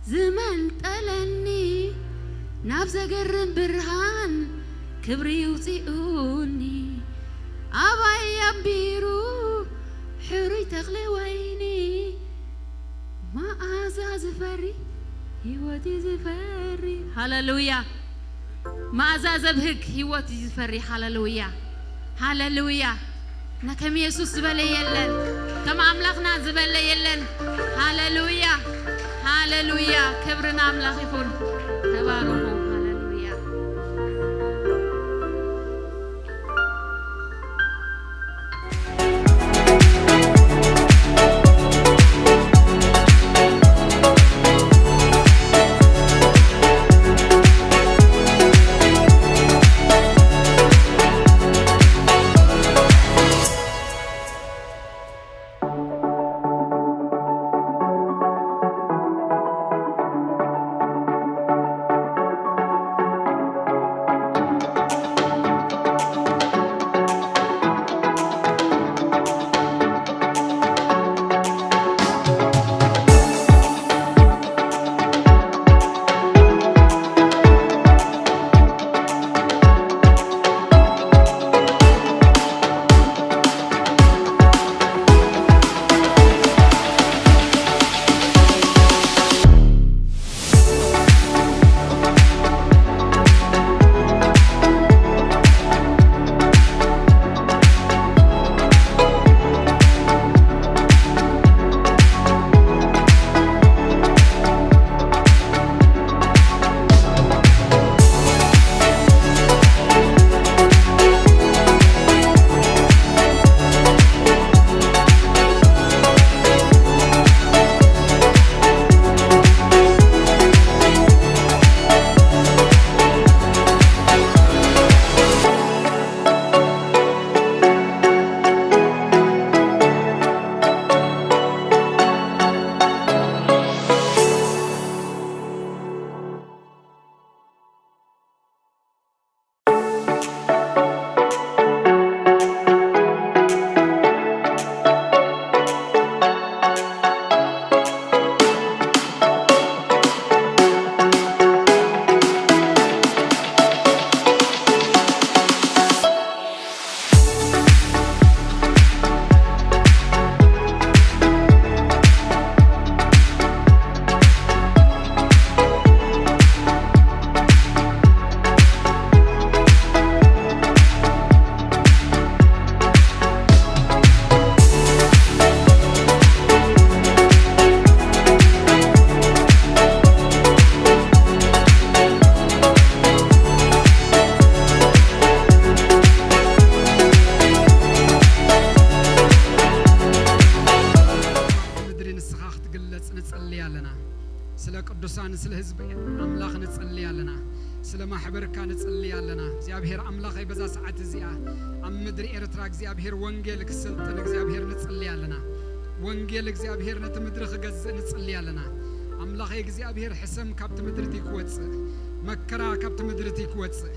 ዝመንጠለኒ ናብ ዘገርም ብርሃን ክብሪ ይውፅኡኒ። ኣባይ ኣቢሩ ሕሩይ ተኽሊ ወይኒ፣ መዓዛ ዝፈሪ ህይወት እዩ ዝፈሪ። ሃሌሉያ! መዓዛ ዘብህግ ህይወት እዩ ዝፈሪ። ሃሌሉያ! ሃሌሉያ! ነ ከም የሱስ ዝበለ የለን፣ ከም ኣምላኽና ዝበለ የለን። ሃሌሉያ! ሃሌሉያ! ክብሪ ንኣምላኽ ይኹን። ተባረኹ። ሃሌሉያ! ምድሪ ንስኻ ክትግለጽ ንጸልይ ኣለና። ስለ ቅዱሳን፣ ስለ ህዝቢ ኣምላኽ ንጸልይ ኣለና። ስለ ማሕበርካ ንጸልይ ኣለና። እግዚኣብሔር ኣምላኸይ፣ በዛ ሰዓት እዚኣ ኣብ ምድሪ ኤርትራ እግዚኣብሔር ወንጌል ክስልጥን እግዚኣብሔር ንጸልይ ኣለና። ወንጌል እግዚኣብሔር ነቲ ምድሪ ክገዝእ ንጸልይ ኣለና። ኣምላኸይ እግዚኣብሔር፣ ሕሰም ካብቲ ምድሪ እቲ ክወጽእ፣ መከራ ካብቲ ምድሪ እቲ ክወጽእ፣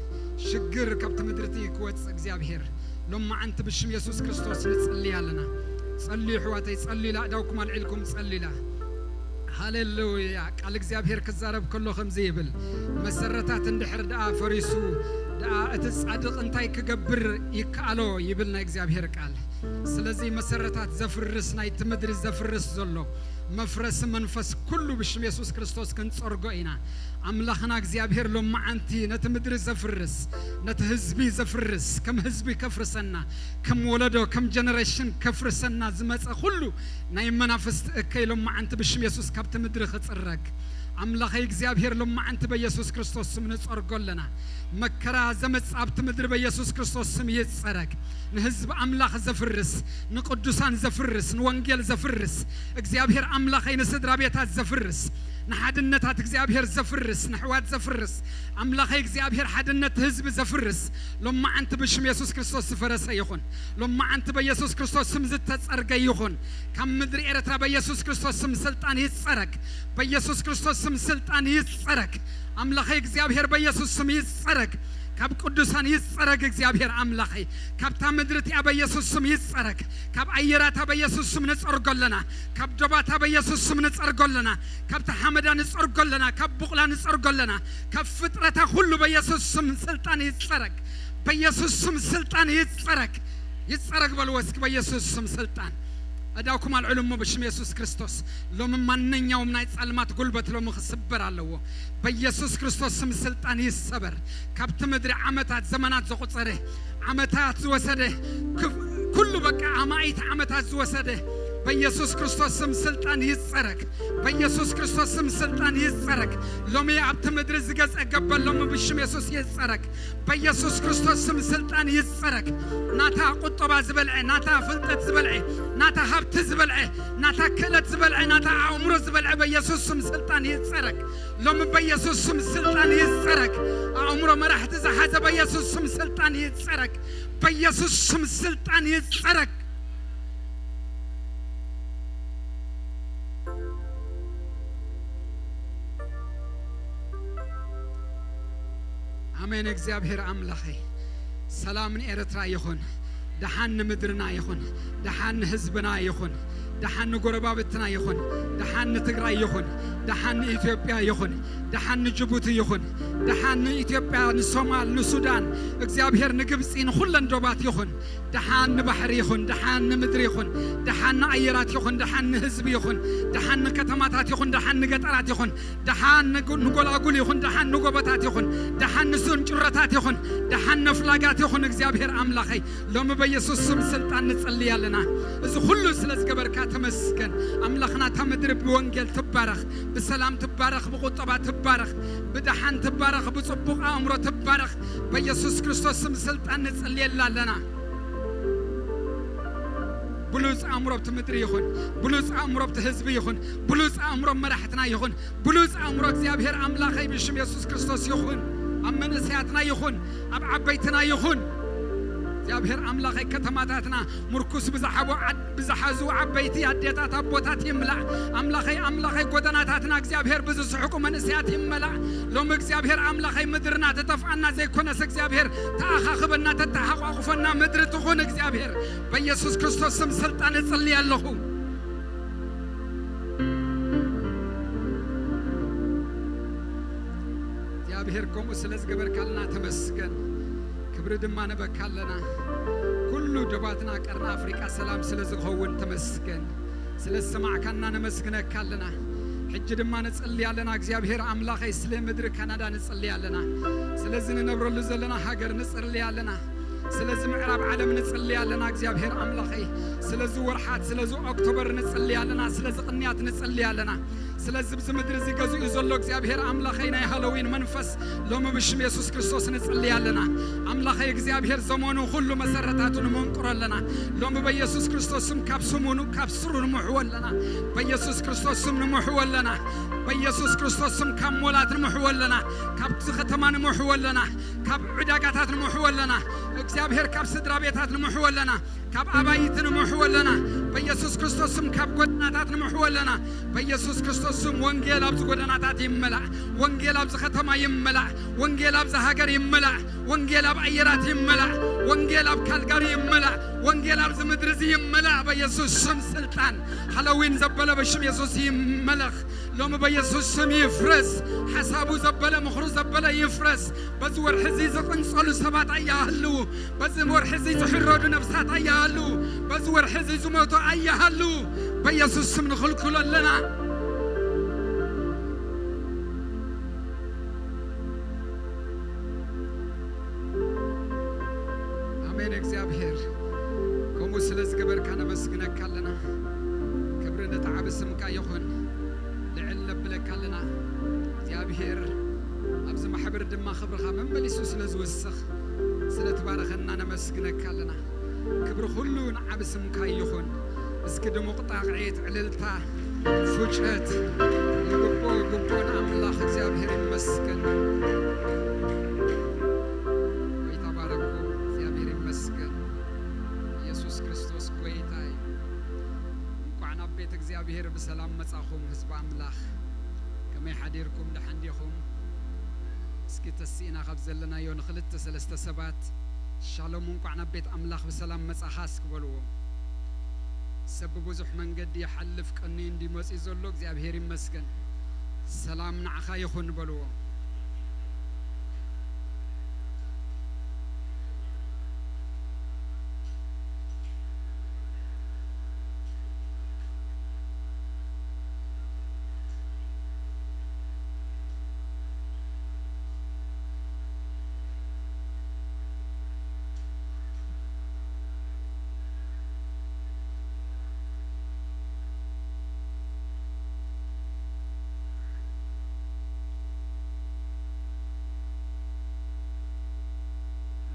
ሽግር ካብቲ ምድሪ እቲ ክወጽእ እግዚኣብሔር ሎማዓንቲ ብሽም የሱስ ክርስቶስ ንጽሊ ኣለና። ጸልዩ ኣሕዋተይ፣ ጸልዩ ኢላ፣ ኣእዳውኩም ኣልዒልኩም ጸልዩ ኢላ። ሃሌሉያ። ቃል እግዚኣብሔር ክዛረብ ከሎ ከምዚ ይብል፣ መሰረታት እንድሕር ደኣ ፈሪሱ ደኣ እቲ ጻድቕ እንታይ ክገብር ይከኣሎ ይብል ናይ እግዚኣብሔር ቃል። ስለዚ መሰረታት ዘፍርስ፣ ናይቲ ምድሪ ዘፍርስ ዘሎ መፍረሲ መንፈስ ኩሉ ብሽም የሱስ ክርስቶስ ክንጸርጎ ኢና። ኣምላኽና እግዚኣብሔር ሎማዓንቲ ነቲ ምድሪ ዘፍርስ፣ ነቲ ህዝቢ ዘፍርስ፣ ከም ህዝቢ ከፍርሰና፣ ከም ወለዶ፣ ከም ጀነሬሽን ከፍርሰና ዝመጸ ኩሉ ናይ መናፍስቲ እከይ ሎማዓንቲ ብሽም የሱስ ካብቲ ምድሪ ክጽረግ። ኣምላኸይ እግዚኣብሔር ሎማዓንቲ በየሱስ ክርስቶስ ስም ንጸርጎ ኣለና። መከራ ዘመጽእ ኣብቲ ምድሪ በየሱስ ክርስቶስ ስም ይጸረግ። ንህዝቢ ኣምላኽ ዘፍርስ፣ ንቅዱሳን ዘፍርስ፣ ንወንጌል ዘፍርስ፣ እግዚኣብሔር ኣምላኸይ ንስድራ ቤታት ዘፍርስ፣ ንሓድነታት እግዚኣብሔር ዘፍርስ፣ ንሕዋት ዘፍርስ፣ ኣምላኸይ እግዚኣብሔር ሓድነት ህዝቢ ዘፍርስ፣ ሎማዓንቲ ብሽም የሱስ ክርስቶስ ዝፈረሰ ይኹን። ሎማዓንቲ በየሱስ ክርስቶስ ስም ዝተጸርገ ይኹን። ካብ ምድሪ ኤርትራ በየሱስ ክርስቶስ ስም ስልጣን ይጸረግ። በየሱስ ክርስቶስ ስም ስልጣን ይጸረግ። ኣምላኸይ እግዚኣብሔር በየሱስ ስም ይጸረግ። ካብ ቅዱሳን ይጸረግ እግዚኣብሔር ኣምላኸይ። ካብታ ምድሪ እቲኣ በኢየሱስ ስም ይጸረግ። ካብ ኣየራታ በኢየሱስ ስም ንጸርጎ ኣለና። ካብ ዶባታ በኢየሱስ ስም ንጸርጎ ኣለና። ካብታ ሓመዳ ንጸርጎ ኣለና። ካብ ቡቕላ ንጸርጎ ኣለና። ካብ ፍጥረታ ኩሉ በኢየሱስ ስም ስልጣን ይጸረግ። በኢየሱስ ስም ስልጣን ይጸረግ። ይጸረግ በልዎ እስኪ፣ በኢየሱስ ስም ስልጣን። እዳውኩም ኣልዕሉ እሞ ብሽም የሱስ ክርስቶስ። ሎሚ ማንኛውም ናይ ጸልማት ጉልበት ሎሚ ክስበር ኣለዎ። በኢየሱስ ክርስቶስ ስም ስልጣን ይሰበር። ካብቲ ምድሪ ዓመታት ዘመናት ዘቑጸረ፣ ዓመታት ዝወሰደ፣ ክፍ-፣ ኩሉ በቃ ኣማኢት ዓመታት ዝወሰደ በኢየሱስ ክርስቶስ ስም ስልጣን ይጸረግ። በኢየሱስ ክርስቶስ ስም ስልጣን ይጸረግ። ሎሚ ኣብቲ ምድሪ ዝገጸ ገበል ሎሚ ብሽም የሱስ ይጸረግ። በኢየሱስ ክርስቶስ ስም ስልጣን ይጸረግ። ናታ ቁጠባ ዝበልዐ፣ ናታ ፍልጠት ዝበልዐ፣ ናታ ሃብቲ ዝበልዐ፣ ናታ ክእለት ዝበልዐ፣ ናታ ኣእምሮ ዝበልዐ በኢየሱስ ስም ስልጣን ይጸረግ። ሎሚ በኢየሱስ ስም ስልጣን ይጸረግ። ኣእምሮ መራሕቲ ዝሓዘ በኢየሱስ ስም ስልጣን ይጸረግ። በኢየሱስ ስም ስልጣን ይጸረግ። ኣሜን። እግዚኣብሔር ኣምላኸይ፣ ሰላም ንኤርትራ ይኹን፣ ደሓን ንምድርና ይኹን፣ ደሓን ንህዝብና ይኹን፣ ደሓን ንጎረባብትና ይኹን፣ ደሓን ንትግራይ ይኹን፣ ደሓን ንኢትዮጵያ ይኹን፣ ደሓን ንጅቡቲ ይኹን፣ ደሓን ንኢትዮጵያ፣ ንሶማል፣ ንሱዳን፣ እግዚኣብሔር ንግብጺ፣ ንኹለን ዶባት ይኹን፣ ደሓን ንባሕሪ ይኹን፣ ደሓን ንምድሪ ይኹን፣ ደሓን ንኣየራት ይኹን፣ ደሓን ንህዝቢ ይኹን፣ ደሓን ንከተማታት ይኹን፣ ደሓን ንገጠራት ይኹን፣ ደሓን ንጉ-፣ ንጎላጉል ይኹን፣ ደሓን ንጎቦታት ይኹን፣ ደሓን ንስንጭሮታት ይኹን፣ ደሓን ነፍላጋት ይኹን። እግዚኣብሔር ኣምላኸይ፣ ሎሚ በኢየሱስ ስም ስልጣን ንጽሊ ኣለና። እዚ ኩሉ ስለ ዝገበርካ ተመስገን። ኣምላኽና፣ እታ ምድሪ ብወንጌል ትባረኽ፣ ብሰላም ትባረኽ፣ ብቁጠባ ትባረኽ፣ ብደሓን ትባረኽ፣ ብጽቡቕ ኣእምሮ ትባረኽ። በኢየሱስ ክርስቶስ ስም ስልጣን ንጽልየላ ኣለና። ብሉጽ ኣእምሮ ኣብቲ ምድሪ ይኹን፣ ብሉጽ ኣእምሮ ኣብቲ ህዝቢ ይኹን፣ ብሉጽ ኣእምሮ ኣብ መራሕትና ይኹን፣ ብሉጽ ኣእምሮ እግዚኣብሔር ኣምላኸይ ብሽም የሱስ ክርስቶስ ይኹን፣ ኣብ መንእሰያትና ይኹን፣ ኣብ ዓበይትና ይኹን። እግዚኣብሔር ኣምላኸይ፣ ከተማታትና ምርኩስ ብዝሓቦ ዓድ-፣ ብዝሓዙ ዓበይቲ ኣዴታት ኣቦታት ይምላእ። ኣምላኸይ፣ ኣምላኸይ፣ ጎደናታትና እግዚኣብሔር ብዝስሕቁ መንእሰያት ይመላእ። ሎሚ እግዚኣብሔር ኣምላኸይ፣ ምድርና ተጠፍኣና ዘይኮነስ እግዚኣብሔር ተኣኻኽበና፣ ተተሓቋቑፈና ምድሪ ትኹን። እግዚኣብሔር በኢየሱስ ክርስቶስ ስም ስልጣን እጽሊ ኣለኹ። እግዚኣብሔር ከምኡ ስለ ዝገበርካልና ተመስገን። ክብሪ ድማ ንበካ ኣለና። ኩሉ ዶባትና ቀርኒ ኣፍሪቃ ሰላም ስለ ዝኸውን ተመስገን። ስለ ዝሰማዕካና ነመስግነካ ኣለና። ሕጂ ድማ ንጽሊ ኣለና። እግዚኣብሔር ኣምላኸይ፣ ስለ ምድሪ ካናዳ ንጽሊ ኣለና። ስለዚ ንነብረሉ ዘለና ሃገር ንጽሊ ኣለና። ስለዚ ምዕራብ ዓለም ንጽሊ ኣለና። እግዚኣብሔር ኣምላኸይ፣ ስለዚ ወርሓት፣ ስለዚ ኦክቶበር ንጽሊ ኣለና። ስለዚ ቅንያት ንጽሊ ኣለና። ስለዚ ኣብዚ ምድሪ እዚ ገዚኡ ዘሎ እግዚኣብሔር ኣምላኸይ፣ ናይ ሃሎዊን መንፈስ ሎሚ ብሽም የሱስ ክርስቶስ ንጽሊ ኣለና። ኣምላኸይ እግዚኣብሔር፣ ዘመኑ ኩሉ መሰረታቱ ንመንቅሮ ኣለና። ሎሚ በኢየሱስ ክርስቶስ ስም ካብ ስሙ ን-፣ ካብ ስሩ ንምሕዎ ኣለና። በኢየሱስ ክርስቶስ ስም ንምሕዎ ኣለና። በኢየሱስ ክርስቶስ ስም ካብ ሞላት ንምሕዎ ኣለና። ካብዚ ከተማ ንምሕዎ ኣለና። ካብ ዕዳጋታት ንምሕዎ ኣለና። እግዚኣብሔር፣ ካብ ስድራ ቤታት ንምሕዎ ኣለና። ካብ ኣባይቲ ንምሕዎ ኣለና። በኢየሱስ ክርስቶስ ስም ካብ ጎደናታት ንምሕዎ ኣለና። በኢየሱስ ክርስቶስ ስም ወንጌል ኣብዚ ጎደናታት ይመላእ። ወንጌል ኣብዚ ከተማ ይመላእ። ወንጌል ኣብዚ ሃገር ይመላእ። ወንጌል ኣብ ኣየራት ይመላእ። ወንጌል ኣብ ካልጋሪ ይመላእ። ወንጌል ኣብዚ ምድሪ እዚ ይመላእ። በኢየሱስ ስም ስልጣን ሃሎዊን ዘበለ በሽም የሱስ ይመለኽ። ሎሚ በኢየሱስ ስም ይፍረስ። ሓሳቡ ዘበለ፣ ምኽሩ ዘበለ ይፍረስ። በዚ ወርሒ እዚ ዝቕንጸሉ ሰባት ኣይሃልዉ። በዚ ወርሒ እዚ ዝሕረዱ ነፍሳት ኣይሃልዉ። በዚ ወርሒ እዚ ዝሞቱ ኣይሃልዉ። በኢየሱስ ስም ንኽልክሎ ኣለና። ኣሜን። እግዚኣብሔር፣ ከምኡ ስለ ዝገበርካ ነመስግነካ ኣለና። ክብሪ ነቲ ዓቢ ስምካ ይኹን። ልዕል ነብለካ ኣለና። እግዚኣብሔር፣ ኣብዚ ማሕበር ድማ ክብርኻ መመሊሱ ስለ ዝውስኽ፣ ስለ ትባረኸና ነመስግነካ ኣለና። ክብሪ ኩሉ ንዓቢ ስምካ ይኹን። እስኪ ድሙቕ ጣቕዒት፣ ዕልልታ፣ ፉጨት ይግብኦ፣ ይግብኦ ንኣምላኽ እግዚኣብሔር ይመስገን። ጎይታ ባረኮ፣ እግዚኣብሔር ይመስገን። ኢየሱስ ክርስቶስ ጎይታ እዩ። እንኳዕ ናብ ቤት እግዚኣብሔር ብሰላም መጻኹም ህዝቢ ኣምላኽ። ከመይ ሓዲርኩም? ደሓን ዲኹም? እስኪ ተስኢና ካብ ዘለናዮ ንኽልተ ሰለስተ ሰባት፣ "ሻሎም፣ እንቋዕ ናብ ቤት ኣምላኽ ብሰላም መጻኻ" እስኪ በልዎ። ሰብ ብብዙሕ መንገዲ ይሓልፍ፣ ቀንዩ እንዲ መጺኡ ዘሎ እግዚኣብሔር ይመስገን። "ሰላም ንዓኻ ይኹን" በልዎ።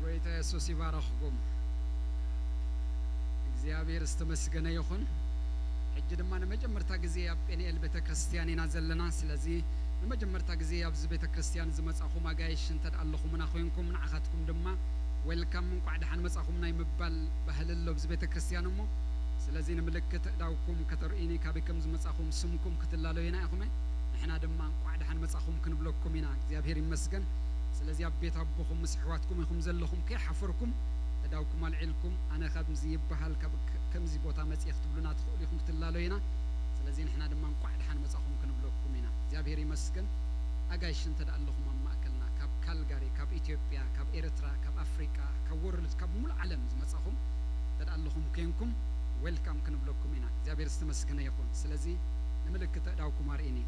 ጎይታ የሱስ ይባረኽኩም። እግዚኣብሔር ዝተመስገነ ይኹን። ሕጂ ድማ ንመጀመርታ ግዜ ኣብ ጴንኤል ቤተ ክርስቲያን ኢና ዘለና። ስለዚ ንመጀመርታ ግዜ ኣብዚ ቤተ ክርስቲያን ዝመጻኹም ኣጋይሽ እንተ ደኣ ኣለኹምና ኮይንኩም፣ ንዓኻትኩም ድማ ዌልካም፣ እንቋዕ ደሓን መጻኹም ናይ ምባል ባህሊ ኣሎ ኣብዚ ቤተ ክርስቲያን እሞ፣ ስለዚ ንምልክት እዳውኩም ከተርእዩኒ፣ ካበይ ከም ዝመጻኹም ስምኩም ክትላለዩና ኢኹም። ንሕና ድማ እንቋዕ ደሓን መጻኹም ክንብለኩም ኢና። እግዚኣብሔር ይመስገን። ስለዚ ኣብ ቤት ኣቦኹም ምስ ኣሕዋትኩም ኢኹም ዘለኹም፣ ከይሓፈርኩም እዳውኩም ኣልዒልኩም፣ "ኣነ ከምዚ ይበሃል፣ ካብ ከ-፣ ከምዚ ቦታ መጺኤ" ክትብሉና ትኽእሉ ኢኹም፣ ክትላለዩና። ስለዚ ንሕና ድማ እንቋዕ ደሓን መጻኹም ክንብለኩም ኢና። እግዚኣብሔር ይመስገን። ኣጋይሽ እንተ ደኣ ኣለኹም ኣብ ማእከልና፣ ካብ ካልጋሪ፣ ካብ ኢትዮጵያ፣ ካብ ኤርትራ፣ ካብ ኣፍሪቃ፣ ካብ ወርልድ፣ ካብ ሙሉእ ዓለም ዝመጻኹም እንተ ደኣ ኣለኹም ኮይንኩም፣ ዌልካም ክንብለኩም ኢና። እግዚኣብሔር ዝተመስገነ ይኹን። ስለዚ ንምልክት ኣእዳውኩም ኣርእኒ።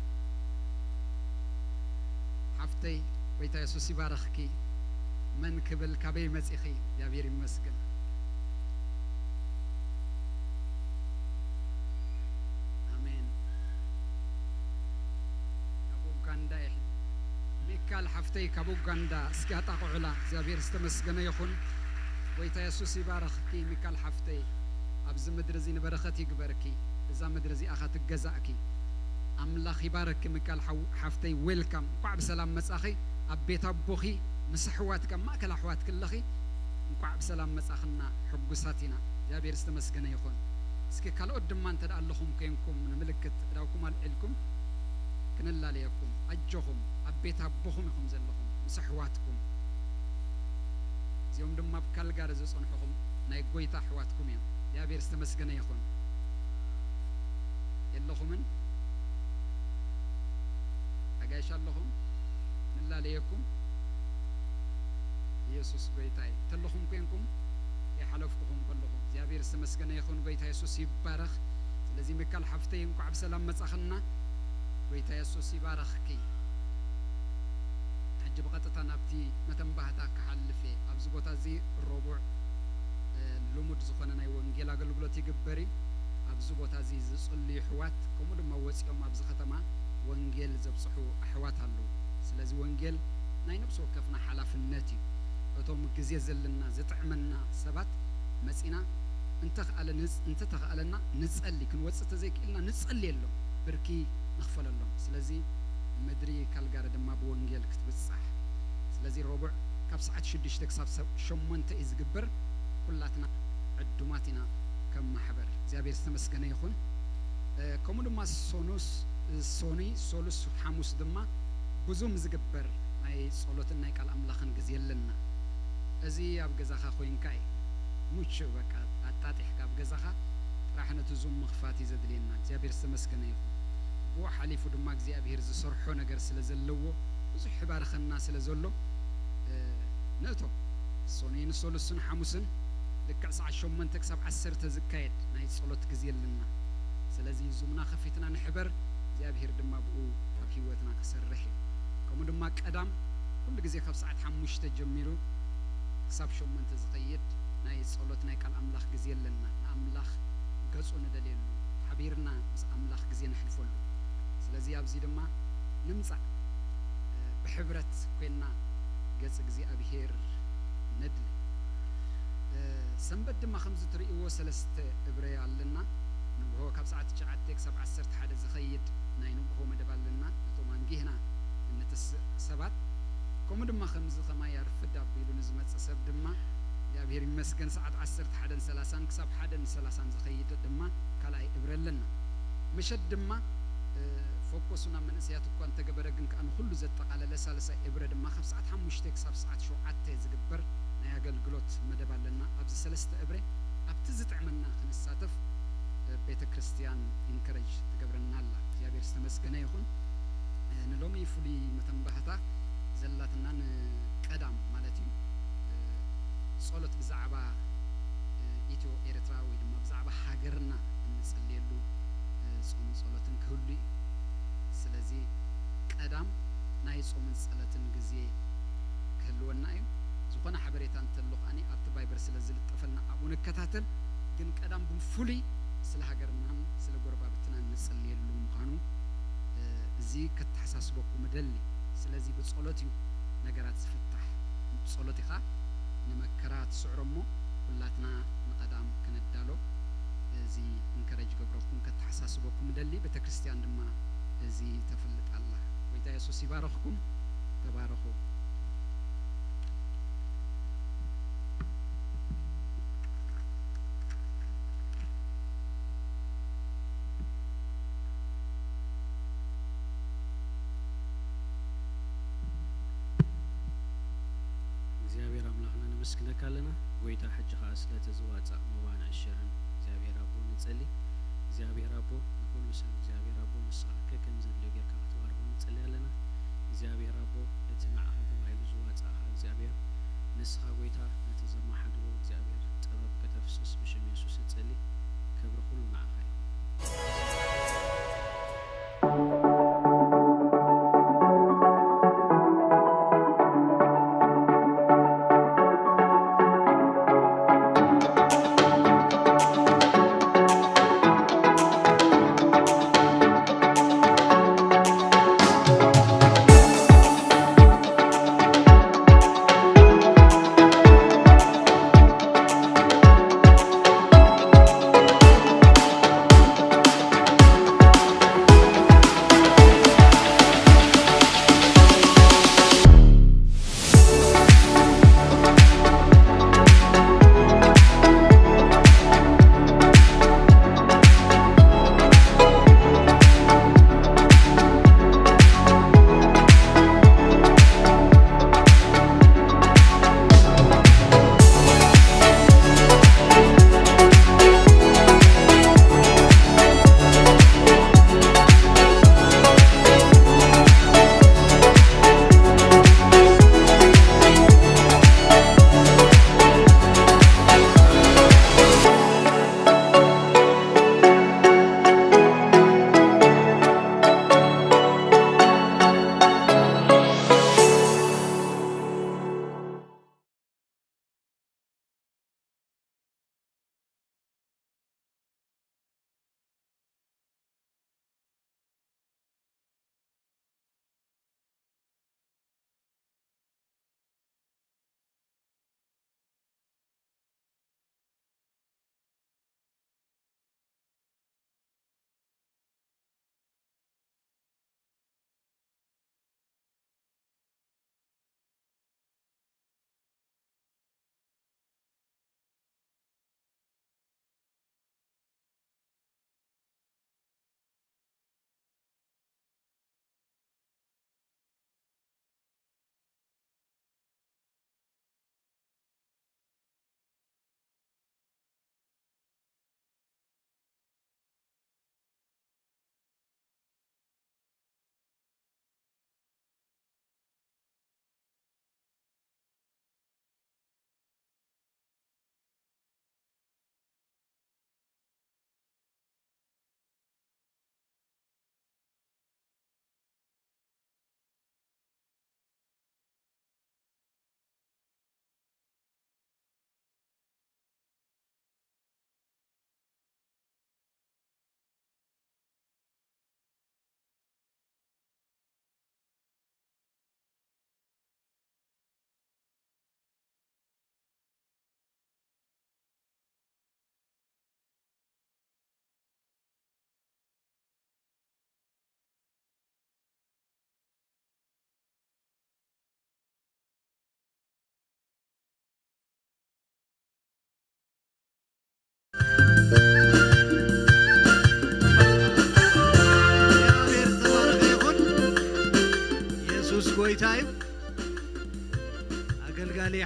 ሓፍተይ፣ ጎይታ የሱስ ይባርኽኪ። መን ክብል፣ ካበይ መጺኺ? እግዚኣብሔር ይመስገን። ኣሜን። ካብ ኡጋንዳ እየ። ሚካል ሓፍተይ ካብ ኡጋንዳ፣ እስኪ ኣጣቕዑላ። እግዚኣብሔር ዝተመስገነ ይኹን። ጎይታ የሱስ ይባርኽኪ ሚካል ሓፍተይ። ኣብዚ ምድሪ እዚ ንበረኸት ይግበርኪ። እዛ ምድሪ እዚኣ ኸ ትገዛእኪ። ኣምላኽ ይባርኽኪ ሚካል ሓው-፣ ሓፍተይ፣ ዌልካም። እንቋዕ ብሰላም መጻኺ። ኣብ ቤት ኣቦኺ ምስ ኣሕዋትኪ፣ ኣብ ማእከል ኣሕዋትኪ ኣለኺ። እንቋዕ ብሰላም መጻኽና፣ ሕጉሳት ኢና። እግዚኣብሔር ዝተመስገነ ይኹን። እስኪ ካልኦት ድማ እንተ ደኣ ኣለኹም ኮይንኩም፣ ንምልክት እዳውኩም ኣልዒልኩም ክንላለየኩም። ኣጆኹም፣ ኣብ ቤት ኣቦኹም ኢኹም ዘለኹም፣ ምስ ኣሕዋትኩም። እዚኦም ድማ ኣብ ካልጋሪ ዝጸንሑኹም ናይ ጎይታ ኣሕዋትኩም እዮም። እግዚኣብሔር ዝተመስገነ ይኹን። የለኹምን? ኣጋይሽ ኣለኹም? ንላለየኩም? ኢየሱስ ጎይታ እዩ። እንተለኹም ኮንኩም፣ ከይሓለፍኩኹም ከለኹ፣ እግዚኣብሔር ዝተመስገነ ይኹን። ጎይታ የሱስ ይባረኽ። ስለዚ ሚካል ሓፍተይ፣ እንቋዕ ብሰላም መጻኽና። ጎይታ የሱስ ይባረኽኪ። ሕጂ ብቐጥታ ናብቲ መተንባህታ ክሓልፍ እየ። ኣብዚ ቦታ እዚ ረቡዕ፣ እ፣ ልሙድ ዝኾነ ናይ ወንጌል ኣገልግሎት ይግበር እዩ። ኣብዚ ቦታ እዚ ዝጽልዩ ኣሕዋት፣ ከምኡ ድማ ወጺኦም ኣብዚ ከተማ ወንጌል ዘብጽሑ ኣሕዋት ኣለዉ። ስለዚ ወንጌል ናይ ነፍሲ ወከፍና ሓላፍነት እዩ። እቶም ግዜ ዘለና ዝጥዕመና ሰባት መጺና እንተኽኣለ ንጽ-፣ እንተተኽኣለና ንጸሊ፣ ክንወጽእ ተዘይክእልና ንጸልየሎም፣ ብርኪ ንኽፈለሎም። ስለዚ ምድሪ ካልጋሪ ድማ ብወንጌል ክትብጻሕ። ስለዚ ረቡዕ ካብ ሰዓት ሽዱሽተ ክሳብ ሰብ-፣ ሸሞንተ እዩ ዝግበር። ኩላትና ዕዱማት ኢና ከም ማሕበር። እግዚኣብሔር ዝተመስገነ ይኹን። እ፣ ከምኡ ድማ ሶኑስ-፣ ሶኒ፣ ሶሉስ፣ ሓሙስ ድማ ብዙም ዝግበር ናይ ጸሎትን ናይ ቃል ኣምላኽን ግዜ ኣለና። እዚ ኣብ ገዛኻ ኮይንካ እዩ። ሙቹ በቃ ኣጣጢሕካ ኣብ ገዛኻ ጥራሕ ነቲ ዙም ምኽፋት እዩ ዘድልየና። እግዚኣብሔር ዝተመስገነ ይኹን። ብኡ ሓሊፉ ድማ እግዚኣብሔር ዝሰርሖ ነገር ስለ ዘለዎ፣ ብዙሕ ይባርኸና ስለ ዘሎ፣ እ፣ ንእቶ ሶኑይን ሶሉስን ሓሙስን ልክዕ ሰዓት ሸሞንተ ክሳብ ዓሰርተ ዝካየድ ናይ ጸሎት ግዜ ኣለና። ስለዚ ዙምና ከፊትና ንሕበር፣ እግዚኣብሔር ድማ ብኡ ኣብ ህይወትና ክሰርሕ እዩ። ከምኡ ድማ ቀዳም ኩሉ ግዜ ካብ ሰዓት ሓሙሽተ ጀሚሩ ክሳብ ሸሞንተ ዝኸይድ ናይ ጸሎት ናይ ቃል ኣምላኽ ግዜ ኣለና። ንኣምላኽ ገጹ ንደልየሉ፣ ሓቢርና ምስ ኣምላኽ ግዜ ነሕልፈሉ። ስለዚ ኣብዚ ድማ ንምጻእ፣ እ፣ ብሕብረት ኮይንና ገጽ እግዚኣብሔር ነድሊ። እ፣ ሰንበት ድማ ከምዚ ትርእይዎ ሰለስተ እብረ ኣለና። ንግሆ ካብ ሰዓት ትሽዓተ ክሳብ ዓሰርተ ሓደ ዝኸይድ ናይ ንግሆ መደብ ኣለና። ነቶም ኣንጊህና እንተስእ ሰባት፣ ከምኡ ድማ ከምዚ ከማይ ኣርፍድ ኣቢሉ ንዝመጽእ ሰብ ድማ እግዚኣብሔር ይመስገን ሰዓት ዓሰርተ ሓደን ሰላሳን ክሳብ ሓደን ሰላሳን ዝኸይድ ድማ ካልኣይ እብረ ኣለና። ምሸት ድማ፣ እ፣ ኮኮሱ ናብ መንእሰያት እኳ እንተገበረ፣ ግን ከኣ ንኹሉ ዘጠቓለለ ሳልሳይ እብረ ድማ ካብ ሰዓት ሓሙሽተ ክሳብ ሰዓት ሸውዓተ ዝግበር ናይ ኣገልግሎት መደብ ኣለና። ኣብዚ ሰለስተ እብረ ኣብቲ ዝጥዕመና ክንሳተፍ ቤተ ክርስቲያን ኢንከረጅ ትገብረና ኣላ። እግዚኣብሔር ዝተመስገነ ይኹን። ንሎሚ ፍሉይ መተንባህታ ዘላትና ንቀዳም ማለት እዩ። ጸሎት ብዛዕባ ኢትዮ ኤርትራ ወይ ድማ ብዛዕባ ሃገርና እንጽልየሉ ጾምን ጸሎትን ክህሉ እዩ። ስለዚ ቀዳም ናይ ጾምን ጸሎትን ግዜ ክህልወና እዩ። ዝኾነ ሓበሬታ እንተሎ ከኣ ኣብቲ ቫይበር ስለ ዝልጠፈልና ኣብኡ ንከታተል። ግን ቀዳም ብፍሉይ ስለ ሃገርናን ስለ ጎረባብትናን ንጽልየሉ ምዃኑ፣ እ፣ እዚ ከተሓሳስበኩም እደሊ። ስለዚ ብጸሎት እዩ ነገራት ዝፍታሕ። ብጸሎት ኢኻ ንመከራ ትስዕሮ እሞ፣ ኩላትና ንቐዳም ክንዳሎ፣ እዚ ኢንከረጅ ገብረኩም፣ ከተሓሳስበኩም እደሊ። ቤተክርስትያን ድማ እዚ ተፍልጥ ኣላ። ጎይታ የሱስ ይባርኽኩም። ተባረኹ። እግዚኣብሔር ኣምላኽና ነመስግነካ ኣለና። ጎይታ፣ ሕጂ ኸኣ ስለቲ ዝዋጻእ መባን ዕሽርን እግዚኣብሔር ኣቦ ንጸሊ። እግዚኣብሔር ኣቦ፣ ንኹሉ ሰብ እግዚኣብሔር ኣቦ ንስኻ ከከም ዘድልዮ ጌርካ ክትባርኾ ንጸሊ ኣለና። እግዚኣብሔር ኣቦ፣ እቲ ንዓኻ ተባሂሉ ዝዋጻእኻ እግዚኣብሔር፣ ንስኻ ጎይታ ነቲ ዘመሓድሮ እግዚኣብሔር ጥበብ ከተፍስስ ብሽም የሱስ እጸሊ። ክብሪ ኩሉ ንዓኻ ይኹን።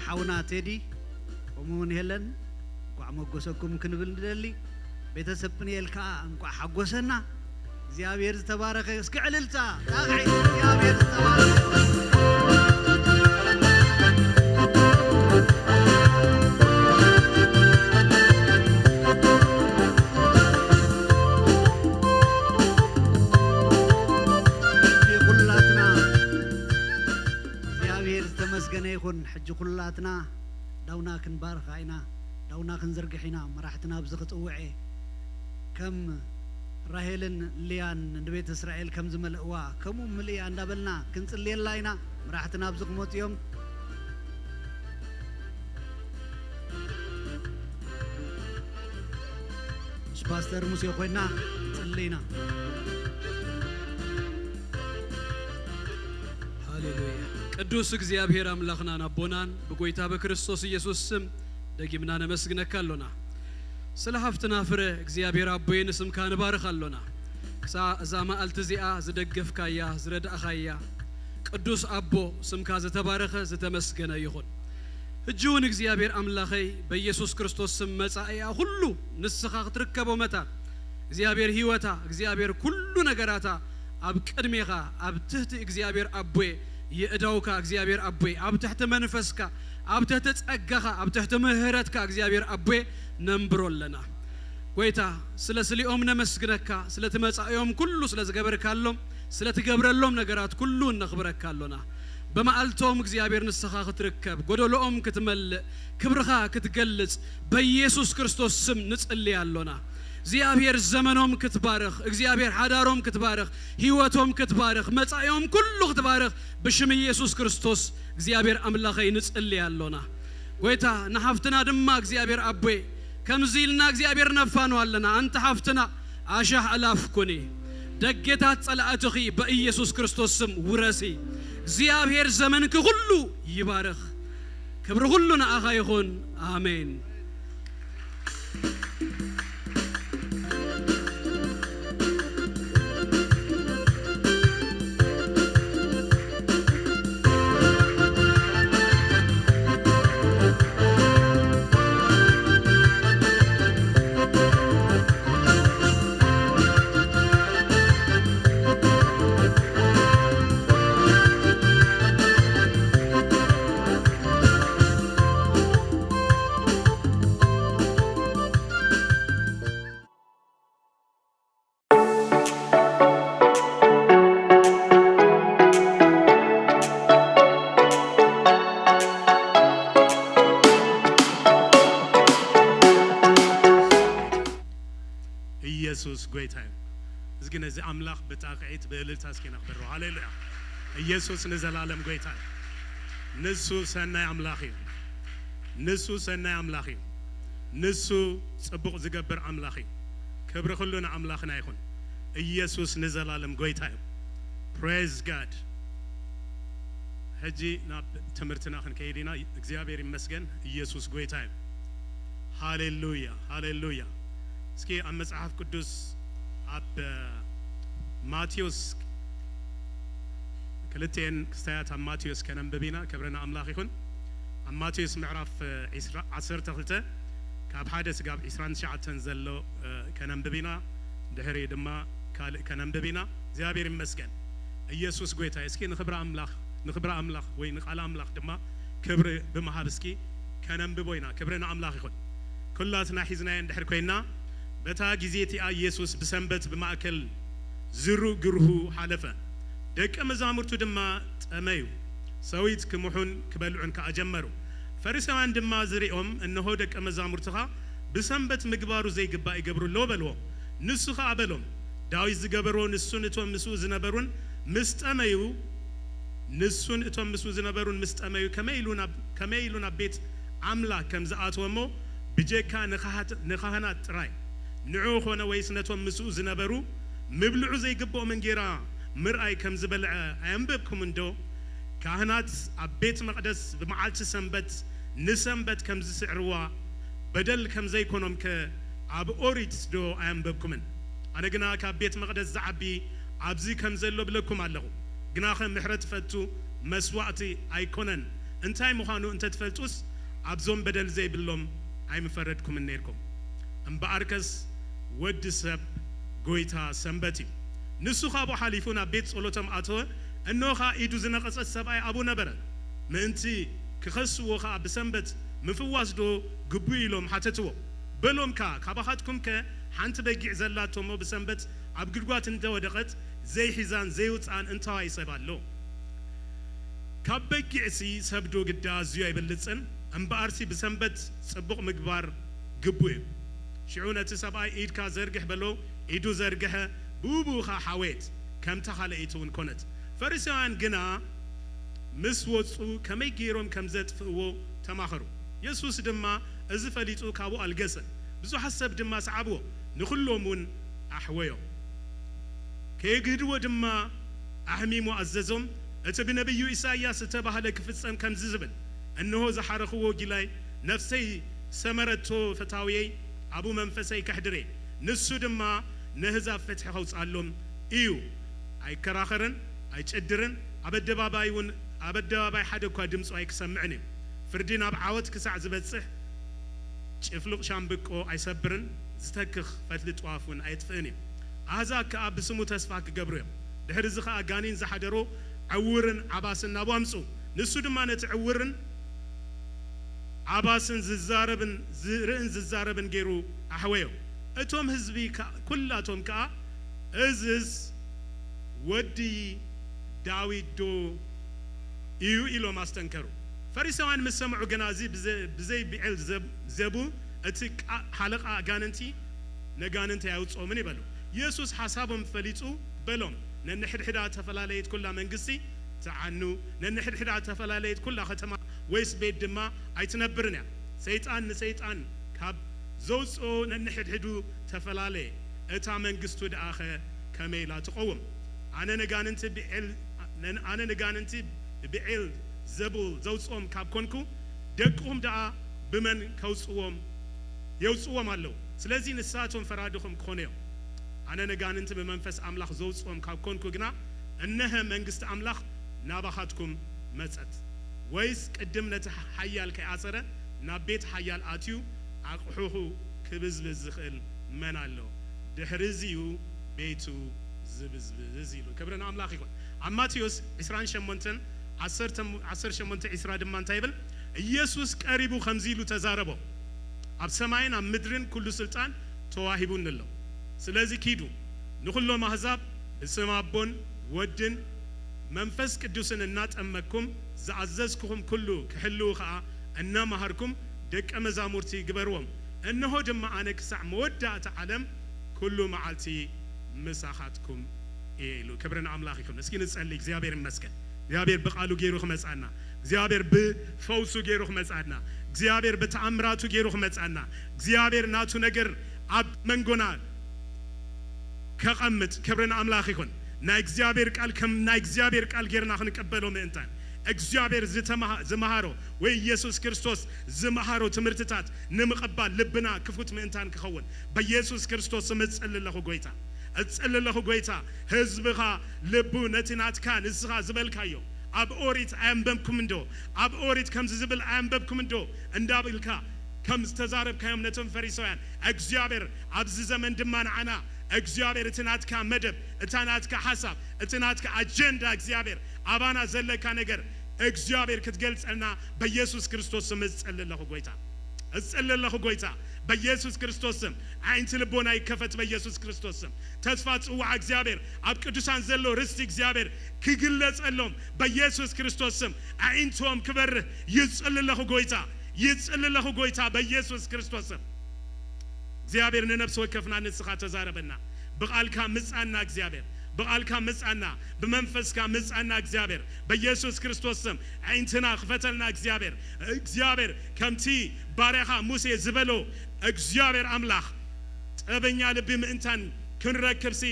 ሓውና ቴዲ፣ ከምኡ እውን ሄለን፣ እንቋዕ መጎሰኩም ክንብል ንደሊ። ቤተሰብ ፕንኤል ከኣ እንቋዕ ሓጎሰና። እግዚኣብሔር ዝተባረኸ። እስኪ ዕልልታ ጣቕዒ። እግዚኣብሔር ዝተባረኸ። ኩላትና እግዚኣብሔር ዝተመስገነ ይኹን። ሕጂ ኩላትና ዳውና ክንባርኻ ኢና፣ ዳውና ክንዝርግሕ ኢና። መራሕትና ኣብዚ ክጽውዕ እየ። ከም ራሄልን ልያን ንቤት እስራኤል ከም ዝመልእዋ፣ ከምኡ ምልእያ እንዳበልና ክንጽልየላ ኢና። መራሕትና ኣብዚ ክመጹ እዮም። ምስ ፓስተር ሙሴ ኮይና ንጽሊ ኢና። ሃሌሉያ። ቅዱስ እግዚኣብሔር ኣምላኽናን ኣቦናን ብጎይታ በክርስቶስ ኢየሱስ ስም ደጊምና ነመስግነካ ኣሎና። ስለ ሃፍትና ፍረ እግዚኣብሔር ኣቦይ ንስምካ ንባርኽ ኣሎና። ክሳዕ እዛ መዓልቲ እዚኣ ዝደገፍካያ፣ ዝረዳእኻያ ቅዱስ ኣቦ ስምካ ዝተባረኸ ዝተመስገነ ይኹን። ሕጂ እውን እግዚኣብሔር ኣምላኸይ በኢየሱስ ክርስቶስ ስም መጻኢኣ ኩሉ ንስኻ ክትርከቦ መታን እግዚኣብሔር ህይወታ እግዚኣብሔር ኩሉ ነገራታ ኣብ ቅድሜኻ ኣብ ትሕቲ እግዚኣብሔር ኣቦይ የእዳውካ እግዚኣብሔር ኣቦይ ኣብ ትሕቲ መንፈስካ ኣብ ትሕቲ ጸጋኻ ኣብ ትሕቲ ምህረትካ እግዚኣብሔር ኣቦይ ነንብሮ ኣለና። ጎይታ ስለ ስሊኦም ነመስግነካ፣ ስለቲ መጻኢኦም ኩሉ ስለ ዝገበርካሎም፣ ስለ ትገብረሎም ነገራት ኩሉ እነኽብረካ ኣሎና። ብመዓልቶም እግዚኣብሔር ንስኻ ክትርከብ፣ ጎደሎኦም ክትመልእ፣ ክብርኻ ክትገልጽ በኢየሱስ ክርስቶስ ስም ንጽሊ ኣሎና። እግዚኣብሔር ዘመኖም ክትባርኽ፣ እግዚኣብሔር ሓዳሮም ክትባርኽ፣ ህይወቶም ክትባርኽ፣ መጻኢኦም ኩሉ ክትባርኽ ብሽም ኢየሱስ ክርስቶስ እግዚኣብሔር ኣምላኸይ ንጽሊ ኣሎና። ጎይታ ንሓፍትና ድማ እግዚኣብሔር ኣቦይ ከምዚ ኢልና እግዚኣብሔር ነፋኑ ኣለና። ኣንቲ ሓፍትና ኣሻሕ ኣላፍ ኩኒ፣ ደጌታት ጸላእትኺ በኢየሱስ ክርስቶስ ስም ውረሲ። እግዚኣብሔር ዘመንኪ ኩሉ ይባርኽ። ክብሪ ኩሉ ንኣኻ ይኹን። ኣሜን። ኢየሱስ ጎይታ እዩ። እስኪ ነዚ ኣምላኽ ብጣቕዒት ብእልልታ እስኪ ነኽብሮ። ሃሌሉያ። ኢየሱስ ንዘላለም ጎይታ እዩ። ንሱ ሰናይ ኣምላኽ እዩ። ንሱ ሰናይ ኣምላኽ እዩ። ንሱ ጽቡቕ ዝገብር ኣምላኽ እዩ። ክብሪ ኩሉ ንኣምላኽና ይኹን። ኢየሱስ ንዘላለም ጎይታ እዩ። Praise God። ሕጂ ናብ ትምህርትና ክንከይድ ኢና። እግዚኣብሔር ይመስገን። ኢየሱስ ጎይታ እዩ። ሃሌሉያ፣ ሃሌሉያ። እስኪ ኣብ መጽሓፍ ቅዱስ ኣብ ማቴዎስ ክልቴን ክስታያት ኣብ ማቴዎስ ከነንብብ ኢና። ክብሪ ንኣምላኽ ይኹን። ኣብ ማቴዎስ ምዕራፍ ዒስራ፣ ዓሰርተ ክልተ ካብ ሓደ ስጋብ ዒስራን ትሽዓተን ዘሎ ከነንብብ ኢና። ድሕሪ ድማ ካልእ ከነንብብ ኢና። እግዚኣብሔር ይመስገን። ኢየሱስ ጎይታ እዩ። እስኪ ንኽብሪ ኣምላኽ፣ ንኽብሪ ኣምላኽ ወይ ንቓል ኣምላኽ ድማ ክብሪ ብምሃብ እስኪ ከነንብቦ ኢና። ክብሪ ንኣምላኽ ይኹን። ኩላትና ሒዝናዮ እንድሕር ኮይና፣ በታ ግዜ እቲኣ ኢየሱስ ብሰንበት ብማእከል ዝሩ ግርሁ ሓለፈ። ደቀ መዛሙርቱ ድማ ጠመዩ፣ ሰዊት ክምሑን ክበልዑን ከኣ ጀመሩ። ፈሪሳውያን ድማ ዝሪኦም፣ እንሆ ደቀ መዛሙርትኻ ብሰንበት ምግባሩ ዘይግባእ ይገብሩ ኣለዉ በልዎ። ንሱ ኸኣ በሎም፣ ዳዊት ዝገበሮ ንሱን እቶም ምስኡ ዝነበሩን ምስ ጠመዩ፣ ንሱን እቶም ምስኡ ዝነበሩን ምስ ጠመዩ ከመይ ኢሉ ናብ፣ ከመይ ኢሉ ናብ ቤት ኣምላኽ ከም ዝኣተወ እሞ ብጀካ ንኻሃት-፣ ንኻህናት ጥራይ ንዕኡ ኾነ ወይስ ነቶም ምስኡ ዝነበሩ ምብልዑ ዘይግብኦም እንጌራ ምርኣይ ከም ዝበልዐ ኣየንበብኩምን ዶ? ካህናት ኣብ ቤት መቕደስ ብመዓልቲ ሰንበት ንሰንበት ከም ዝስዕርዋ በደል ከም ዘይኮኖምከ ኣብ ኦሪት ዶ ኣየንበብኩምን? ኣነ ግና ካብ ቤት መቕደስ ዝዓቢ ኣብዚ ከም ዘሎ እብለኩም ኣለኹ። ግናኸ ምሕረት እፈቱ፣ መስዋእቲ ኣይኮነን፣ እንታይ ምዃኑ እንተትፈልጡስ ኣብዞም በደል ዘይብሎም ኣይምፈረድኩምን ነይርኩም። እምበኣርከስ ወዲ ሰብ ጎይታ ሰንበት እዩ። ንሱ ካብኡ ሓሊፉ ናብ ቤት ጸሎቶም ኣተወ። እንሆ ኸኣ ኢዱ ዝነቐጸት ሰብኣይ ኣብኡ ነበረ። ምእንቲ ክኸስዎ ኸኣ ብሰንበት ምፍዋስ ዶ ግቡእ ኢሎም ሓተትዎ። በሎም ከኣ ካባኻትኩም ከ ሓንቲ በጊዕ ዘላቶ እሞ ብሰንበት ኣብ ጉድጓድ እንተወደቐት ዘይሒዛን ዘይውጽኣን እንታዋይ ሰብ ኣሎ? ካብ በጊዕሲ ሰብ ዶ ግዳ ኣዝዩ ኣይበልጽን? እምበኣርሲ ብሰንበት ጽቡቕ ምግባር ግቡእ እዩ። ሽዑ ነቲ ሰብኣይ ኢድካ ዘርግሕ በሎ። ኢዱ ዘርግሐ፣ ብኡ ብኡ ኸኣ ሓወየት፣ ከምታ ካልኣይቲ እውን ኮነት። ፈሪሳውያን ግና ምስ ወጹ ከመይ ገይሮም ከም ዘጥፍእዎ ተማኸሩ። የሱስ ድማ እዚ ፈሊጡ ካብኡ ኣልገሰ። ብዙሓት ሰብ ድማ ሰዓብዎ፣ ንኹሎም እውን ኣሕወዮም። ከየግህድዎ ድማ ኣሕሚሙ ኣዘዞም። እቲ ብነቢዩ ኢሳይያስ ዝተባህለ ክፍጸም ከምዚ ዝብል፣ እንሆ ዝሓረኽዎ ጊላይ ነፍሰይ ሰመረቶ ፈታውየይ ኣብኡ መንፈሰይ ከሕድሬ፣ ንሱ ድማ ነህዛብ ፍትሒ ከውጽኣሎም እዩ። ኣይከራኸርን ኣይጭድርን፣ ኣብ ኣደባባይ እውን ኣብ ኣደባባይ ሓደ እኳ ድምፁ ኣይክሰምዕን እዩ። ፍርዲ ናብ ዓወት ክሳዕ ዝበጽሕ ጭፍሉቕ ሻምብቆ ኣይሰብርን፣ ዝተክኽ ፈትሊ ጥዋፍ እውን ኣየጥፍእን እዩ። ኣህዛብ ከኣ ብስሙ ተስፋ ክገብሩ እዮም። ድሕሪ እዚ ኸኣ ጋኔን ዝሓደሮ ዕውርን ዓባስን ናብኡ ኣምጽኡ። ንሱ ድማ ነቲ ዕውርን ዓባስን ዝዛረብን ዝርእን ዝዛረብን ገይሩ ኣሕወዮ። እቶም ህዝቢ ከ-፣ ኩላቶም ከኣ እዝስ ወዲ ዳዊት ዶ እዩ ኢሎም ኣስተንከሩ። ፈሪሳውያን ምስ ሰምዑ ግና እዚ ብዘ-፣ ብዘይ ብዔል ዘብ-፣ ዘቡ እቲ ቃ-፣ ሓለቓ ኣጋንንቲ ነጋንንቲ ኣየውጽኦምን ይበሉ። የሱስ ሓሳቦም ፈሊጡ በሎም፣ ነንሕድሕዳ ተፈላለየት ኩላ መንግስቲ ትዓኑ፣ ነንሕድሕዳ ተፈላለየት ኩላ ከተማ ወይስ ቤት ድማ ኣይትነብርን እያ። ሰይጣን ንሰይጣን ካብ ዘውጽኦ ነንሕድሕዱ ተፈላለየ፣ እታ መንግስቱ ደኣኸ ከመይ ኢላ ትቐውም? ኣነ ነጋንንቲ ብዔል-፣ ኣነ ነጋንንቲ ብዔል ዘቡል ዘውጽኦም ካብ ኮንኩ፣ ደቅኹም ደኣ ብመን ከውጽዎም የውጽዎም ኣለዉ። ስለዚ ንሳቶም ፈራድኹም ክኾኑ እዮም። ኣነ ነጋንንቲ ብመንፈስ ኣምላኽ ዘውጽኦም ካብ ኮንኩ ግና፣ እነሀ መንግስቲ ኣምላኽ ናባኻትኩም መጸት። ወይስ ቅድም ነቲ ሓያል ከይኣሰረ ናብ ቤት ሓያል ኣትዩ ኣቕሑኹ ክብዝብዝ ዝኽእል መን ኣሎ? ድሕሪ እዚ እዩ ቤቱ ዝብዝብዝ ኢሉ። ክብሪ ንኣምላኽ ይኹን። ኣብ ማቴዎስ ዕስራን ሸሞንተን፣ ዓሰርተ፣ ዓሰርተ ሸሞንተ ዕስራ ድማ እንታይ ይብል? ኢየሱስ ቀሪቡ ከምዚ ኢሉ ተዛረቦ፣ ኣብ ሰማይን ኣብ ምድርን ኩሉ ስልጣን ተዋሂቡኒ ኣሎ። ስለዚ ኪዱ፣ ንኹሎም ኣህዛብ ብስም ኣቦን ወድን መንፈስ ቅዱስን እናጠመቅኩም ዝኣዘዝኩኹም ኩሉ ክሕልዉ ኸኣ እናመሃርኩም ደቀ መዛሙርቲ ግበርዎም። እንሆ ድማ ኣነ ክሳዕ መወዳእታ ዓለም ኩሉ መዓልቲ ምሳኻትኩም እየ ኢሉ። ክብሪ ንኣምላኽ ይኹን። እስኪ ንጸሊ። እግዚኣብሔር ይመስገን። እግዚኣብሔር ብቃሉ ገይሩ ክመጻና፣ እግዚኣብሔር ብፈውሱ ገይሩ ክመጻና፣ እግዚኣብሔር ብተኣምራቱ ገይሩ ክመጻና፣ እግዚኣብሔር ናቱ ነገር ኣብ መንጎና ከቐምጥ። ክብሪ ንኣምላኽ ይኹን። ናይ እግዚኣብሔር ቃል ከም ናይ እግዚኣብሔር ቃል ጌርና ክንቀበሎ ምእንታን እግዚኣብሔር ዝተመሃ-፣ ዝመሃሮ ወይ ኢየሱስ ክርስቶስ ዝመሃሮ ትምህርትታት ንምቕባል ልብና ክፉት ምእንታን ክኸውን በኢየሱስ ክርስቶስ ስም እጽሊ ኣለኹ ጎይታ። እጽሊ ኣለኹ ጎይታ፣ ህዝብኻ ልቡ ነቲ ናትካ ንስኻ ዝበልካዮ ኣብ ኦሪት ኣየንበብኩም እንዶ? ኣብ ኦሪት ከምዚ ዝብል ኣየንበብኩም እንዶ? እንዳብልካ ከም ዝተዛረብካዮም ነቶም ፈሪሳውያን፣ እግዚኣብሔር ኣብዚ ዘመን ድማ ንዓና እግዚኣብሔር እቲ ናትካ መደብ፣ እታ ናትካ ሓሳብ፣ እቲ ናትካ ኣጀንዳ እግዚኣብሔር ኣባና ዘለካ ነገር እግዚኣብሔር ክትገልጸልና በኢየሱስ ክርስቶስ ስም እጽሊ ኣለኹ ጎይታ። እጽሊ ኣለኹ ጎይታ በኢየሱስ ክርስቶስ ስም። ኣዒንቲ ልቦና ይከፈት በኢየሱስ ክርስቶስ ስም። ተስፋ ጽዋዕ እግዚኣብሔር ኣብ ቅዱሳን ዘሎ ርስቲ እግዚኣብሔር ክግለጸሎም በኢየሱስ ክርስቶስ ስም። ኣዒንቶም ክበርህ ይጽሊ ኣለኹ ጎይታ። ይጽሊ ኣለኹ ጎይታ በኢየሱስ ክርስቶስ ስም። እግዚኣብሔር ንነፍሲ ወከፍና ንስኻ ተዛረበና። ብቓልካ ምጻና እግዚኣብሔር። ብቓልካ ምጻና፣ ብመንፈስካ ምጻና እግዚኣብሔር። በኢየሱስ ክርስቶስ ስም ኣዒንትና ክፈተልና እግዚኣብሔር። እግዚኣብሔር ከምቲ ባርያኻ ሙሴ ዝበሎ እግዚኣብሔር ኣምላኽ ጥበበኛ ልቢ ምእንታን ክንረክብሲ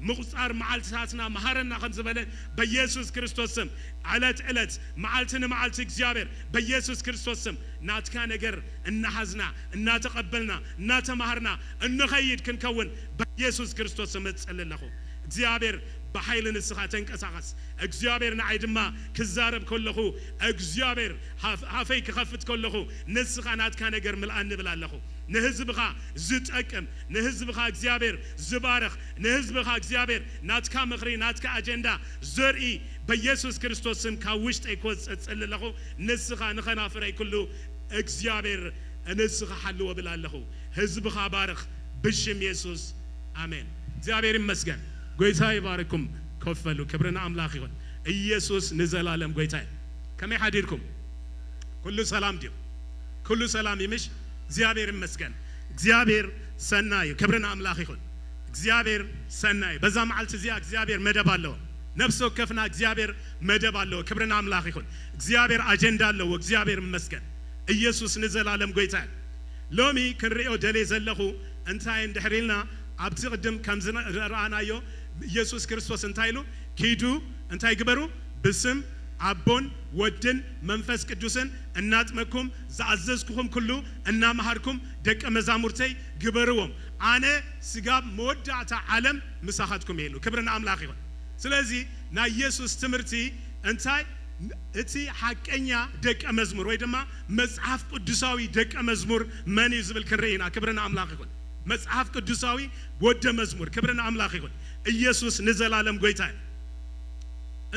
ምቑጻር መዓልትታትና መሃረና ከም ዝበለ በኢየሱስ ክርስቶስ ስም ዕለት ዕለት መዓልቲ ንመዓልቲ እግዚኣብሔር በኢየሱስ ክርስቶስ ስም ናትካ ነገር እናሓዝና እናተቐበልና እናተማሃርና እንኸይድ ክንከውን በኢየሱስ ክርስቶስ ስም እጽሊ ኣለኹ። እግዚኣብሔር ብሓይሊ ንስኻ ተንቀሳቐስ። እግዚኣብሔር ንዓይ ድማ ክዛረብ ከለኹ፣ እግዚኣብሔር ሃፍ-፣ ሃፈይ ክኸፍት ከለኹ፣ ንስኻ ናትካ ነገር ምልኣኒ እብል ኣለኹ። ንህዝብኻ ዝጠቅም፣ ንህዝብኻ እግዚኣብሔር ዝባርኽ፣ ንህዝብኻ እግዚኣብሔር ናትካ ምኽሪ፣ ናትካ ኣጀንዳ ዘርኢ በኢየሱስ ክርስቶስ ስም ካብ ውሽጠይ ክወፅእ እጽሊ ኣለኹ። ንስኻ ንኸናፍረይ ኩሉ እግዚኣብሔር ንስኻ ሓልዎ እብል ኣለኹ። ህዝብኻ ባርኽ ብሽም የሱስ ኣሜን። እግዚኣብሔር ይመስገን። ጎይታ ይባርኩም። ኮፍ በሉ። ክብሪ ንኣምላኽ ይኹን። ኢየሱስ ንዘላለም ጎይታ እዩ። ከመይ ሓዲርኩም? ኩሉ ሰላም ድዩ? ኩሉ ሰላም ይምሽ? እግዚኣብሔር ይመስገን። እግዚኣብሔር ሰናይ እዩ። ክብሪ ንኣምላኽ ይኹን። እግዚኣብሔር ሰናይ እዩ። በዛ መዓልቲ እዚኣ እግዚኣብሔር መደብ ኣለዎ። ነፍሲ ወከፍና እግዚኣብሔር መደብ ኣለዎ። ክብሪ ንኣምላኽ ይኹን። እግዚኣብሔር ኣጀንዳ ኣለዎ። እግዚኣብሔር ይመስገን። ኢየሱስ ንዘላለም ጎይታ እዩ። ሎሚ ክንርእዮ ደልየ ዘለኹ እንታይ እንድሕር ኢልና፣ ኣብቲ ቅድም ከም ዝረኣናዮ ኢየሱስ ክርስቶስ እንታይ ኢሉ? ኪዱ እንታይ ግበሩ? ብስም ኣቦን ወድን መንፈስ ቅዱስን እናጥመኩም ዝኣዘዝኩኹም ኩሉ እናመሃርኩም ደቀ መዛሙርተይ ግበርዎም። ኣነ ስጋብ መወዳእታ ዓለም ምሳኻትኩም እየ ኢሉ። ክብሪ ንኣምላኽ ይኹን። ስለዚ ናይ ኢየሱስ ትምህርቲ እንታይ? እቲ ሓቀኛ ደቀ መዝሙር ወይ ድማ መጽሓፍ ቅዱሳዊ ደቀ መዝሙር መን እዩ ዝብል ክንርኢ ኢና። ክብሪ ንኣምላኽ ይኹን። መጽሓፍ ቅዱሳዊ ወደ መዝሙር። ክብሪ ንኣምላኽ ይኹን። ኢየሱስ ንዘላለም ጎይታ እዩ።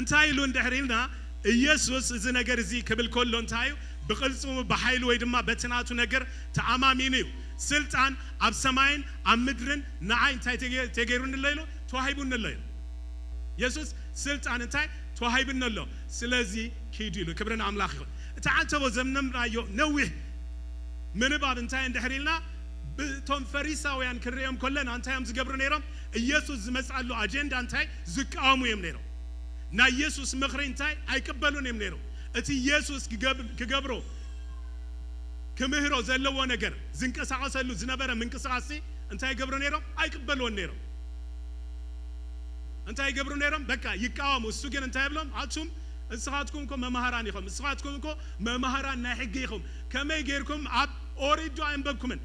እንታይ ኢሉ እንድሕር ኢልና፣ ኢየሱስ እዚ ነገር እዚ ክብል ከሎ እንታይ እዩ? ብቕልጽሙ ብሓይሉ ወይ ድማ በቲ ናቱ ነገር ተኣማሚኑ እዩ። ስልጣን ኣብ ሰማይን ኣብ ምድርን ንዓይ እንታይ ተገ-፣ ተገይሩኒ ኣሎ ኢሉ? ተዋሂቡኒ ኣሎ ኢሉ። የሱስ ስልጣን እንታይ ተዋሂብኒ ኣሎ፣ ስለዚ ኪዱ ኢሉ። ክብሪ ንኣምላኽ ይኹን። እቲ ዓንተቦ ዘምነምናዮ ነዊሕ ምንባብ እንታይ እንድሕር ኢልና፣ ብቶም ፈሪሳውያን ክንርእዮም ከለና እንታይ እዮም ዝገብሩ ነይሮም? ኢየሱስ ዝመጽኣሉ ኣጀንዳ እንታይ ዝቃወሙ እዮም ነይሮም። ናይ ኢየሱስ ምኽሪ እንታይ ኣይቅበሉን እዮም ነይሮም። እቲ ኢየሱስ ክገብ-፣ ክገብሮ ክምህሮ ዘለዎ ነገር፣ ዝንቀሳቐሰሉ ዝነበረ ምንቅስቓስ እንታይ ይገብሩ ነይሮም? ኣይቅበልዎን ነይሮም። እንታይ ይገብሩ ነይሮም? በቃ ይቃወሙ። እሱ ግን እንታይ ይብሎም? ኣቱም ንስኻትኩም እኮ መማህራን ኢኹም፣ ንስኻትኩም እኮ መማህራን ናይ ሕጊ ኢኹም። ከመይ ጌርኩም ኣብ ኦሪት ዶ ኣየንበብኩምን?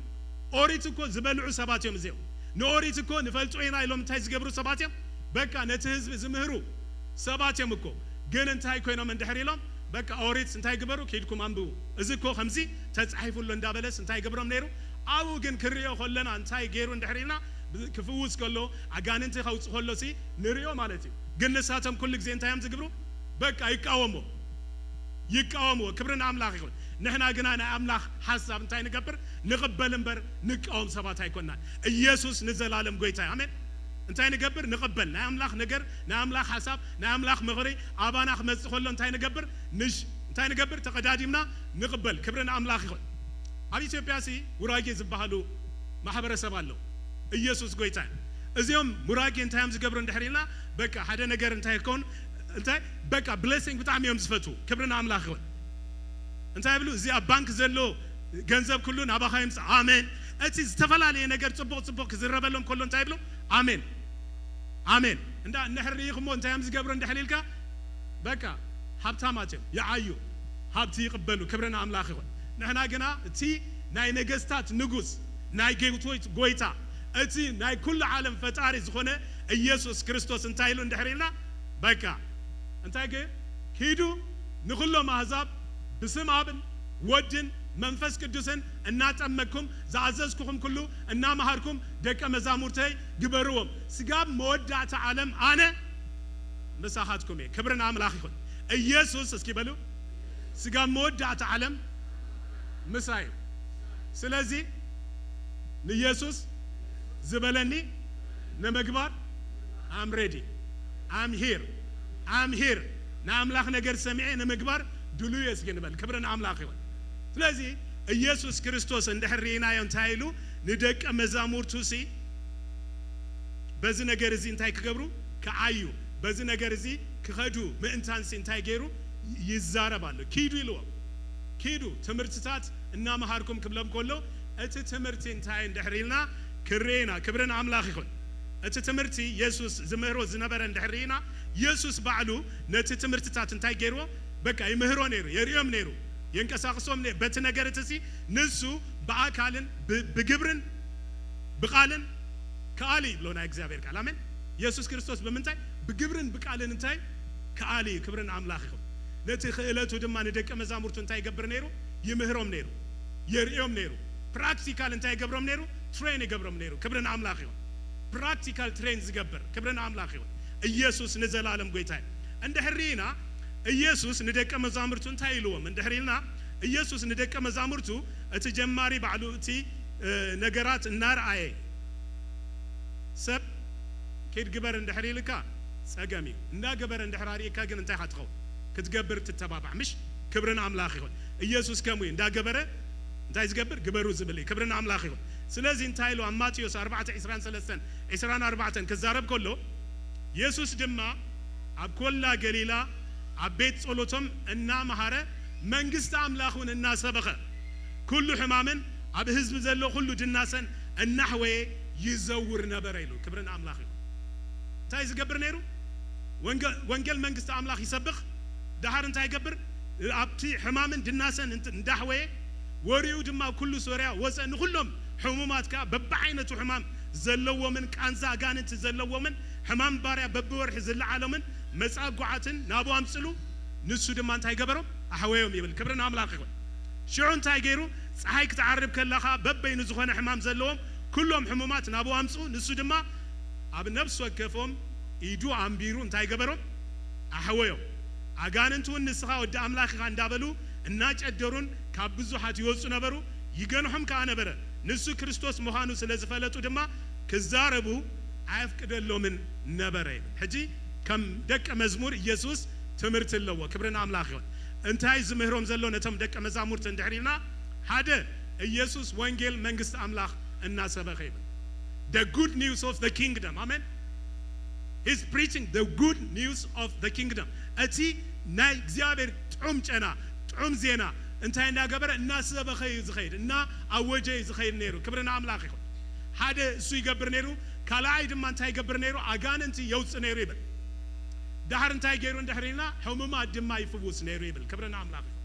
ኦሪት እኮ ዝበልዑ ሰባት እዮም እዚኦም። ንኦሪት እኮ ንፈልጦ ኢና ኢሎም እንታይ ዝገብሩ ሰባት እዮም? በቃ ነቲ ህዝቢ ዝምህሩ ሰባት እዮም እኮ። ግን እንታይ ኮይኖም እንድሕር ኢሎም? በቃ ኦሪት እንታይ ግበሩ? ኪድኩም ኣንብቡ። እዚ እኮ ከምዚ ተጻሒፉ ኣሎ እንዳበለስ እንታይ ይገብሮም ነይሩ? ኣብኡ ግን ክንሪኦ ከለና እንታይ ገይሩ እንድሕር ኢልና፣ ብ-፣ ክፍውስ ከሎ፣ ኣጋንንቲ ከውጽእ ከሎ ሲ ንሪኦ ማለት እዩ። ግን ንሳቶም ኩሉ ግዜ እንታይ እዮም ዝግብሩ? በቃ ይቃወሞ። ይቃወምዎ። ክብሪ ንኣምላኽ ይኹን። ንሕና ግና ናይ ኣምላኽ ሓሳብ እንታይ ንገብር? ንቕበል እምበር ንቃወም ሰባት ኣይኮናን። ኢየሱስ ንዘላለም ጎይታ እዩ። ኣሜን። እንታይ ንገብር? ንቕበል። ናይ ኣምላኽ ነገር፣ ናይ ኣምላኽ ሓሳብ፣ ናይ ኣምላኽ ምኽሪ ኣባና ክመጽእ ከሎ እንታይ ንገብር? ንሽ-፣ እንታይ ንገብር? ተቐዳዲምና ንቕበል። ክብሪ ንኣምላኽ ይኹን። ኣብ ኢትዮጵያ ሲ ጉራጌ ዝበሃሉ ማሕበረሰብ ኣለዉ። ኢየሱስ ጎይታ እዩ። እዚኦም ጉራጌ እንታይ እዮም ዝገብሩ እንድሕር ኢልና፣ በቃ ሓደ ነገር እንታይ ክኸውን፣ እንታይ በቃ ብሌሲንግ ብጣዕሚ እዮም ዝፈትዉ። ክብሪ ንኣምላኽ ይኹን። እንታይ ይብሉ? እዚ ኣብ ባንክ ዘሎ ገንዘብ ኩሉ ናባኻ ይምጻእ። ኣሜን። እቲ ዝተፈላለየ ነገር ጽቡቕ ጽቡቕ ክዝረበሎም ከሎ እንታይ ይብሉ? ኣሜን፣ ኣሜን። እንዳ እንድሕር ርኢኹሞ እንታይ እዮም ዝገብሩ እንድሕር ኢልካ፣ በቃ ሃብታማት እዮም፣ ይዓዩ፣ ሃብቲ ይቕበሉ። ክብሪ ንኣምላኽ ይኹን። ንሕና ግና እቲ ናይ ነገስታት ንጉስ፣ ናይ ጌቶች ጎይታ፣ እቲ ናይ ኩሉ ዓለም ፈጣሪ ዝኾነ ኢየሱስ ክርስቶስ እንታይ ኢሉ እንድሕር ኢልና፣ በቃ እንታይ ገ-፣ ኪዱ ንኹሎም ኣህዛብ ብስም ኣብን ወድን መንፈስ ቅዱስን እናጠመቅኩም ዝኣዘዝኩኹም ኩሉ እናመሃርኩም ደቀ መዛሙርተይ ግበርዎም። ስጋብ መወዳእታ ዓለም ኣነ ምሳኻትኩም እየ። ክብሪ ንኣምላኽ ይኹን። ኢየሱስ እስኪ በሉ፣ ስጋብ መወዳእታ ዓለም ምሳይ እዩ። ስለዚ ንኢየሱስ ዝበለኒ ንምግባር I'm ready, I'm here, I'm here። ናይ ኣምላኽ ነገር ሰሚዐ ንምግባር ድሉየ እስኪ ንበል። ክብሪ ንኣምላኽ ይኹን። ስለዚ ኢየሱስ ክርስቶስ እንድሕር ርኢናዮ እንታይ ኢሉ ንደቀ መዛሙርቱ ሲ በዚ ነገር እዚ እንታይ ክገብሩ? ክዓዩ፣ በዚ ነገር እዚ ክኸዱ ምእንታንሲ እንታይ ገይሩ? ይዛረብ ኣሎ። ኪዱ ኢልዎም። ኪዱ ትምህርትታት እናመሃርኩም ክብሎም ከሎ እቲ ትምህርቲ እንታይ እንድሕር ኢልና ክርኤና፣ ክብሪ ንኣምላኽ ይኹን። እቲ ትምህርቲ የሱስ ዝምህሮ ዝነበረ እንድሕር ርኢና፣ የሱስ ባዕሉ ነቲ ትምህርትታት እንታይ ገይርዎ? በቃ ይምህሮ ነይሩ፣ የርእዮም ነይሩ፣ የንቀሳቕሶም ነይሩ። በቲ ነገር እቲ ሲ ንሱ ብኣካልን ብ-፣ ብግብርን ብቓልን ከኣሊ ይብሎ ናይ እግዚኣብሔር ቃል። ኣሜን። የሱስ ክርስቶስ ብምንታይ? ብግብርን ብቃልን እንታይ ክኣል እዩ። ክብርን ኣምላኽ ይኹን። ነቲ ክእለቱ ድማ ንደቀ መዛሙርቱ እንታይ ይገብር ነይሩ? ይምህሮም ነይሩ፣ የርእዮም ነይሩ። ፕራክቲካል እንታይ ይገብሮም ነይሩ? ትሬን ይገብሮም ነይሩ። ክብርን ኣምላኽ ይኹን። ፕራክቲካል ትሬን ዝገብር። ክብርን ኣምላኽ ይኹን። ኢየሱስ ንዘላለም ጎይታ እዩ። እንድሕር ርኢና ኢየሱስ ንደቀ መዛሙርቱ እንታይ ኢልዎም እንድሕር ኢልና፣ ኢየሱስ ንደቀ መዛሙርቱ እቲ ጀማሪ ባዕሉ እቲ ነገራት እናርኣየ፣ ሰብ ኪድ ግበር እንድሕር ኢልካ ጸገም እዩ። እንዳገበረ እንድሕር ኣርእካ ግን እንታይ ኢኻ ትኸውን? ክትገብር ትተባባዕ ምሽ? ክብርን ኣምላኽ ይኹን። ኢየሱስ ከምኡ እዩ። እንዳገበረ እንታይ ዝገብር? ግበሩ ዝብል እዩ። ክብርን ኣምላኽ ይኹን። ስለዚ እንታይ ኢሉ ኣብ ማቴዎስ ኣርባዕተ ዕስራን ሰለስተን ዕስራን ኣርባዕተን ክዛረብ ከሎ፣ የሱስ ድማ ኣብ ኮላ ገሊላ ኣብ ቤት ጸሎቶም እናመሃረ መንግስቲ ኣምላኽ እውን እናሰበኸ ኩሉ ሕማምን ኣብ ህዝቢ ዘሎ ኩሉ ድናሰን እናሕወየ ይዘውር ነበረ ኢሉ። ክብርን ኣምላኽ ይኹን። እንታይ ዝገብር ነይሩ? ወንጌል መንግስቲ ኣምላኽ ይሰብኽ። ደሓር እንታይ ይገብር? ኣብቲ ሕማምን ድናሰን እንዳሕወየ ወሪኡ ድማ ኩሉ ሶርያ ወፀ። ንኩሎም ሕሙማት ከዓ በብዓይነቱ ሕማም ዘለዎምን ቃንዛ ኣጋንንቲ ዘለዎምን ሕማም ባርያ በብወርሒ ዝለዓሎምን መፃጉዓትን ናብኡ ኣምፅሉ። ንሱ ድማ እንታይ ገበሮም? ኣሕወዮም ይብል። ክብርን ኣምላኽ ይኹን። ሽዑ እንታይ ገይሩ? ፀሓይ ክትዓርብ ከላኻ በበይኑ ዝኾነ ሕማም ዘለዎም ኩሎም ሕሙማት ናብኡ ኣምፅኡ። ንሱ ድማ ኣብ ነፍሲ ወከፎም ኢዱ ኣንቢሩ እንታይ ገበሮም? ኣሕወዮም። ኣጋንንቲ እውን ንስኻ ወዲ ኣምላኽ ኢኻ እንዳበሉ እናጨደሩን ካብ ብዙሓት ይወፁ ነበሩ። ይገንሖም ከኣ ነበረ። ንሱ ክርስቶስ ምዃኑ ስለ ዝፈለጡ ድማ ክዛረቡ ኣየፍቅደሎምን ነበረ ይብል። ሕጂ ከም ደቀ መዝሙር ኢየሱስ ትምህርቲ ኣለዎ። ክብርን ኣምላኽ ይኹን። እንታይ ዝምህሮም ዘሎ ነቶም ደቀ መዛሙርቲ እንድሕር ኢልና፣ ሓደ ኢየሱስ ወንጌል መንግስቲ ኣምላኽ እናሰበኸ ይብል። The good news of the kingdom. ኣሜን። He's preaching the good news of the kingdom. እቲ ናይ እግዚኣብሔር ጥዑም ጨና፣ ጥዑም ዜና እንታይ እንዳገበረ እናሰበኸ እዩ ዝኸይድ፣ እና ኣወጀ እዩ ዝኸይድ ነይሩ። ክብርን ኣምላኽ ይኹን። ሓደ እሱ ይገብር ነይሩ፣ ካልኣይ ድማ እንታይ ይገብር ነይሩ? ኣጋንንቲ የውፅእ ነይሩ ይብል። ዳሕር እንታይ ገይሩ እንድሕር ኢልና፣ ሕሙማት ድማ ይፍውስ ነይሩ ይብል። ክብርን ኣምላኽ ይኹን።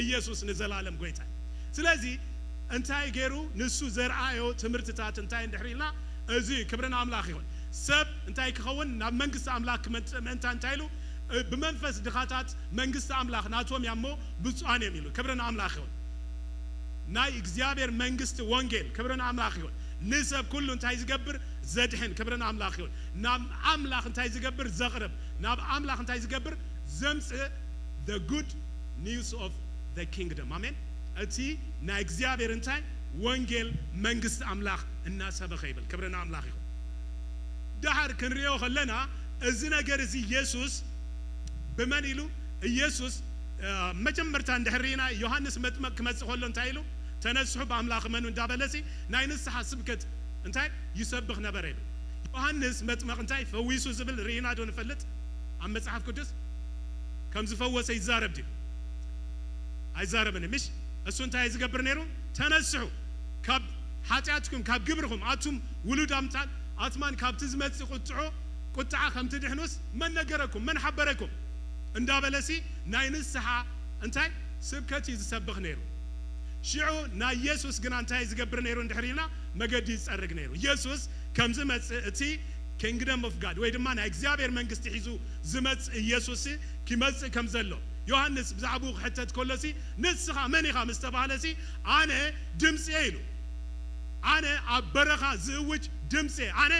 ኢየሱስ ንዘላለም ጎይታ። ስለዚ እንታይ ገይሩ? ንሱ ዘርኣዮ ትምህርትታት እንታይ እንድሕር ኢልና፣ እዚ ክብርን ኣምላኽ ይኹን። ሰብ እንታይ ክኸውን? ናብ መንግስቲ ኣምላኽ ክመጽእ ምእንታ እንታይ ኢሉ? ብመንፈስ ድኻታት መንግስቲ ኣምላኽ ናቶም እያ እሞ ብፁዓን እዮም ኢሉ። ክብርን ኣምላኽ ይኹን። ናይ እግዚኣብሔር መንግስቲ ወንጌል፣ ክብርን ኣምላኽ ይኹን። ንሰብ ኩሉ እንታይ ዝገብር? ዘድሕን። ክብርን ኣምላኽ ይኹን። ናብ ኣምላኽ እንታይ ዝገብር? ዘቕርብ። ናብ ኣምላኽ እንታይ ዝገብር? ዘምጽእ። The good news of the kingdom. ኣሜን። እቲ ናይ እግዚኣብሔር እንታይ? ወንጌል መንግስቲ ኣምላኽ እናሰበኸ ይብል። ክብርን ኣምላኽ ይኹን። ደሓር ክንሪኦ ከለና እዚ ነገር እዚ ኢየሱስ ብመን ኢሉ? ኢየሱስ መጀመርታ እንድሕር ርኢና ዮሃንስ መጥመቅ ክመጽእ ከሎ እንታይ ኢሉ? ተነስሑ ብኣምላኽ እመኑ እንዳበለሲ ናይ ንስሓ ስብከት እንታይ ይሰብኽ ነበረ ይብል። ዮሃንስ መጥመቕ እንታይ ፈዊሱ ዝብል ርኢና ዶ ንፈልጥ? ኣብ መጽሓፍ ቅዱስ ከም ዝፈወሰ ይዛረብ ድዩ? ኣይዛረብን። ምሽ እሱ እንታይ ዝገብር ነይሩ? ተነስሑ ካብ ሓጢኣትኩም ካብ ግብርኹም ኣቱም ውሉድ ኣምታል ኣትማን ካብቲ ዝመጽእ ቁጥዖ ቁጥዓ ከም ትድሕኑስ መን ነገረኩም? መን ሓበረኩም? እንዳበለሲ ናይ ንስሓ እንታይ ስብከት እዩ ዝሰብኽ ነይሩ። ሽዑ ናይ ኢየሱስ ግና እንታይ ዝገብር ነይሩ እንድሕር ኢልና መገዲ ይጸርግ ነይሩ። ኢየሱስ ከም ዝመጽእ እቲ kingdom of God ወይ ድማ ናይ እግዚኣብሔር መንግስቲ ሒዙ ዝመጽእ ኢየሱስ ክመጽእ ከም ዘሎ ዮሃንስ ብዛዕባኡ ክሕተት ከሎሲ ንስኻ መን ኢኻ ምስ ተባህለሲ ኣነ ድምፂ እየ ኢሉ። ኣነ ኣብ በረኻ ዝእውጅ ድምፂ እየ። ኣነ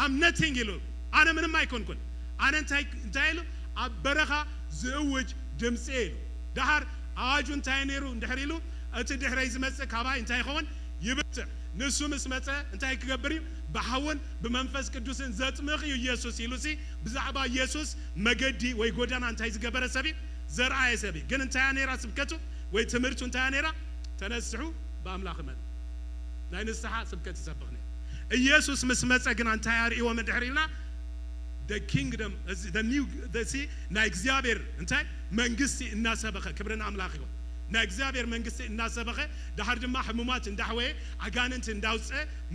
I'm nothing ኢሉ። ኣነ ምንም ኣይኮንኩን። ኣነ እንታይ እንታይ ኢሉ? ኣብ በረኻ ዝእውጅ ድምፂ እየ ኢሉ። ደሓር ኣዋጁ እንታይ ነይሩ እንድሕር ኢሉ እቲ ድሕረይ ዝመፅእ ካባይ እንታይ ይኸውን? ይብርትዕ። ንሱ ምስ መፀ እንታይ ክገብር እዩ? ብሓውን ብመንፈስ ቅዱስን ዘጥምቕ እዩ ኢየሱስ ኢሉሲ ብዛዕባ ኢየሱስ መገዲ ወይ ጎደና እንታይ ዝገበረ ሰብ እዩ? ዘርኣየ ሰብ እዩ። ግን እንታይ እያ ነይራ ስብከቱ ወይ ትምህርቱ እንታይ እያ ነይራ? ተነስሑ ብኣምላኽ እመኑ። ናይ ንስሓ ስብከት ይሰብኽ ነይሩ። ኢየሱስ ምስ መጸ ግና እንታይ ኣርእይዎም እንድሕር ኢልና the kingdom እዚ the new the ሲ ናይ እግዚኣብሔር እንታይ መንግስቲ እናሰበኸ ክብርን ኣምላኽ ይኹን ናይ እግዚኣብሔር መንግስቲ እናሰበኸ ድሓር ድማ ሕሙማት እንዳሕወየ ኣጋንንት እንዳውፀ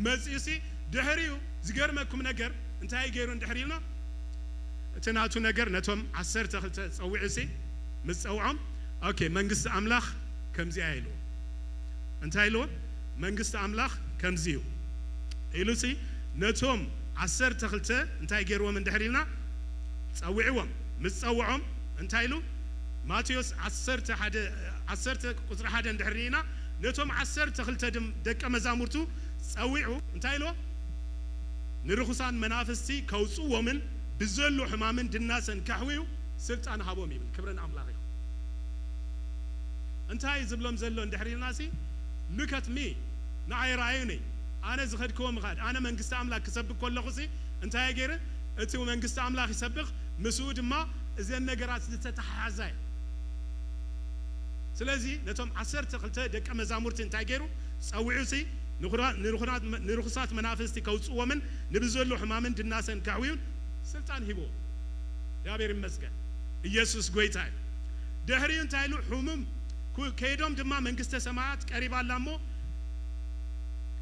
መፅኡ ሲ ድሕሪኡ ዝገርመኩም ነገር እንታይ ገይሩ እንድሕር ኢልና እቲ ናቱ ነገር ነቶም ዓሰርተ ክልተ ጸዊዑ ሲ ምስ ጸውዖም okay መንግስቲ ኣምላኽ ከምዚኣ ኢሉ እንታይ ኢልዎም መንግስቲ ኣምላኽ ከምዚ እዩ ኢሉ ሲ ነቶም ዓሰርተ ክልተ እንታይ ገይርዎም እንድሕር ኢልና ጸዊዕዎም። ምስ ጸውዖም እንታይ ኢሉ? ማቴዎስ ዓሰርተ ሓደ፣ ዓሰርተ ቁጽሪ ሓደ እንድሕር ርኢና፣ ነቶም ዓሰርተ ክልተ ድም-፣ ደቀ መዛሙርቱ ጸዊዑ እንታይ ኢልዎ? ንርኹሳን መናፍስቲ ከውጽዎምን ብዘሎ ሕማምን ድናሰን ከሕውዩ ስልጣን ሃቦም ይብል። ክብሪ ንኣምላኽ ይኹን። እንታይ ዝብሎም ዘሎ እንድሕር ኢልናሲ፣ look at me፣ ንዓይ ረኣዩኒ፣ ኣነ ዝኸድክዎ ምኻድ፣ ኣነ መንግስቲ ኣምላኽ ክሰብክ ከለኹሲ እንታይ እየ ገይረ? እቲ መንግስቲ ኣምላኽ ይሰብኽ፣ ምስኡ ድማ እዘን ነገራት ዝተተሓሓዛ እየ። ስለዚ ነቶም ዓሰርተ ክልተ ደቀ መዛሙርቲ እንታይ ገይሩ? ጸዊዑሲ ንኹራ-፣ ንርኹናት-፣ ንርኹሳት መናፍስቲ ከውጽዎምን ንብዘሎ ሕማምን ድናሰን ከሕውዩን ስልጣን ሂብዎ። እግዚኣብሔር ይመስገን። ኢየሱስ ጎይታ እዩ። ድሕሪኡ እንታይ ኢሉ? ሕሙም ኩ-፣ ከይዶም ድማ መንግስተ ሰማያት ቀሪባ ኣላ እሞ፣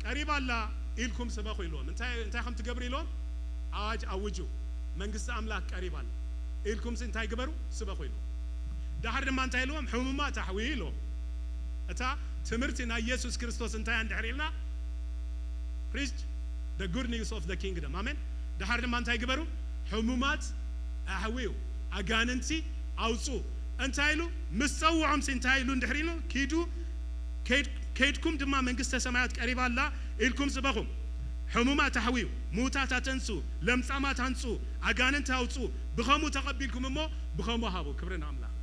ቀሪባ ኣላ ኢልኩም ስበኹ ኢልዎም። እንታይ፣ እንታይ ከም ትገብሩ ኢልዎም? ኣዋጅ ኣውጁ፣ መንግስቲ ኣምላኽ ቀሪባ ኣላ ኢልኩምሲ እንታይ ግበሩ? ስበኹ ኢልዎም። ዳሕር ድማ እንታይ ኢልዎም? ሕሙማት ኣሕውዩ ኢልዎም። እታ ትምህርቲ ናይ ኢየሱስ ክርስቶስ እንታይ እንድሕር ኢልና? Preach the good news of the kingdom። ኣሜን። ዳሕር ድማ እንታይ ግበሩ? ሕሙማት ኣሕውዩ፣ ኣጋንንቲ ኣውጹ። እንታይ ኢሉ? ምስ ጸውዖምሲ እንታይ ኢሉ እንድሕር ኢሉ? ኪዱ፣ ከይድ-፣ ከይድኩም ድማ መንግስተ ሰማያት ቀሪባ ኣላ ኢልኩም ስበኹ። ሕሙማት ኣሕውዩ፣ ምዉታት ኣተንሱ፣ ለምጻማት ኣንጹ፣ ኣጋንንቲ ኣውጹ፣ ብኸምኡ ተቐቢልኩም እሞ ብኸምኡ ሃቡ። ክብሪ ንኣምላኽ።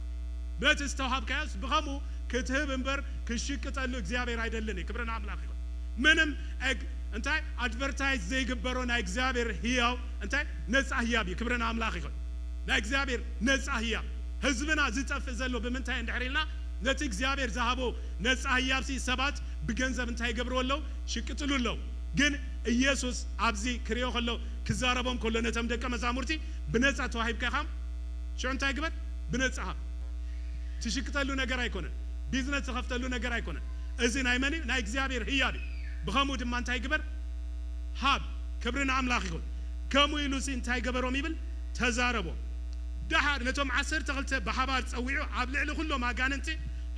በቲ ዝተውሃብካዮስ ብኸምኡ ክትህብ እምበር ክሽቅጠሉ እግዚኣብሔር ኣይደልን እዩ። ክብሪ ንኣምላኽ ይኹን። ምንም ኤግ-፣ እንታይ ኣድቨርታይዝ ዘይግበሮ ናይ እግዚኣብሔር ህያው እንታይ ነጻ ህያብ እዩ። ክብሪ ንኣምላኽ ይኹን። ናይ እግዚኣብሔር ነጻ ህያብ። ህዝብና ዝጠፍእ ዘሎ ብምንታይ እንድሕር ኢልና፣ ነቲ እግዚኣብሔር ዝሃቦ ነጻ ህያብሲ ሰባት ብገንዘብ እንታይ ይገብርዎ ኣለዉ? ሽቅጥሉ ኣለዉ። ግን ኢየሱስ ኣብዚ ክሪኦ ከሎ፣ ክዛረቦም ከሎ ነቶም ደቀ መዛሙርቲ ብነጻ ተዋሂብካ ኢኻም፣ ሽዑ እንታይ ግበር? ብነጻ ሃብ። ትሽቅጠሉ ነገር ኣይኮነን። ቢዝነስ ትኸፍተሉ ነገር ኣይኮነን። እዚ ናይ መን እዩ? ናይ እግዚኣብሔር ህያብ እዩ። ብኸምኡ ድማ እንታይ ግበር? ሃብ። ክብሪ ንኣምላኽ ይኹን። ከምኡ ኢሉሲ እንታይ ገበሮም ይብል? ተዛረቦም። ደሓር ነቶም ዓሰርተ ክልተ ብሓባር ጸዊዑ ኣብ ልዕሊ ኩሎም ኣጋንንቲ፣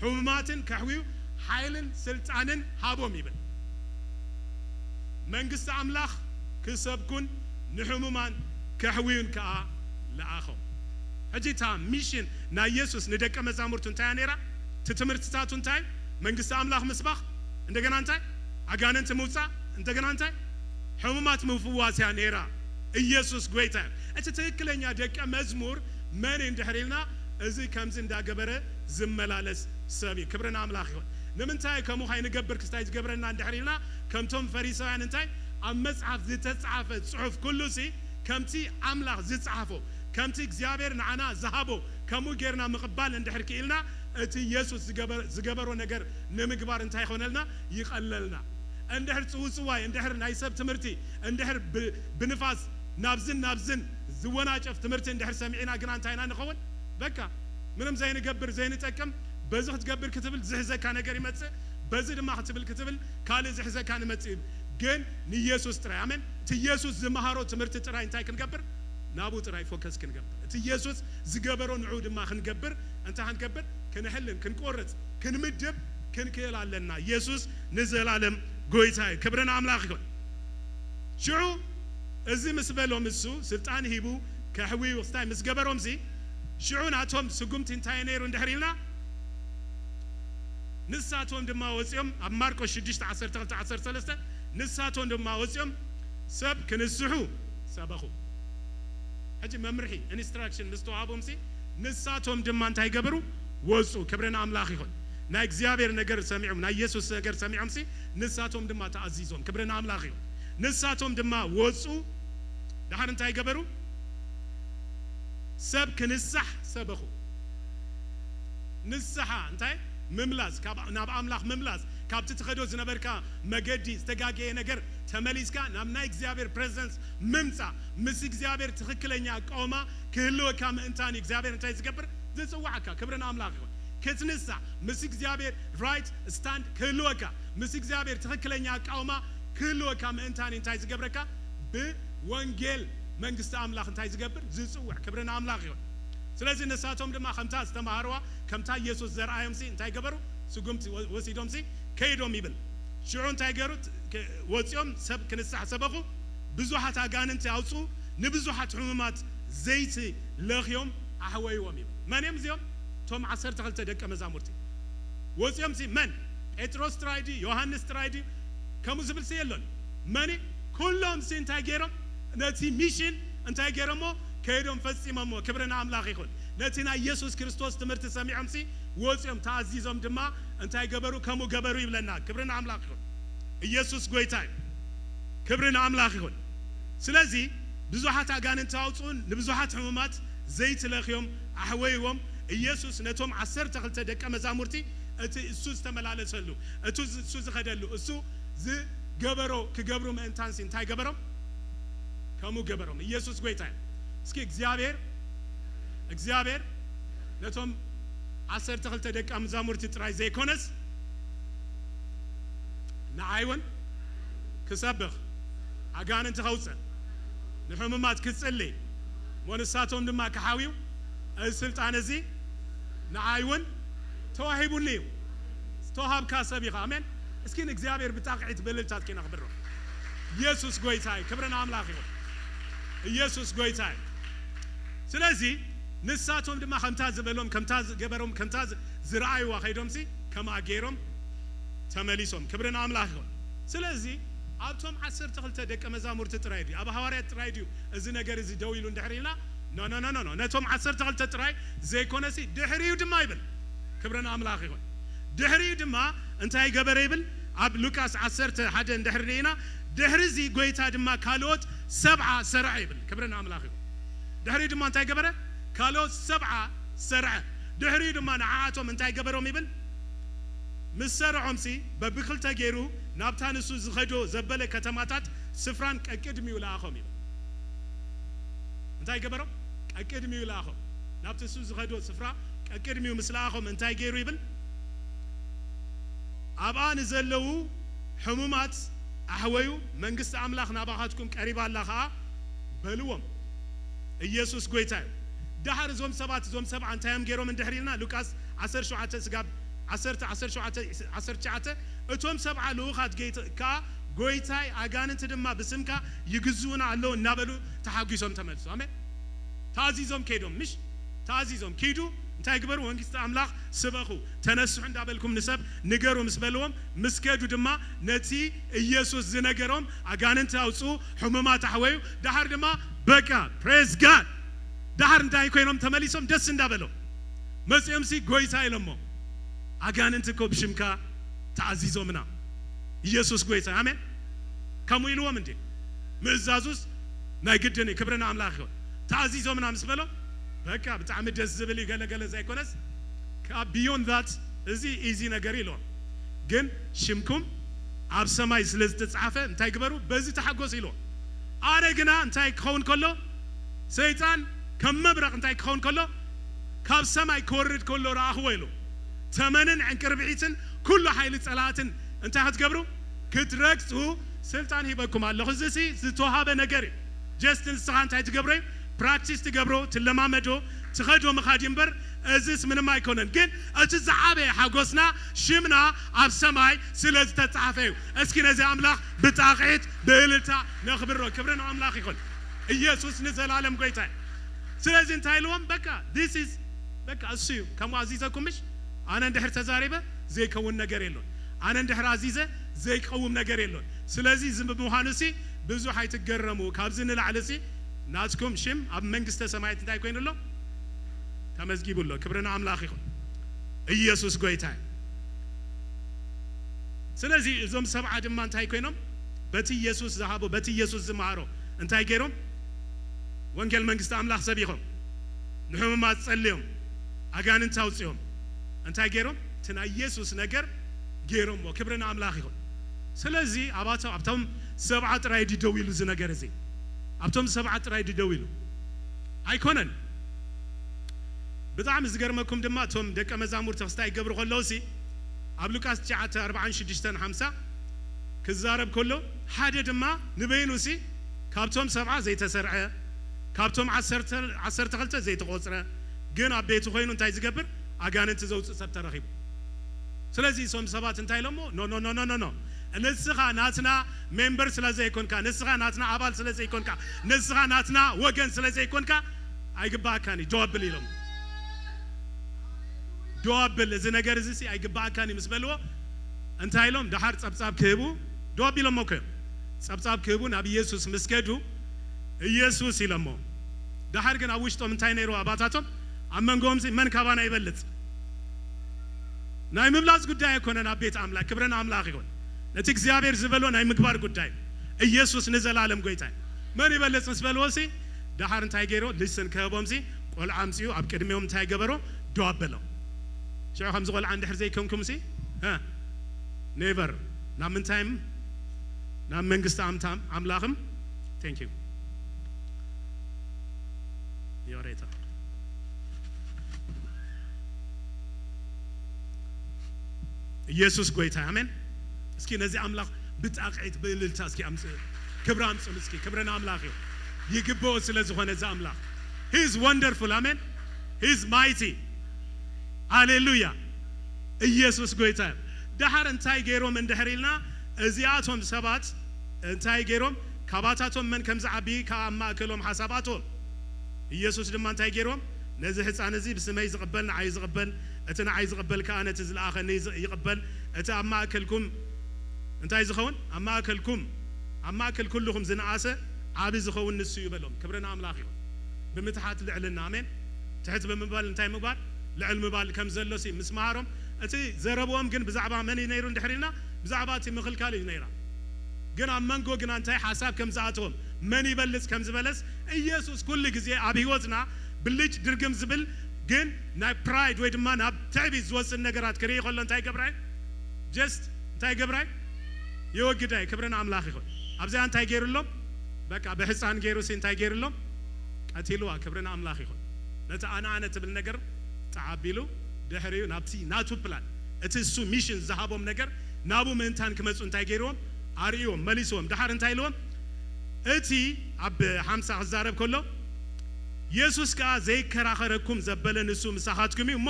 ሕሙማትን ከሕውዩ ሓይልን ስልጣንን ሃቦም ይብል። መንግስቲ ኣምላኽ ክሰብኩን ንሕሙማን ከሕውዩን ከኣ ለኣኾም። ሕጂ እታ ሚሽን ናይ የሱስ ንደቀ መዛሙርቱ እንታይ እያ ነይራ? እቲ ትምህርትታቱ እንታይ? መንግስቲ ኣምላኽ ምስባኽ፣ እንደገና እንታይ? ኣጋንንቲ ምውጻእ፣ እንደገና እንታይ? ሕሙማት ምፍዋስ እያ ነይራ። ኢየሱስ ጎይታ እዩ። እቲ ትክክለኛ ደቀ መዝሙር መን እዩ እንድሕር ኢልና፣ እዚ ከምዚ እንዳገበረ ዝመላለስ ሰብ እዩ። ክብሪ ንኣምላኽ ይኹን። ንምንታይ ከምኡ ካይንገብር ክስታይ ዝገብረና እንድሕር ኢልና፣ ከምቶም ፈሪሳውያን እንታይ? ኣብ መጽሓፍ ዝተጻሕፈ ጽሑፍ ኩሉሲ ከምቲ ኣምላኽ ዝጸሓፎ፣ ከምቲ እግዚኣብሔር ንዓና ዝሃቦ፣ ከምኡ ጌርና ምቕባል እንድሕር ክኢልና፣ እቲ ኢየሱስ ዝገበ-፣ ዝገበሮ ነገር ንምግባር እንታይ ይኾነልና? ይቐለልና። እንድሕር ጽውጽዋይ፣ እንድሕር ናይ ሰብ ትምህርቲ፣ እንድሕር ብ-፣ ብንፋስ ናብዝን ናብዝን ዝወናጨፍ ትምህርቲ እንድሕር ሰሚዕና ግና እንታይ ኢና ንኸውን? በቃ ምንም ዘይንገብር፣ ዘይንጠቅም፣ በዚ ክትገብር ክትብል ዝሕዘካ ነገር ይመጽእ፣ በዚ ድማ ክትብል ክትብል ካልእ ዝሕዘካ ንመጽእ እዩ። ግን ንኢየሱስ ጥራይ፣ ኣሜን። እቲ ኢየሱስ ዝመሃሮ ትምህርቲ ጥራይ እንታይ ክንገብር? ናብኡ ጥራይ ፎከስ ክንገብር። እቲ ኢየሱስ ዝገበሮ ንዑ ድማ ክንገብር፣ እንታይ ክንገብር? ክንሕልን፣ ክንቆርጽ፣ ክንምድብ ክንክእል ኣለና። ኢየሱስ ንዘላለም ጎይታ እዩ። ክብሪ ንኣምላኽ ይኹን። ሽዑ እዚ ምስ በሎም እሱ ስልጣን ሂቡ ከሕውዩ ክስታይ ምስ ገበሮምሲ፣ ሽዑ ናቶም ስጉምቲ እንታይ ነይሩ እንድሕር ኢልና፣ ንሳቶም ድማ ወፂኦም፣ ኣብ ማርቆስ ሽዱሽተ ዓሰርተ ክልተ ዓሰርተ ሰለስተ፣ ንሳቶም ድማ ወፂኦም ሰብ ክንስሑ ሰበኹ። ሕጂ መምርሒ፣ ኢንስትራክሽን ምስ ተዋሃቦምሲ፣ ንሳቶም ድማ እንታይ ገበሩ? ወፁ። ክብሪ ንኣምላኽ ይኹን። ናይ እግዚኣብሔር ነገር ሰሚዖም፣ ናይ የሱስ ነገር ሰሚዖምሲ፣ ንሳቶም ድማ ተኣዚዞም። ክብሪ ንኣምላኽ ይኹን። ንሳቶም ድማ ወፁ። ደሓር እንታይ ገበሩ? ሰብ ክንሳሕ ሰበኹ። ንስሓ እንታይ? ምምላስ፣ ካብ፣ ናብ ኣምላኽ ምምላስ፣ ካብቲ ትኸዶ ዝነበርካ መገዲ፣ ዝተጋገየ ነገር ተመሊስካ ናብ ናይ እግዚኣብሔር ፕሬዘንስ ምምጻእ፣ ምስ እግዚኣብሔር ትኽክለኛ ኣቃውማ ክህልወካ ምእንታን እዩ እግዚኣብሔር እንታይ ዝገብር? ዝጽዋዓካ። ክብሪ ንኣምላኽ ይኹን። ክትንሳሕ፣ ምስ እግዚኣብሔር ራይት ስታንድ ክህልወካ፣ ምስ እግዚኣብሔር ትኽክለኛ ኣቃውማ ክህልወካ ምእንታን እዩ እንታይ ዝገብረካ? ብወንጌል መንግስቲ ኣምላኽ እንታይ ዝገብር? ዝጽውዕ። ክብሪ ንኣምላኽ ይኹን። ስለዚ ንሳቶም ድማ ከምታ ዝተማሃርዋ፣ ከምታ ኢየሱስ ዘርኣዮም ሲ እንታይ ገበሩ? ስጉምቲ ወ-፣ ወሲዶም ሲ ከይዶም ይብል። ሽዑ እንታይ ገሩ? ክ-፣ ወጺኦም ሰብ ክንሳሕ ሰበኹ፣ ብዙሓት ኣጋንንቲ ኣውጹ፣ ንብዙሓት ሕሙማት ዘይቲ ለኽዮም ኣሕወይዎም እዩ። መን እዮም እዚኦም? እቶም ዓሰርተ ክልተ ደቀ መዛሙርቲ ወፂኦም ሲ መን? ጴጥሮስ ጥራይ ድዩ? ዮሃንስ ጥራይ ድዩ? ከምኡ ዝብል ሲ የሎን። መን? ኩሎም ሲ እንታይ ገይሮም? ነቲ ሚሽን እንታይ ገይሮሞ? ከይዶም ፈፂሞሞ። ክብሪ ንኣምላኽ ይኹን። ነቲ ናይ ኢየሱስ ክርስቶስ ትምህርቲ ሰሚዖም ሲ ወፂኦም ተኣዚዞም ድማ እንታይ ገበሩ? ከምኡ ገበሩ ይብለና። ክብሪ ንኣምላኽ ይኹን። ኢየሱስ ጎይታ እዩ። ክብሪ ንኣምላኽ ይኹን። ስለዚ ብዙሓት ኣጋንንቲ ኣውፅኡን ንብዙሓት ሕሙማት ዘይቲ ለኽዮም ኣሕወይዎም። ኢየሱስ ነቶም ዓሰርተ ክልተ ደቀ መዛሙርቲ እቲ እሱ ዝተመላለሰሉ፣ እቲ እሱ ዝኸደሉ፣ እሱ ዝገበሮ ክገብሩ ምእንታንሲ እንታይ ገበሮም? ከምኡ ገበሮም። ኢየሱስ ጎይታ እዩ። እስኪ እግዚኣብሔር እግዚኣብሔር ነቶም ዓሰርተ ክልተ ደቀ መዛሙርቲ ጥራይ ዘይኮነስ ንዓይ እውን ክሰብኽ፣ ኣጋንንቲ ከውፅእ፣ ንሕሙማት ክፅሊ፣ ሞ ንሳቶም ድማ ክሓውዩ እዚ ስልጣን እዚ ንዓይ እውን ተዋሂቡኒ እዩ። ዝተዋሃብካ ሰብ ኢኻ። ኣሜን። እስኪ ንእግዚኣብሔር ብጣቕዒት ብእልልታት ኪነኽብሮ። ኢየሱስ ጎይታ እዩ። ክብሪ ንኣምላኽ ይኹን። ኢየሱስ ጎይታ እዩ። ስለዚ ንሳቶም ድማ ከምታ ዝበሎም፣ ከምታ ዝገበሮም፣ ከምታ ዝ- ዝረኣይዋ ከይዶምሲ ከምኣ ገይሮም ተመሊሶም። ክብሪ ንኣምላኽ ይኹን። ስለዚ ኣብቶም ዓሰርተ ክልተ ደቀ መዛሙርቲ ጥራይ ድዩ? ኣብ ሃዋርያት ጥራይ ድዩ እዚ ነገር እዚ ደው ኢሉ እንድሕር ኢልና? ኖ ኖ ኖ ኖ። ነቶም ዓሰርተ ክልተ ጥራይ ዘይኮነሲ ድሕሪኡ ድማ ይብል። ክብሪ ንኣምላኽ ይኹን። ድሕሪኡ ድማ እንታይ ገበረ ይብል? ኣብ ሉቃስ ዓሰርተ ሓደ እንድሕር ርኢና፣ ድሕሪ እዚ ጎይታ ድማ ካልኦት ሰብዓ ሰርዐ ይብል። ክብሪ ንኣምላኽ ይኹን። ድሕሪኡ ድማ እንታይ ገበረ? ካልኦት ሰብዓ ሰርዐ። ድሕሪኡ ድማ ንዓኣቶም እንታይ ገበሮም ይብል? ምስ ሰርዖምሲ በብክልተ ገይሩ ናብታ ንሱ ዝኸዶ ዘበለ ከተማታት ስፍራን ቀቅድሚኡ ለኣኾም ይብል። እንታይ ገበሮም? ቀቅድሚኡ ለኣኾም። ናብቲ እሱ ዝኸዶ ስፍራ ቀቅድሚኡ ምስ ለኣኾም እንታይ ገይሩ ይብል? ኣብኣ ንዘለዉ ሕሙማት ኣሕወዩ፣ መንግስቲ ኣምላኽ ናባኻትኩም ቀሪባ ኣላ ኸኣ በልዎም። ኢየሱስ ጎይታ እዩ። ደሓር እዞም ሰባት እዞም ሰብዓ እንታይ እዮም ገይሮም እንድሕር ኢልና ሉቃስ ዓሰርተ ሸውዓተ ስጋብ ዓሰርተ ዓሰርተ ሸውዓተ ዓሰርተ ትሽዓተ እቶም ሰብዓ ልኡኻት ጌት ከኣ ጎይታይ ኣጋንንቲ ድማ ብስምካ ይግዝኡና ኣለዉ እናበሉ ተሓጒሶም ተመልሱ። ኣሜን። ተኣዚዞም ከይዶም ምሽ ተኣዚዞም ኪዱ እንታይ ግበሩ? መንግስቲ ኣምላኽ ስበኹ፣ ተነስሑ እንዳበልኩም ንሰብ ንገሩ ምስ በልዎም ምስ ከዱ ድማ ነቲ ኢየሱስ ዝነገሮም ኣጋንንቲ ኣውፅኡ፣ ሕሙማት ኣሕወዩ። ደሓር ድማ በቃ praise God። ደሓር እንታይ ኮይኖም ተመሊሶም ደስ እንዳበሎም መፂኦም ሲ ጎይታ ኢሎሞ ኣጋንንቲ እኮ ብሽምካ ተኣዚዞምና ኢየሱስ ጎይታ ኣሜን። ከምኡ ኢልዎም እንዴ ምእዛዙስ ናይ ግድን እዩ። ክብሪ ንኣምላኽ ይኹን። ተኣዚዞምና ምስ በሎም በቃ ብጣዕሚ ደስ ዝብል እዩ። ገለገለ ዘይኮነስ ካብ beyond that እዚ ኢዚ ነገር ኢልዎም። ግን ሽምኩም ኣብ ሰማይ ስለ ዝተጻሕፈ እንታይ ግበሩ? በዚ ተሓጎስ ኢልዎም። ኣነ ግና እንታይ ክኸውን ከሎ ሰይጣን ከም መብረቕ እንታይ ክኸውን ከሎ ካብ ሰማይ ክወርድ ከሎ ረኣኽዎ ኢሉ። ተመንን ዕንቅርብዒትን ኩሉ ሓይሊ ጸላእትን እንታይ ክትገብሩ? ክትረግጹ ስልጣን ሂበኩም ኣለኹ። እዚ ሲ ዝተዋሃበ ነገር እዩ። ጀስት ንስኻ እንታይ ትገብሮ እዩ? ፕራክቲስ ትገብሮ፣ ትለማመዶ፣ ትኸዶ ምኻድ እዩ እምበር እዚስ ምንም ኣይኮነን። ግን እቲ ዝዓበየ ሓጎስና ሽምና ኣብ ሰማይ ስለ ዝተጻሕፈ እዩ። እስኪ ነዚ ኣምላኽ ብጣቕዒት ብእልልታ ነኽብሮ። ክብሪ ንኣምላኽ ይኹን። ኢየሱስ ንዘላለም ጎይታ እዩ። ስለዚ እንታይ ኢልዎም? በቃ this is በቃ እሱ እዩ። ከምኡ ኣዚዘኩም ምሽ ኣነ እንድሕር ተዛሪበ ዘይከውን ነገር የሎን። ኣነ እንድሕር ኣዚዘ ዘይቀውም ነገር የሎን። ስለዚ እዚ ብምዃኑ ሲ ብዙሕ ኣይትገረሙ። ካብዚ ንላዕሊ ሲ ናትኩም ሽም ኣብ መንግስተ ሰማያት እንታይ ኮይኑ ኣሎ? ተመዝጊቡ ኣሎ። ክብሪ ንኣምላኽ ይኹን። ኢየሱስ ጎይታ እዩ። ስለዚ እዞም ሰብዓ ድማ እንታይ ኮይኖም? በቲ ኢየሱስ ዝሃቦ በቲ ኢየሱስ ዝመሃሮ እንታይ ገይሮም? ወንጌል መንግስቲ ኣምላኽ ሰቢኾም፣ ንሕሙማት ጸልዮም፣ ኣጋንንቲ ኣውፅኦም። እንታይ ገይሮም? እቲ ናይ ኢየሱስ ነገር ገይሮምዎ። ክብሪ ንኣምላኽ ይኹን። ስለዚ ኣባቶ ኣብቶም ሰብዓ ጥራይ ድዩ ደው ኢሉ እዚ ነገር እዚ? ኣብቶም ሰብዓ ጥራይ ድዩ ደው ኢሉ? ኣይኮነን። ብጣዕሚ ዝገርመኩም ድማ እቶም ደቀ መዛሙርቲ ክስታይ ይገብሩ ከለዉ ሲ ኣብ ሉቃስ ትሽዓተ ኣርባዓን ሽዱሽተን ሓምሳ ክዛረብ ከሎ ሓደ ድማ ንበይኑ ሲ ካብቶም ሰብዓ ዘይተሰርዐ ካብቶም ዓሰርተ ክልተ ዘይተቖፅረ ግን ኣብ ቤቱ ኮይኑ እንታይ ዝገብር ኣጋንንቲ ዘውፅእ ሰብ ተረኺቡ። ስለዚ እሶም ሰባት እንታይ ኢሎሞ? ኖ ኖ ኖ ኖ ኖ ንስኻ ናትና ሜምበር ስለ ዘይኮንካ ንስኻ ናትና ኣባል ስለ ዘይኮንካ ንስኻ ናትና ወገን ስለ ዘይኮንካ ኣይግባኣካን እዩ ደው ኣብል ኢሎም። ደው ኣብል፣ እዚ ነገር እዚ ሲ ኣይግባኣካን እዩ ምስ በልዎ፣ እንታይ ኢሎም? ደሓር ጸብጻብ ክህቡ ደው ኣቢሎሞ እኮ እዮም። ጸብጻብ ክህቡ ናብ ኢየሱስ ምስ ከዱ፣ ኢየሱስ ኢሎሞ። ደሓር ግን ኣብ ውሽጦም እንታይ ነይሩ? ኣባታቶም ኣብ መንጎኦም ሲ መን ካባና ይበልጽ? ናይ ምብላጽ ጉዳይ ኣይኮነን ኣብ ቤት ኣምላኽ። ክብርን ኣምላኽ ይኹን። ነቲ እግዚኣብሔር ዝበሎ ናይ ምግባር ጉዳይ። ኢየሱስ ንዘላለም ጎይታ እዩ። መን ይበልጽ ምስ በልዎ ሲ፣ ደሓር እንታይ ገይሮ? ሊስን ክህቦም ሲ፣ ቆልዓ ኣምጺኡ ኣብ ቅድሚኦም እንታይ ገበሮ? ደው ኣበሎ። ሽዑ ከምዚ ቆልዓ እንድሕር ዘይኮንኩም ሲ፣ እ፣ ኔቨር። ናብ ምንታይም? ናብ መንግስቲ ኣምታም ኣምላኽም። Thank you። ይቕሬታ። ኢየሱስ ጎይታ፣ ኣሜን። እስኪ ነዚ ኣምላኽ ብጣቕዒት ብእልልታ እስኪ ኣምጽ-፣ ክብሪ ኣምጽሉ እስኪ። ክብሪ ንኣምላኽ እዩ። ይግብኦ ስለ ዝኾነ እዚ ኣምላኽ። He is wonderful፣ ኣሜን። He is mighty። ሃሌሉያ። ኢየሱስ ጎይታ እዩ። ደሓር እንታይ ገይሮም እንድሕር ኢልና፣ እዚኣቶም ሰባት እንታይ ገይሮም? ካባታቶም መን ከም ዝዓቢ ከኣ ኣብ ማእከሎም ሓሳብ ኣቶም። ኢየሱስ ድማ እንታይ ገይሮም? ነዚ ህጻን እዚ ብስመይ ዝቕበል ንዓይ ዝቕበል፣ እቲ ንዓይ ዝቕበል ከኣ ነቲ ዝለኣኸኒ ዝ-፣ ይቕበል። እቲ ኣብ ማእከልኩም እንታይ ዝኸውን? ኣብ ማእከልኩም፣ ኣብ ማእከል ኩልኹም ዝነኣሰ ዓቢ ዝኸውን ንሱ እዩ በሎም። ክብሪ ንኣምላኽ ይኹን። ብምትሓት ልዕልና፣ ኣሜን። ትሕት ብምባል እንታይ ምግባር? ልዕል ምባል ከም ዘሎ ሲ ምስ መሃሮም፣ እቲ ዘረብኦም ግን ብዛዕባ መን እዩ ነይሩ እንድሕር ኢልና፣ ብዛዕባ እቲ ምኽልካል እዩ ነይራ። ግን ኣብ መንጎ ግና እንታይ ሓሳብ ከም ዝኣተዎም፣ መን ይበልጽ ከም ዝበለስ፣ ኢየሱስ ኩሉ ግዜ ኣብ ህይወትና ብልጭ ድርግም ዝብል ግን ናይ ፕራይድ ወይ ድማ ናብ ትዕቢት ዝወስድ ነገራት ክርኢ ከሎ እንታይ ገብራይ? ጀስት እንታይ ገብራይ? የወግዳይ። ክብርን ኣምላኽ ይኹን። ኣብዚኣ እንታይ ገይሩሎም? በቃ ብሕፃን ገይሩ ሲ እንታይ ገይሩሎም? ቀቲልዋ። ክብርን ኣምላኽ ይኹን። ነቲ ኣነ ኣነ ትብል ነገር ተዓቢሉ ድሕሪኡ ናብቲ ናቱ ፕላን፣ እቲ እሱ ሚሽን ዝሃቦም ነገር ናቡ ምእንታን ክመፁ እንታይ ገይርዎም? ኣርእዎም፣ መሊስዎም። ድሓር እንታይ ኢልዎም? እቲ ኣብ ሓምሳ ክዛረብ ከሎ፣ የሱስ ከኣ ዘይከራኸረኩም ዘበለ ንሱ ምሳኻትኩም እዩ እሞ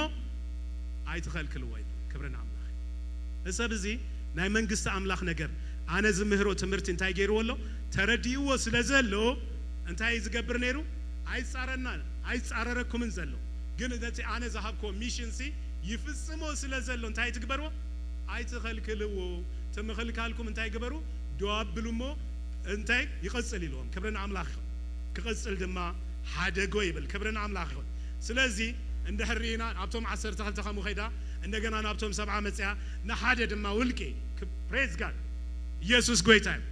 ኣይትኸልክልዎ ኢሉ። ክብሪ ንኣምላኽ። እዚ ሰብ እዚ ናይ መንግስቲ ኣምላኽ ነገር ኣነ ዝምህሮ ትምህርቲ እንታይ ገይርዎ ኣሎ? ተረዲእዎ ስለ ዘሎ እንታይ እዩ ዝገብር ነይሩ? ኣይጻረና፣ ኣይጻረረኩምን ዘሎ። ግን ነቲ ኣነ ዝሃብክዎ ሚሽን ሲ ይፍጽሞ ስለ ዘሎ እንታይ ትግበርዎ? ኣይትኸልክልዎ። እቲ ምኽልካልኩም እንታይ ግበሩ? ደው ኣብሉ እሞ እንታይ ይቐጽል ኢልዎም። ክብሪ ንኣምላኽ ይኹን። ክቐጽል ድማ ሓደጎ ይብል። ክብሪ ንኣምላኽ ይኹን። ስለዚ እንድሕር ርኢና ኣብቶም ዓሰርተ ክልተ ከምኡ ከይዳ፣ እንደገና ናብቶም ሰብዓ መጽያ፣ ንሓደ ድማ ውልቂ። ፕሬዝ ጋድ። ኢየሱስ ጎይታ እዩ።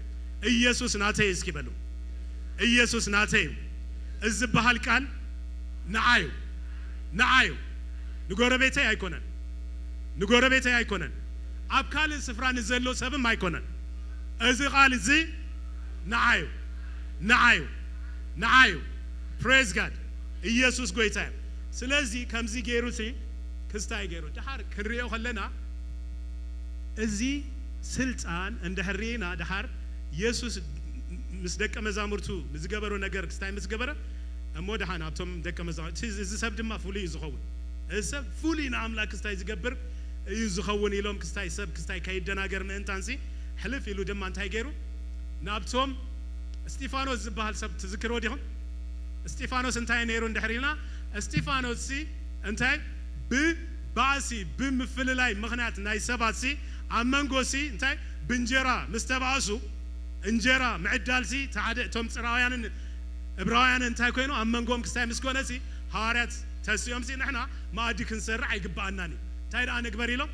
ኢየሱስ ናተይ እስኪ በሉ። ኢየሱስ ናተይ እዩ። እዚ ዝበሃል ቃል ንዓዩ፣ ንዓዩ። ንጎረቤተይ ኣይኮነን። ንጎረቤተይ ኣይኮነን። ኣብ ካልእ ስፍራ ንዘሎ ሰብም ኣይኮነን። እዚ ቃል እዚ ንዓዩ፣ ንዓዩ፣ ንዓዩ። ፕሬዝ ጋድ። ኢየሱስ ጎይታ እዩ። ስለዚ ከምዚ ገይሩ ሲ ክስታይ ገይሩ። ድሓር ክንሪኦ ከለና፣ እዚ ስልጣን እንድሕር ርኢና፣ ድሓር የሱስ ምስ ደቀ መዛሙርቱ ንዝገበሮ ነገር ክስታይ ምስ ገበረ፣ እሞ ድሓን ኣብቶም ደቀ መዛሙርቱ፣ "እዚ፣ እዚ ሰብ ድማ ፍሉይ እዩ ዝኸውን። እዚ ሰብ ፍሉይ ንኣምላክ ክስታይ ዝገብር እዩ ዝኸውን" ኢሎም፣ ክስታይ ሰብ ክስታይ ከይደናገር ምእንታንሲ፣ ሕልፍ ኢሉ ድማ እንታይ ገይሩ? ናብቶም እስጢፋኖስ ዝበሃል ሰብ ትዝክርዎ ዲኹም? እስጢፋኖስ እንታይ ነይሩ እንድሕር ኢልና፣ እስጢፋኖስ ሲ እንታይ ብባእሲ፣ ብምፍልላይ ምኽንያት ናይ ሰባት ሲ ኣብ መንጎ ሲ እንታይ ብእንጀራ ምስ ተባእሱ፣ እንጀራ ምዕዳል ሲ እቲ ሓደ እቶም ጽራውያንን እብራውያንን እንታይ ኮይኑ ኣብ መንጎም ክስታይ ምስ ኮነ ሲ ሃዋርያት ተሲኦም ሲ ንሕና መኣዲ ክንሰርዕ ኣይግባኣናን እዩ። እንታይ ደኣ ንግበር ኢሎም?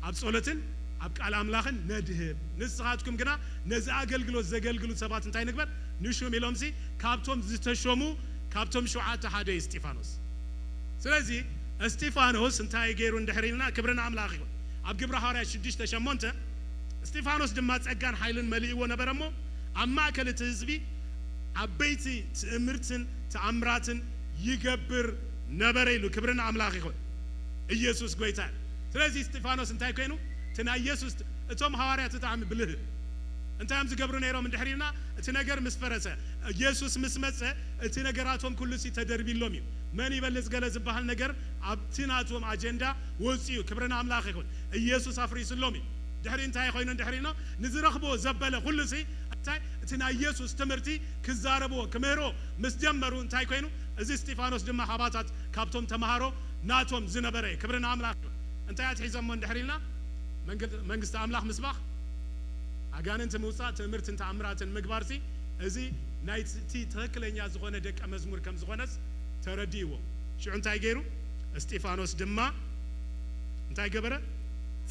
ኣብ ጸሎትን ኣብ ቃል ኣምላኽን ነድህብ። ንስኻትኩም ግና ነዚ ኣገልግሎት ዘገልግሉ ሰባት እንታይ ንግበር? ንሹም ኢሎም ሲ ካብቶም ዝተሾሙ ካብቶም ሸውዓተ ሓደ እዩ እስጢፋኖስ። ስለዚ እስጢፋኖስ እንታይ ገይሩ እንድሕር ኢልና፣ ክብሪ ንኣምላኽ ይኹን። ኣብ ግብሪ ሃዋርያት ሽዱሽተ ሸሞንተ፣ እስጢፋኖስ ድማ ጸጋን ሓይልን መሊእዎ ነበረ እሞ፣ ኣብ ማእከል እቲ ህዝቢ ዓበይቲ ትእምርትን ተኣምራትን ይገብር ነበረ ኢሉ። ክብሪ ንኣምላኽ ይኹን። ኢየሱስ ጎይታ እዩ። ስለዚ እስጢፋኖስ እንታይ ኮይኑ? እቲ ናይ ኢየሱስ፣ እቶም ሃዋርያት ብጣዕሚ ብልህ፣ እንታይ እዮም ዝገብሩ ነይሮም እንድሕር ኢልና፣ እቲ ነገር ምስ ፈረሰ፣ ኢየሱስ ምስ መጸ፣ እቲ ነገራቶም ኩሉ ሲ ተደርቢሎም እዩ። መን ይበልጽ ገለ ዝበሃል ነገር ኣብቲ ናቶም ኣጀንዳ ወጺኡ። ክብሪ ንኣምላኽ ይኹን። ኢየሱስ ኣፍሪስሎም እዩ። ድሕሪ እንታይ ኮይኑ እንድሕር ኢልና፣ ንዝረኽብዎ ዘበለ ኩሉ ሲ እንታይ፣ እቲ ናይ ኢየሱስ ትምህርቲ ክዛረብዎ፣ ክምህርዎ ምስ ጀመሩ እንታይ ኮይኑ? እዚ እስጢፋኖስ ድማ ካባታት ካብቶም ተምሃሮ ናቶም ዝነበረ እዩ። ክብሪ ንኣምላኽ ይኹን። እንታይ ኣትሒዞሞ እንድሕር ኢልና፣ መንግ-፣ መንግስቲ ኣምላኽ ምስባኽ፣ ኣጋንንቲ ምውፃእ፣ ትእምርትን ተኣምራትን ምግባርሲ፣ እዚ ናይቲ ትኽክለኛ ዝኾነ ደቀ መዝሙር ከም ዝኾነስ ተረዲእዎ። ሽዑ እንታይ ገይሩ? እስጢፋኖስ ድማ እንታይ ገበረ?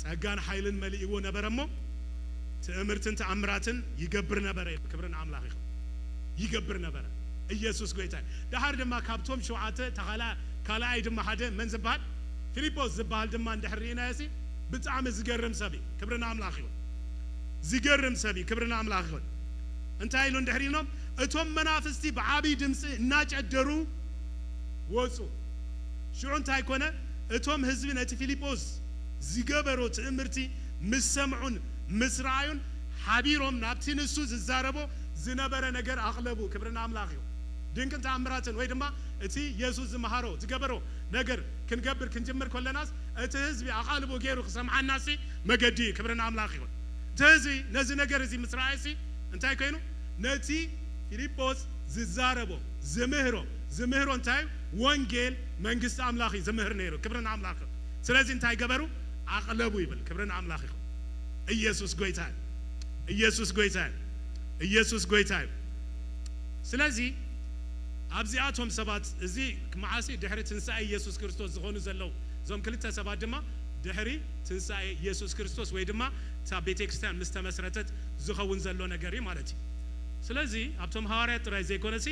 ጸጋን ሓይልን መሊእዎ ነበረ እሞ ትእምርትን ተኣምራትን ይገብር ነበረ። ክብሪ ንኣምላኽ ይኹን። ይገብር ነበረ። ኢየሱስ ጎይታ እዩ። ደሓር ድማ ካብቶም ሸውዓተ፣ እታ ካልኣ-፣ ካልኣይ ድማ ሓደ መን ዝበሃል? ፊልጶስ ዝበሃል ድማ እንድሕር ርኢናዮ ሲ፣ ብጣዕሚ ዝገርም ሰብ እዩ። ክብሪ ንኣምላኽ ይኹን። ዝገርም ሰብ እዩ። ክብሪ ንኣምላኽ ይኹን። እንታይ ኢሉ እንድሕር ኢልኖም? እቶም መናፍስቲ ብዓብዪ ድምፂ እናጨደሩ ወፁ። ሽዑ እንታይ ኮነ? እቶም ህዝቢ ነቲ ፊልጶስ ዝገበሮ ትእምርቲ ምስ ሰምዑን ምስ ረኣዩን፣ ሓቢሮም ናብቲ ንሱ ዝዛረቦ ዝነበረ ነገር ኣቕለቡ። ክብሪ ንኣምላኽ እዩ። ድንቅን ተኣምራትን ወይ ድማ እቲ የሱስ ዝመሃሮ ዝገበሮ ነገር ክንገብር ክንጅምር ከለናስ፣ እቲ ህዝቢ ኣቓልቦ ገይሩ ክሰምዓናሲ መገዲ እዩ። ክብሪ ንኣምላኽ ይኹን። እቲ ህዝቢ ነዚ ነገር እዚ ምስ ረኣየሲ እንታይ ኮይኑ? ነቲ ፊልጶስ ዝዛረቦ፣ ዝምህሮ፣ ዝምህሮ እንታይ እዩ? ወንጌል መንግስቲ ኣምላኽ እዩ ዝምህር ነይሩ። ክብሪ ንኣምላኽ። ስለዚ እንታይ ገበሩ? ኣቕለቡ ይብል። ክብሪ ንኣምላኽ ይኹን። ኢየሱስ ጎይታ እዩ። ኢየሱስ ጎይታ እዩ። ኢየሱስ ጎይታ እዩ። ስለዚ ኣብዚኣቶም ሰባት እዚ መዓሲ ድሕሪ ትንሳኤ ኢየሱስ ክርስቶስ ዝኾኑ ዘለዉ፣ እዞም ክልተ ሰባት ድማ ድሕሪ ትንሳኤ ኢየሱስ ክርስቶስ ወይ ድማ እታ ቤተ ክርስቲያን ምስ ተመስረተት ዝኸውን ዘሎ ነገር እዩ ማለት እዩ። ስለዚ ኣብቶም ሃዋርያት ጥራይ ዘይኮነሲ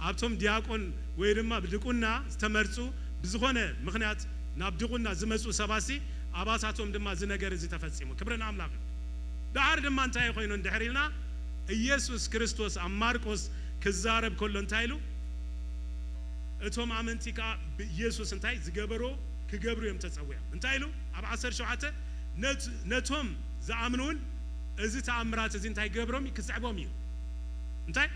ኣብቶም ዲያቆን ወይ ድማ ብድቁና ዝተመርጹ ብዝኾነ ምኽንያት ናብ ድቁና ዝመጹ ሰባሲ ኣባታቶም ድማ እዚ ነገር እዚ ተፈጺሙ። ክብሪ ንኣምላኽ እዩ። ደሓር ድማ እንታይ ኮይኑ እንድሕር ኢልና ኢየሱስ ክርስቶስ ኣብ ማርቆስ ክዛረብ ከሎ እንታይ ኢሉ? እቶም ኣመንቲ ከኣ ብኢየሱስ እንታይ ዝገበሮ ክገብሩ እዮም ተጸዊዖም። እንታይ ኢሉ? ኣብ ዓሰርተ ሸውዓተ ነት-፣ ነቶም ዝኣምኑ እውን እዚ ተኣምራት እዚ እንታይ ክገብሮም እዩ? ክስዕቦም እዩ። እንታይ?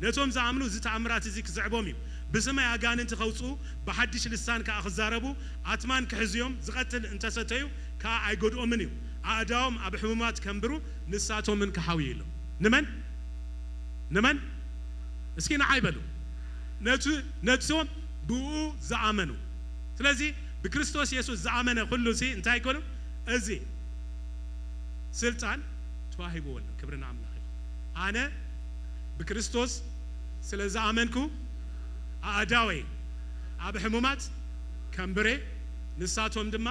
ነቶም ዝኣምኑ እዚ ተኣምራት እዚ ክስዕቦም እዩ። ብስመይ ኣጋንንቲ ከውጽኡ፣ ብሓድሽ ልሳን ከኣ ክዛረቡ፣ ኣትማን ክሕዝዮም፣ ዝቐትል እንተሰተዩ ከኣ ኣይጎድኦምን እዩ። ኣእዳዎም ኣብ ሕሙማት ከንብሩ፣ ንሳቶምን ክሓውዩ ኢሉ። ንመን? ንመን? እስኪ ንዓይ በሉ። ነቱ-፣ ነቶም ብኡ ዝኣመኑ። ስለዚ ብክርስቶስ የሱስ ዝኣመነ ኩሉ ሲ እንታይ ይኮኑ? እዚ ስልጣን ተዋሂብዎ ኣሎ። ክብሪ ንኣምላኽ ይኹን። ኣነ ብክርስቶስ ስለ ዝኣመንኩ ኣእዳወይ ኣብ ሕሙማት ከንብሬ፣ ንሳቶም ድማ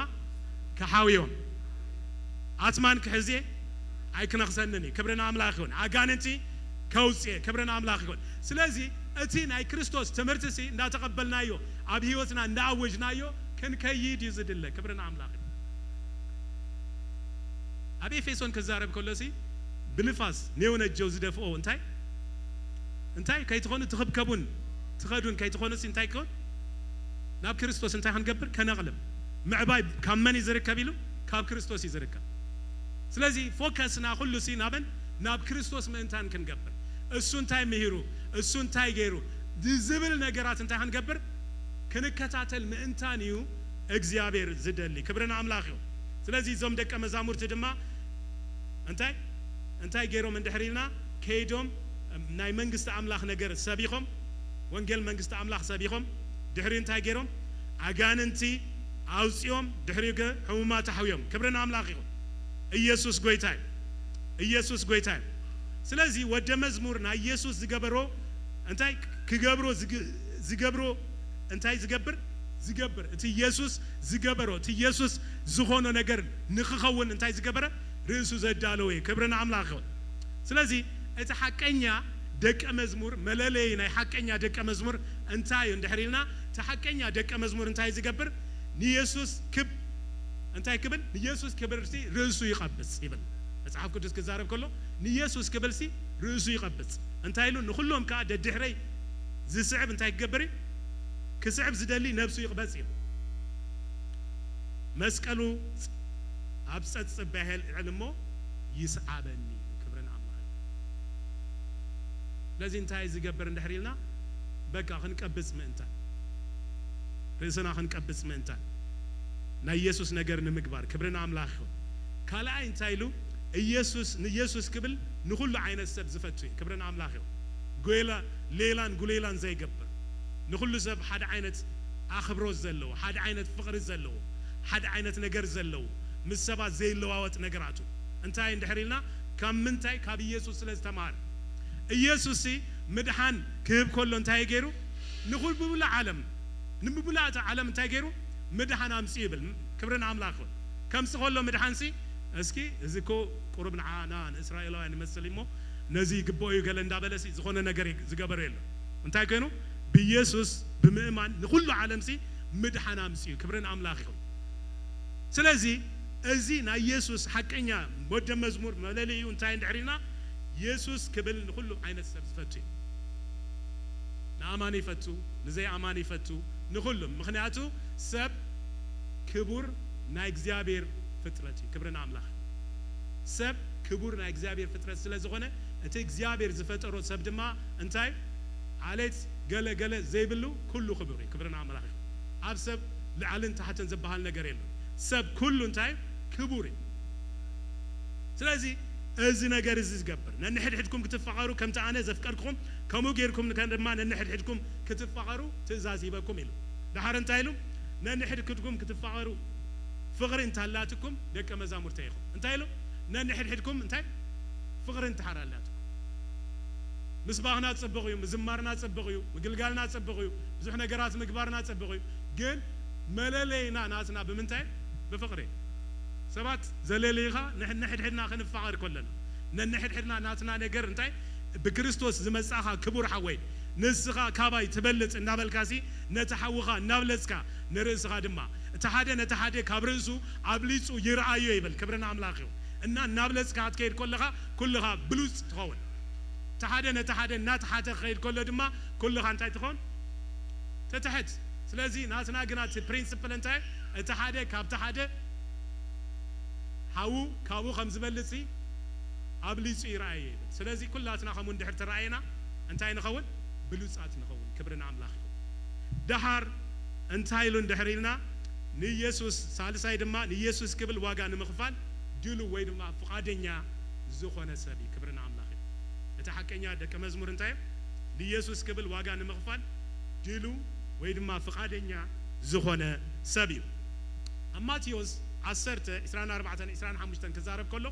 ክሓውዮም፣ ኣትማን ክሕዝየ ኣይክነኽሰንን እዩ። ክብሪ ንኣምላኽ ይኹን። ኣጋንንቲ ከውፅኤ። ክብሪ ንኣምላኽ ይኹን። ስለዚ እቲ ናይ ክርስቶስ ትምህርቲ ሲ እንዳተቐበልናዮ ኣብ ህይወትና እንዳኣወጅናዮ ክንከይድ እዩ ዝድለ። ክብሪ ንኣምላኽ ይኹን። ኣብ ኤፌሶን ክዛረብ ከሎ ሲ ብንፋስ ኔው ነጀው ዝደፍኦ እንታይ እንታይ ከይትኾኑ ትኽብከቡን ትኸዱን ከይትኾኑ ሲ እንታይ ክኾን ናብ ክርስቶስ እንታይ ክንገብር ከነቕልብ ምዕባይ ካብ መን እዩ ዝርከብ ኢሉ ካብ ክርስቶስ እዩ ዝርከብ። ስለዚ ፎከስና ኩሉ ሲ ናበን ናብ ክርስቶስ ምእንታን ክንገብር እሱ እንታይ ምሂሩ እሱ እንታይ ገይሩ ዝብል ነገራት እንታይ ክንገብር ክንከታተል ምእንታን እዩ እግዚኣብሔር ዝደሊ። ክብሪ ንኣምላኽ እዩ። ስለዚ እዞም ደቀ መዛሙርቲ ድማ እንታይ እንታይ ገይሮም እንድሕር ኢልና ከይዶም ናይ መንግስቲ ኣምላኽ ነገር ሰቢኾም ወንጌል መንግስቲ ኣምላኽ ሰቢኾም ድሕሪ እንታይ ገይሮም ኣጋንንቲ ኣውፅኦም ድሕሪ ገ ሕሙማት ኣሕውዮም። ክብሪ ንኣምላኽ ይኹን። ኢየሱስ ጎይታ እዩ። ኢየሱስ ጎይታ እዩ። ስለዚ ወደ መዝሙር ናይ ኢየሱስ ዝገበሮ እንታይ ክገብሮ ዝግ-፣ ዝገብሮ እንታይ ዝገብር ዝገብር እቲ ኢየሱስ ዝገበሮ እቲ ኢየሱስ ዝኾኖ ነገር ንክኸውን እንታይ ዝገበረ ርእሱ ዘዳለወ እዩ። ክብሪ ንኣምላኽ ይኹን። ስለዚ እቲ ሓቀኛ ደቀ መዝሙር መለለይ ናይ ሓቀኛ ደቀ መዝሙር እንታይ እዩ እንድሕር ኢልና እቲ ሓቀኛ ደቀ መዝሙር እንታይ ዝገብር ንኢየሱስ ክብ እንታይ ክብል ንኢየሱስ ክብርሲ ርእሱ ይቐብጽ ይብል መጽሓፍ ቅዱስ ክዛረብ ከሎ ንኢየሱስ ክብልሲ ርእሱ ይቐብጽ እንታይ ኢሉ ንኹሎም ከዓ ደድሕረይ ዝስዕብ እንታይ ክገብር እዩ ክስዕብ ዝደሊ ነብሱ ይቕበጽ እዩ መስቀሉ ኣብ ጸጽብ በሄል ዕል እሞ ይስዓበኒ ክብርን ኣምላኽ ስለዚ እንታይ ዝገብር እንድሕር ኢልና በቃ ክንቀብጽ ምእንታን ርእስና ክንቀብጽ ምእንታን ናይ ኢየሱስ ነገር ንምግባር ክብርን ኣምላኽ ይኹን ካልኣይ እንታይ ኢሉ ኢየሱስ ንኢየሱስ ክብል ንኹሉ ዓይነት ሰብ ዝፈቱ እዩ ክብርን ኣምላኽ ይኹን ጎይላ ሌላን ጉሌላን ዘይገብር ንኹሉ ሰብ ሓደ ዓይነት ኣኽብሮት ዘለዎ፣ ሓደ ዓይነት ፍቕሪ ዘለዎ፣ ሓደ ዓይነት ነገር ዘለዎ፣ ምስ ሰባት ዘይለዋወጥ ነገራቱ እንታይ እንድሕር ኢልና፣ ካብ ምንታይ? ካብ ኢየሱስ ስለ ዝተማሃረ። ኢየሱስ ሲ ምድሓን ክህብ ከሎ እንታይ ገይሩ? ንኹሉ ብሙሉእ ዓለም፣ ንብሙሉእ ዓለም እንታይ ገይሩ? ምድሓን ኣምጽኡ ይብል። ክብሪ ንኣምላኽ ይኹን። ከምጽእ ከሎ ምድሓን ሲ፣ እስኪ እዚ እኮ ቁሩብ ንዓና ንእስራኤላውያን ይመስል እሞ ነዚ ይግብኦ እዩ ገለ እንዳበለ ሲ ዝኾነ ነገር ዝገበረ የለን። እንታይ ኮይኑ? ብኢየሱስ ብምእማን ንኹሉ ዓለም ሲ ምድሓን ኣምጽኡ። ክብሪ ንኣምላኽ ይኹን። ስለዚ እዚ ናይ ኢየሱስ ሓቀኛ ወደ መዝሙር መለለዩ እንታይ እንድሕር ኢልና፣ ኢየሱስ ክብል ንኹሉ ዓይነት ሰብ ዝፈቱ እዩ። ንኣማኒ ይፈቱ፣ ንዘይኣማኒ ይፈቱ፣ ንኹሉም። ምኽንያቱ ሰብ ክቡር ናይ እግዚኣብሔር ፍጥረት እዩ። ክብሪ ንኣምላኽ። ሰብ ክቡር ናይ እግዚኣብሔር ፍጥረት ስለ ዝኾነ፣ እቲ እግዚኣብሔር ዝፈጠሮ ሰብ ድማ እንታይ? ዓሌት ገለ ገለ ዘይብሉ ኩሉ ክቡር እዩ። ክብሪ ንኣምላኽ ይኹን። ኣብ ሰብ ልዓልን ታሕትን ዝበሃል ነገር የለን። ሰብ ኩሉ እንታይ? ክቡር እዩ። ስለዚ እዚ ነገር እዚ ዝገብር፣ ነንሕድሕድኩም ክትፋቐሩ ከምቲ ኣነ ዘፍቀርኩኹም፣ ከምኡ ጌርኩም ከ ድማ ነንሕድሕድኩም ክትፋቐሩ ትእዛዝ ሂበኩም ኢሉ። ደሓር እንታይ ኢሉ? ነንሕድሕድኩም ክትፋቐሩ ፍቕሪ እንታላትኩም ደቀ መዛሙርተ ኢኹም። እንታይ ኢሉ? ነንሕድሕድኩም እንታይ? ፍቕሪ እንተሓር ኣላትኩም። ምስባኽና ጽቡቕ እዩ፣ ምዝማርና ጽቡቕ እዩ፣ ምግልጋልና ጽቡቕ እዩ፣ ብዙሕ ነገራት ምግባርና ጽቡቕ እዩ። ግን መለለይና ናትና ብምንታይ? ብፍቕሪ። ሰባት ዘለለይኻ ንሕድሕድና ክንፋቐር ከለና፣ ነንሕድሕድና ናትና ነገር እንታይ? ብክርስቶስ ዝመጻኻ ክቡር ሓወይ፣ ንስኻ ካባይ ትበልጽ እናበልካሲ፣ ነቲ ሓውኻ እናብለጽካ፣ ንርእስኻ ድማ፣ እቲ ሓደ ነቲ ሓደ ካብ ርእሱ ኣብሊጹ ይርኣዮ ይብል። ክብሪ ንኣምላኽ ይኹን። እና እናብለጽካ ክትከይድ ከለኻ፣ ኩልኻ ብሉጽ ትኸውን። እቲ ሓደ ነቲ ሓደ እናተሓተ ክኸይድ ከሎ ድማ፣ ኩልኻ እንታይ ትኸውን? ትትሕት። ስለዚ ናትና ግና እቲ ፕሪንስፕል እንታይ? እቲ ሓደ ካብቲ ሓደ ሓዉ ካብኡ ከም ዝበልጽ ኣብሊጹ ይረኣየ ይብል። ስለዚ ኩላትና ከምኡ እንድሕር ተረኣየና እንታይ ንኸውን? ብሉጻት ንኸውን። ክብሪ ንኣምላኽ ይኹን። ደሓር እንታይ ኢሉ እንድሕር ኢልና፣ ንኢየሱስ፣ ሳልሳይ ድማ ንኢየሱስ ክብል ዋጋ ንምኽፋል ድሉ ወይ ድማ ፍቓደኛ ዝኾነ ሰብ እዩ። ክብሪ ንኣምላኽ እዩ። እቲ ሓቀኛ ደቀ መዝሙር እንታይ እዩ? ንኢየሱስ ክብል ዋጋ ንምኽፋል ድሉ ወይ ድማ ፍቓደኛ ዝኾነ ሰብ እዩ። ኣብ ማቴዎስ ዓሰርተ፣ ዕስራን ኣርባዕተን፣ ዕስራን ሓሙሽተን ክዛረብ ከሎ፣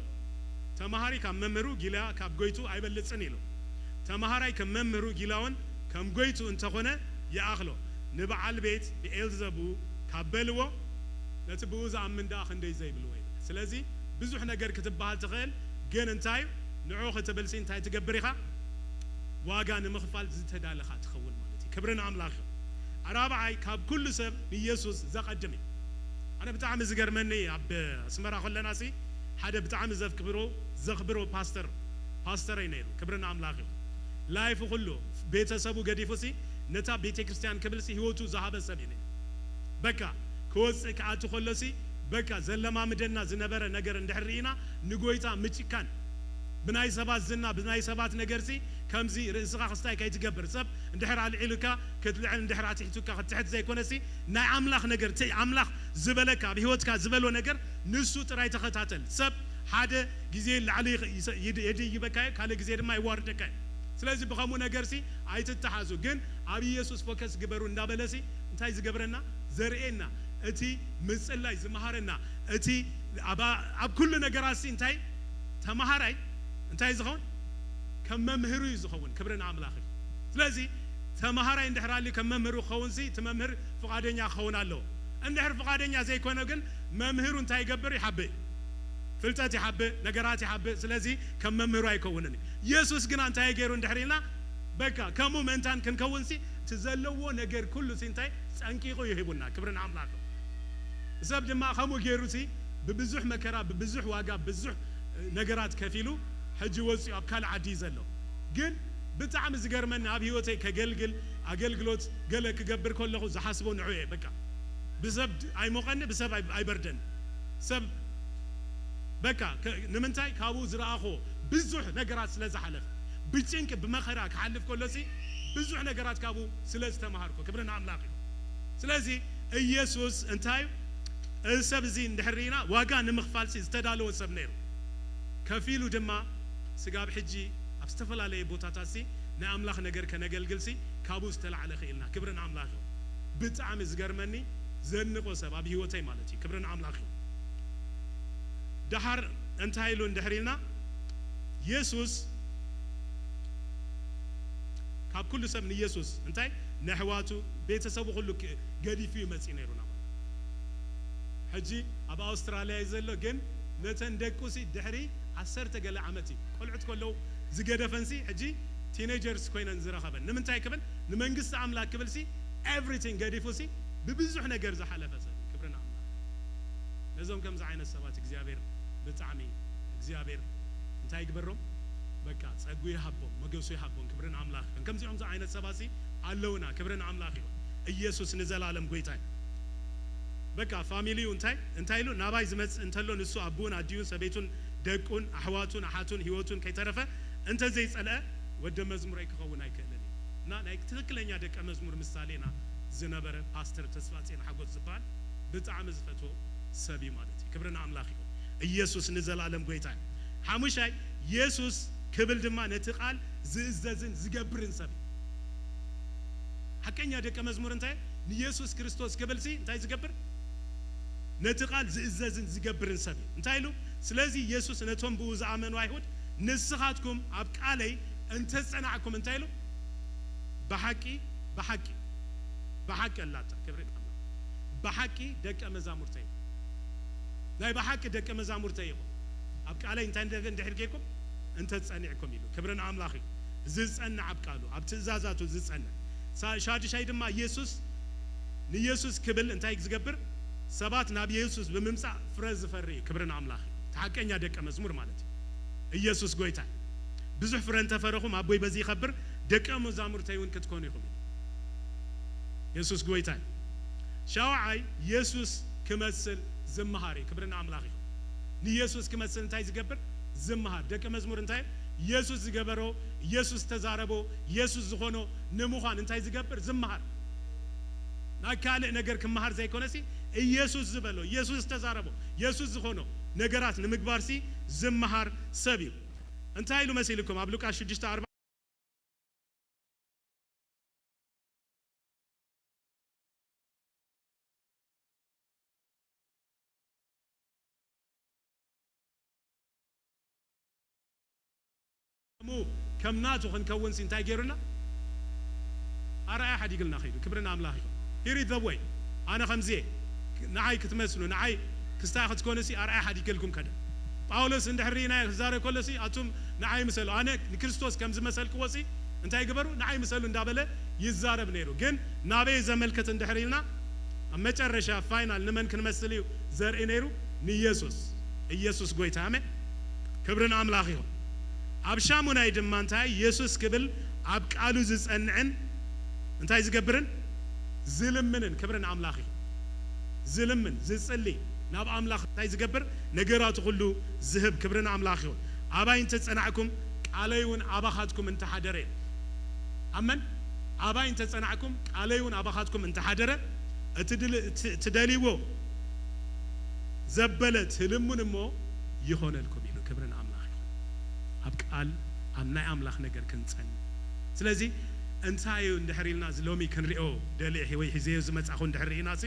ተማሃሪ ካብ መምህሩ፣ ጊላ ካብ ጎይቱ ኣይበልጽን ኢሉ። ተማሃራይ ከም መምህሩ፣ ጊላውን ከም ጎይቱ እንተኾነ ይኣኽሎ። ንበዓል ቤት ብኤልዘቡ ካብ በልዎ፣ ነቲ ብኡ ዝኣምን ደኣ ክንደይ ዘይብልዎ ይብል። ስለዚ ብዙሕ ነገር ክትበሃል ትኽእል፣ ግን እንታይ ንዑ ክትብልሲ እንታይ ትገብር ኢኻ? ዋጋ ንምኽፋል ዝተዳለኻ ትኸውን ማለት እዩ። ክብሪ ንኣምላኽ ይኹን። ኣራብዓይ ካብ ኩሉ ሰብ ንኢየሱስ ዘቐድም እዩ። ኣነ ብጣዕሚ ዝገርመኒ ኣብ ኣስመራ ከለናሲ ሓደ ብጣዕሚ ዘፍክብሮ ዘኽብሮ ፓስተር ፓስተረይ ነይሩ። ክብሪ ንኣምላኽ ይኹን። ላይፉ ኩሉ ቤተሰቡ ገዲፉሲ ነታ ቤተ ክርስቲያን ክብልሲ ህይወቱ ዝሃበ ሰብ እዩ ነይሩ። በቃ ክወፅእ ክኣቱ ከሎሲ በቃ ዘለማምደና ዝነበረ ነገር እንድሕር ርኢና ንጎይታ ምጭካን ብናይ ሰባት ዝና ብናይ ሰባት ነገርሲ ከምዚ ርእስኻ ክስታይ ከይትገብር ሰብ እንድሕር ኣልዒሉካ ክትልዕል እንድሕር ኣትሒቱካ ክትትሕት ዘይኮነሲ ናይ ኣምላኽ ነገር እቲ ኣምላኽ ዝበለካ ኣብ ህይወትካ ዝበሎ ነገር ንሱ ጥራይ ተኸታተል። ሰብ ሓደ ግዜ ላዕሊ የድይበካ እዩ፣ ካልእ ግዜ ድማ ይዋርደካ እዩ። ስለዚ ብኸምኡ ነገርሲ ኣይትተሓዙ፣ ግን ኣብ ኢየሱስ ፎከስ ግበሩ እንዳበለሲ እንታይ ዝገብረና ዘርእየና እቲ ምጽላይ ዝመሃረና እቲ ኣብ ኩሉ ነገራትሲ እንታይ ተማሃራይ እንታይ ዝኸውን ከም መምህሩ እዩ ዝኸውን። ክብሪ ንኣምላኽ እዩ። ስለዚ ተማሃራይ እንድሕር ኣልዩ ከም መምህሩ ክኸውን ሲ እቲ መምህር ፍቓደኛ ክኸውን ኣለዎ። እንድሕር ፍቓደኛ ዘይኮነ ግን መምህሩ እንታይ ይገብር? ይሓብእ፣ ፍልጠት ይሓብእ፣ ነገራት ይሓብእ። ስለዚ ከም መምህሩ ኣይከውንን እዩ። ኢየሱስ ግና እንታይ ገይሩ እንድሕር ኢልና በቃ ከምኡ ምእንታን ክንከውን ሲ እቲ ዘለዎ ነገር ኩሉ ሲ እንታይ ጸንቂቑ እዩ ሂቡና። ክብሪ ንኣምላኽ። ሰብ ድማ ከምኡ ገይሩ ሲ ብብዙሕ መከራ ብብዙሕ ዋጋ ብዙሕ ነገራት ከፊሉ ሕጂ ወፂኡ ኣብ ካልእ ዓዲ እዩ ዘሎ። ግን ብጣዕሚ ዝገርመኒ ኣብ ህይወተይ ከገልግል ኣገልግሎት ገለ ክገብር ከለኹ ዝሓስቦ ንዑ እየ። በቃ ብሰብ ኣይሞቐኒ፣ ብሰብ ኣይበርደኒ። ሰብ በቃ ንምንታይ ካብኡ ዝረኣኹ ብዙሕ ነገራት ስለ ዝሓለፈ ብጭንቂ ብመኸራ ክሓልፍ ከሎሲ ብዙሕ ነገራት ካብኡ ስለ ዝተምሃርኩ ክብሪ ንኣምላኽ እዩ። ስለዚ ኢየሱስ እንታይ እዚ ሰብ እዚ እንድሕር ርኢና ዋጋ ንምኽፋል ሲ ዝተዳለወ ሰብ ነይሩ። ከፊሉ ድማ ስጋብ ሕጂ ኣብ ዝተፈላለየ ቦታታት ሲ ናይ ኣምላኽ ነገር ከነገልግልሲ ካብኡ ዝተላዕለ ክኢልና። ክብሪ ንኣምላኽ ይኹን። ብጣዕሚ ዝገርመኒ ዘንቆ ሰብ ኣብ ህይወተይ ማለት እዩ። ክብሪ ንኣምላኽ ይኹን። ደሓር እንታይ ኢሉ እንድሕር ኢልና፣ የሱስ ካብ ኩሉ ሰብ ንየሱስ እንታይ ነሕዋቱ ቤተሰቡ ኩሉ ክ- ገዲፉ እዩ መፂኡ ነይሩ ናብ ሕጂ ኣብ ኣውስትራልያ እዩ ዘሎ። ግን ነተን ደቁ ሲ ድሕሪ ዓሰርተ ገለ ዓመት እዩ ቆልዑት ከለዉ ዝገደፈን ሲ ሕጂ ቲኔጀርስ ኮይነን ዝረኸበን ንምንታይ ክብል ንመንግስቲ ኣምላክ ክብል ሲ everything ገዲፉ ሲ ብብዙሕ ነገር ዝሓለፈ ሰብ እዩ። ክብሪ ንኣምላክ። ነዞም ከምዚ ዓይነት ሰባት እግዚኣብሔር ብጣዕሚ እግዚኣብሔር እንታይ ይግበሮም? በቃ ጸጉ ይሃቦም፣ ሞገሱ ይሃቦም። ክብሪ ንኣምላክ ይኹን። ከምዚኦም ዓይነት ሰባት ሲ ኣለውና። ክብሪ ንኣምላክ ይኹን። ኢየሱስ ንዘላለም ጎይታ እዩ። በቃ ፋሚሊዩ እንታይ እንታይ ኢሉ ናባይ ዝመጽእ እንተሎ ንሱ ኣቡን ኣዲኡን ሰበይቱን ደቁን ኣሕዋቱን ኣሓቱን ህይወቱን ከይተረፈ እንተ ዘይጸልአ ወደ መዝሙረይ ክኸውን ኣይክእልን እዩ። እና ናይ ትክክለኛ ደቀ መዝሙር ምሳሌና ዝነበረ ፓስተር ተስፋጽዮን ሓጎስ ዝበሃል ብጣዕሚ ዝፈትዎ ሰብ እዩ ማለት እዩ። ክብሪ ንኣምላኽ ይኹን። ኢየሱስ ንዘላለም ጎይታ እዩ። ሓሙሻይ የሱስ ክብል ድማ ነቲ ቃል ዝእዘዝን ዝገብርን ሰብ እዩ። ሓቀኛ ደቀ መዝሙር እንታይ ንየሱስ ክርስቶስ ክብል ሲ እንታይ ዝገብር ነቲ ቃል ዝእዘዝን ዝገብርን ሰብ እዩ። እንታይ ኢሉ? ስለዚ የሱስ ነቶም ብኡ ዝኣመኑ ኣይሁድ ንስኻትኩም ኣብ ቃለይ እንተጸናዕኩም እንታይ ኢሉ? ብሓቂ ብሓቂ ብሓቂ ኣላታ ክብሪ ንኣምላኽ። ብሓቂ ደቀ መዛሙርተይ ናይ ብሓቂ ደቀ መዛሙርተይ ኢኹም ኣብ ቃለይ እንታይ እንደ- እንድሕር ጌርኩም እንተጸኒዕኩም ኢሉ። ክብሪ ንኣምላኽ እዩ። ዝጸንዕ ኣብ ቃሉ ኣብ ትእዛዛቱ ዝጸንዕ ሳ- ሻድሻይ ድማ ኢየሱስ ንኢየሱስ ክብል እንታይ ዝገብር ሰባት ናብ ኢየሱስ ብምምጻእ ፍረ ዝፈሪ እዩ። ክብሪ ንኣምላኽ እዩ። እቲ ሓቀኛ ደቀ መዝሙር ማለት እዩ። ኢየሱስ ጎይታ ብዙሕ ፍረ እንተፈረኹም ኣቦይ በዚ ይኸብር ደቀ መዛሙርተይ እውን ክትኮኑ ኢኹም ኢሉ። የሱስ ጎይታ እዩ። ሻውዓይ የሱስ ክመስል ዝመሃር እዩ። ክብሪ ንኣምላኽ ይኹን። ንየሱስ ክመስል እንታይ ዝገብር ዝመሃር ደቀ መዝሙር እንታይ የሱስ ዝገበሮ የሱስ ተዛረቦ የሱስ ዝኾኖ ንምዃን እንታይ ዝገብር ዝመሃር ናይ ካልእ ነገር ክመሃር ዘይኮነሲ ኢየሱስ ዝበሎ ኢየሱስ ዝተዛረቦ የሱስ ዝኾኖ ነገራት ንምግባርሲ ዝመሃር ሰብ እዩ። እንታይ ኢሉ መሲልኩም ኣብ ሉቃስ ሽዱሽተ ኣርባ እሞ ከም ናቱ ክንከውንሲ እንታይ ገይሩና ኣርኣያ ሓዲግልና ከይዱ ክብሪ ንኣምላኽ ይኹን። Here is the way። ኣነ ከምዚ እየ ንዓይ ክትመስሉ ንዓይ ክስታይ ክትኮኑሲ ኣርኣያ ሓዲገልኩም ከደ ጳውሎስ እንድሕር ርኢናዮ ክዛረብ ከሎሲ ኣቱም ንዓይ ምሰሉ ኣነ ንክርስቶስ ከም ዝመሰልክዎሲ እንታይ ግበሩ ንዓይ ምሰሉ እንዳበለ ይዛረብ ነይሩ። ግን ናበይ ዘመልክት እንድሕር ኢልና ኣብ መጨረሻ ፋይናል ንመን ክንመስል እዩ ዘርኢ ነይሩ? ንኢየሱስ። ኢየሱስ ጎይታ ኣሜን። ክብሪ ንኣምላኽ ይኹን። ኣብ ሻሙናይ ድማ እንታይ ኢየሱስ ክብል ኣብ ቃሉ ዝጸንዕን እንታይ ዝገብርን ዝልምንን ክብሪ ንኣምላኽ ይኹን። ዝልምን ዝጽሊ ናብ ኣምላኽ እንታይ ዝገብር ነገራቱ ኩሉ ዝህብ ክብሪ ንኣምላኽ ይኹን። ኣባይ እንተጸናዕኩም ቃለይ እውን ኣባኻትኩም እንተሓደረ ኣመን ኣባይ እንተጸናዕኩም ቃለይ እውን ኣባኻትኩም እንተሓደረ እቲ ድል- እቲ- ትደልይዎ ዘበለ ትልሙን እሞ ይኾነልኩም ኢሉ ክብሪ ንኣምላኽ ይኹን። ኣብ ቃል ኣብ ናይ ኣምላኽ ነገር ክንጸን ስለዚ እንታይ እዩ እንድሕር ኢልና እዚ ሎሚ ክንሪኦ ደልየ ወይ ሒዘዮ ዝመጻኹ እንድሕር ርኢና ሲ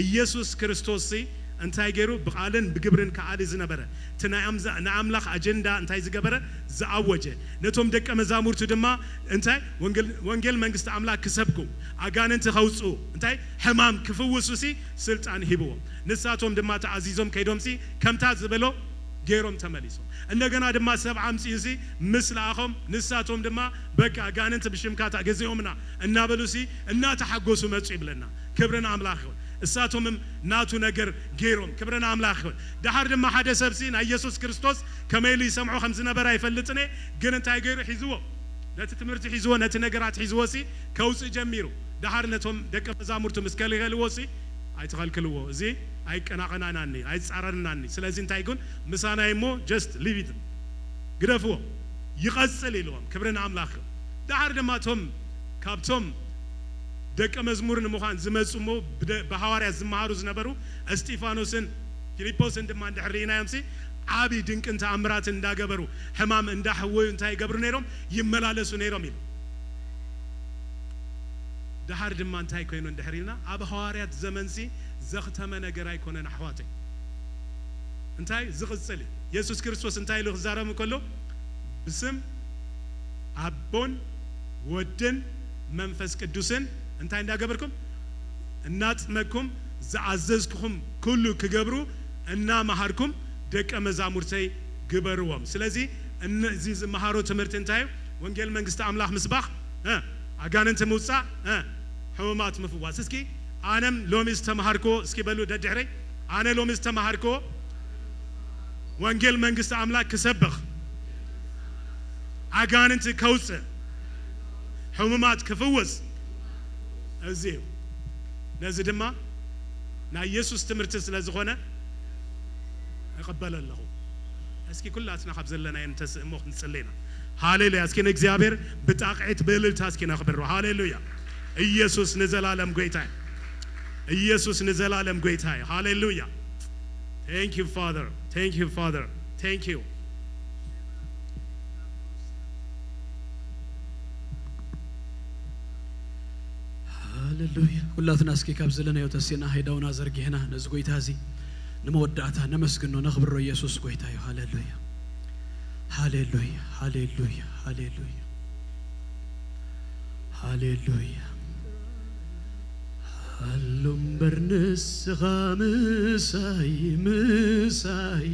ኢየሱስ ክርስቶስ ሲ እንታይ ገይሩ ብቓልን ብግብርን ከኣሊ ዝነበረ እቲ ናይ ኣምዛ- ናይ ኣምላኽ ኣጀንዳ እንታይ ዝገበረ ዝኣወጀ ነቶም ደቀ መዛሙርቱ ድማ እንታይ ወንጌል- ወንጌል መንግስቲ ኣምላኽ ክሰብኩ ኣጋንንቲ ከውፅኡ እንታይ ሕማም ክፍውሱ ሲ ስልጣን ሂብዎም ንሳቶም ድማ ተኣዚዞም ከይዶም ሲ ከምታ ዝበሎ ገይሮም ተመሊሶም እንደገና ድማ ሰብ ኣምፅኡ ሲ ምስ ለኣኾም ንሳቶም ድማ በቃ ኣጋንንቲ ብሽምካ ተገዚኦምና እናበሉ ሲ እናተሓጎሱ መፁ ይብለና ክብሪ ንኣምላኽ ይኹን እሳቶምም ናቱ ነገር ገይሮም ክብሪ ንኣምላኽ ይኹን ደሓር ድማ ሓደ ሰብሲ ናይ ኢየሱስ ክርስቶስ ከመይ ኢሉ ይሰምዖ ከም ዝነበረ ኣይፈልጥን እየ ግን እንታይ ገይሩ ሒዝዎ ነቲ ትምህርቲ ሒዝዎ ነቲ ነገራት ሒዝዎ ሲ ከውፅእ ጀሚሩ ደሓር ነቶም ደቀ መዛሙርቱ ምስ ከልከልዎ ሲ ኣይትኸልክልዎ እዚ ኣይቀናቐናናኒ ኣይፃረርናኒ ስለዚ እንታይ ይኩን ምሳናይ እሞ just leave it ግደፍዎ ይቐፅል ኢልዎም ክብሪ ንኣምላኽ እዩ ደሓር ድማ እቶም ካብቶም ደቀ መዝሙር ንምዃን ዝመፁ እሞ ብደ- ብሃዋርያት ዝመሃሩ ዝነበሩ እስጢፋኖስን ፊልጶስን ድማ እንድሕር ርኢናዮም ሲ ዓብዪ ድንቅን ተኣምራትን እንዳገበሩ ሕማም እንዳሕወዩ እንታይ ይገብሩ ነይሮም ይመላለሱ ነይሮም ኢሉ ደሓር ድማ እንታይ ኮይኑ እንድሕር ኢልና፣ ኣብ ሃዋርያት ዘመንሲ ዘኽተመ ነገር ኣይኮነን ኣሕዋተይ። እንታይ ዝቕጽል እዩ? የሱስ ክርስቶስ እንታይ ኢሉ ክዛረብ እንከሎ፣ ብስም ኣቦን ወድን መንፈስ ቅዱስን እንታይ እንዳገበርኩም? እናጥመቅኩም፣ ዝኣዘዝኩኹም ኩሉ ክገብሩ እናመሃርኩም ደቀ መዛሙርተይ ግበርዎም። ስለዚ እነ-፣ እዚ ዝመሃሮ ትምህርቲ እንታይ እዩ? ወንጌል መንግስቲ ኣምላኽ ምስባኽ፣ እ፣ ኣጋንንቲ ምውጻእ፣ እ፣ ሕሙማት ምፍዋስ። እስኪ ኣነም ሎሚ ዝተምሃርክዎ፣ እስኪ በሉ ደድሕረይ፣ ኣነ ሎሚ ዝተምሃርክዎ ወንጌል መንግስቲ ኣምላኽ ክሰብኽ፣ ኣጋንንቲ ከውጽእ፣ ሕሙማት ክፍውስ፣ እዚ እዩ። ነዚ ድማ ናይ የሱስ ትምህርቲ ስለ ዝኾነ እቕበሎ ኣለኹ። እስኪ ኩላትና ካብ ዘለናዮ ንተስእ እሞ ክንጽሊ ኢና። ሃሌሉያ። እስኪ ንእግዚኣብሔር ብጣቕዒት ብእልልታ እስኪ ነኽብሮ። ሃሌሉያ። ኢየሱስ ንዘላለም ጐይታ እዩ። ኢየሱስ ንዘላለም ጐይታ እዩ። ሃሌሉያ። Thank you, Father. Thank you, Father. Thank you. ሃሌሉያ። ኩላትና እስኪ ካብ ዘለናዮ ተሲእና ሃይዳውና ዘርጊሕና ነዚ ጐይታ እዚ ንመወዳእታ ነመስግኖ፣ ነኽብሮ። ኢየሱስ ጐይታ እዩ። ሃሌሉያ። ሃሌሉያ። ሃሌሉያ። ሃሌሉያ። ሃሌሉያ። ሃሎ እምበር ንስኻ ምሳይ፣ ምሳይ፣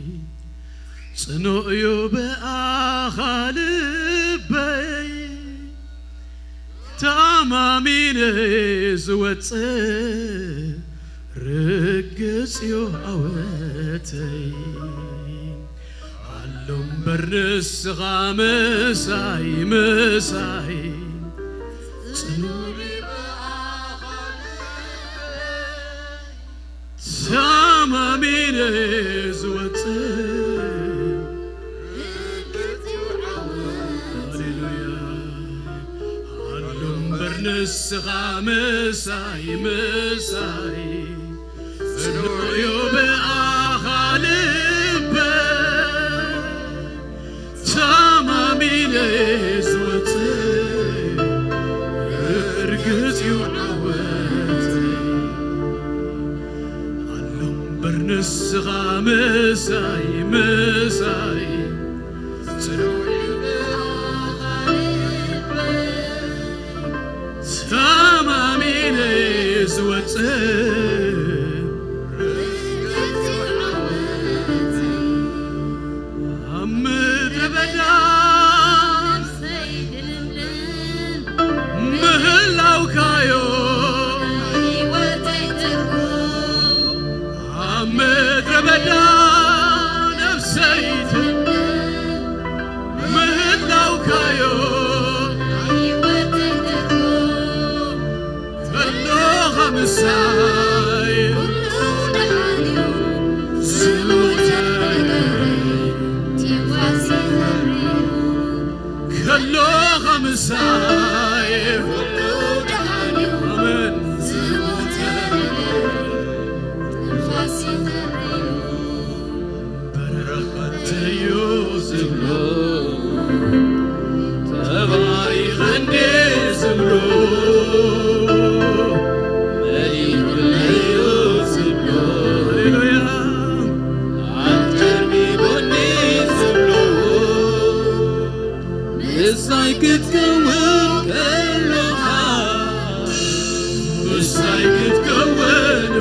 ጽኑዕ እዩ ብኣኻ ልበይ። ተኣማሚነ ዝወጽእ ርግጽ እዩ ዓወተይ። ሃሎ እምበር ንስኻ ምሳይ፣ ምሳይ፣ ጽኑዕ ተኣማሚነ ዝወጽእ። ሃሌሉያ። ሃሎ እምበር ንስኻ ምሳይ፣ ምሳይ፣ ጽኑዕ እዩ ብኣኻ ልበይ። ተኣማሚነ ዝወጽእ ርግጽ እዩ ዓወተይ። ሃሎ እምበር ንስኻ ምሳይ፣ ምሳይ፣ ጽኑዕ እዩ ብኣኻ ልበይ። ተኣማሚነ ዝወጽእ ኣብ ምድረ በዳ ምህላውካዮ፣ ኣብ ምድረ በዳ ነፍሰይ ትብል ምህላውካዮ፣ ከሎኻ ምሳይ ዝሞተ ከሎኻ ምሳይ ኣሜን። በረኸተዮ ዝብሎ ተባሪኸ እንዴ ዝብሎ መሊኡለዮ ዝብሎ ሃሌሉያ ኣጀርቢቦኒ ዝብሎ ምሳይ ክትከውን ከሎኻ ምሳይ ክትከውን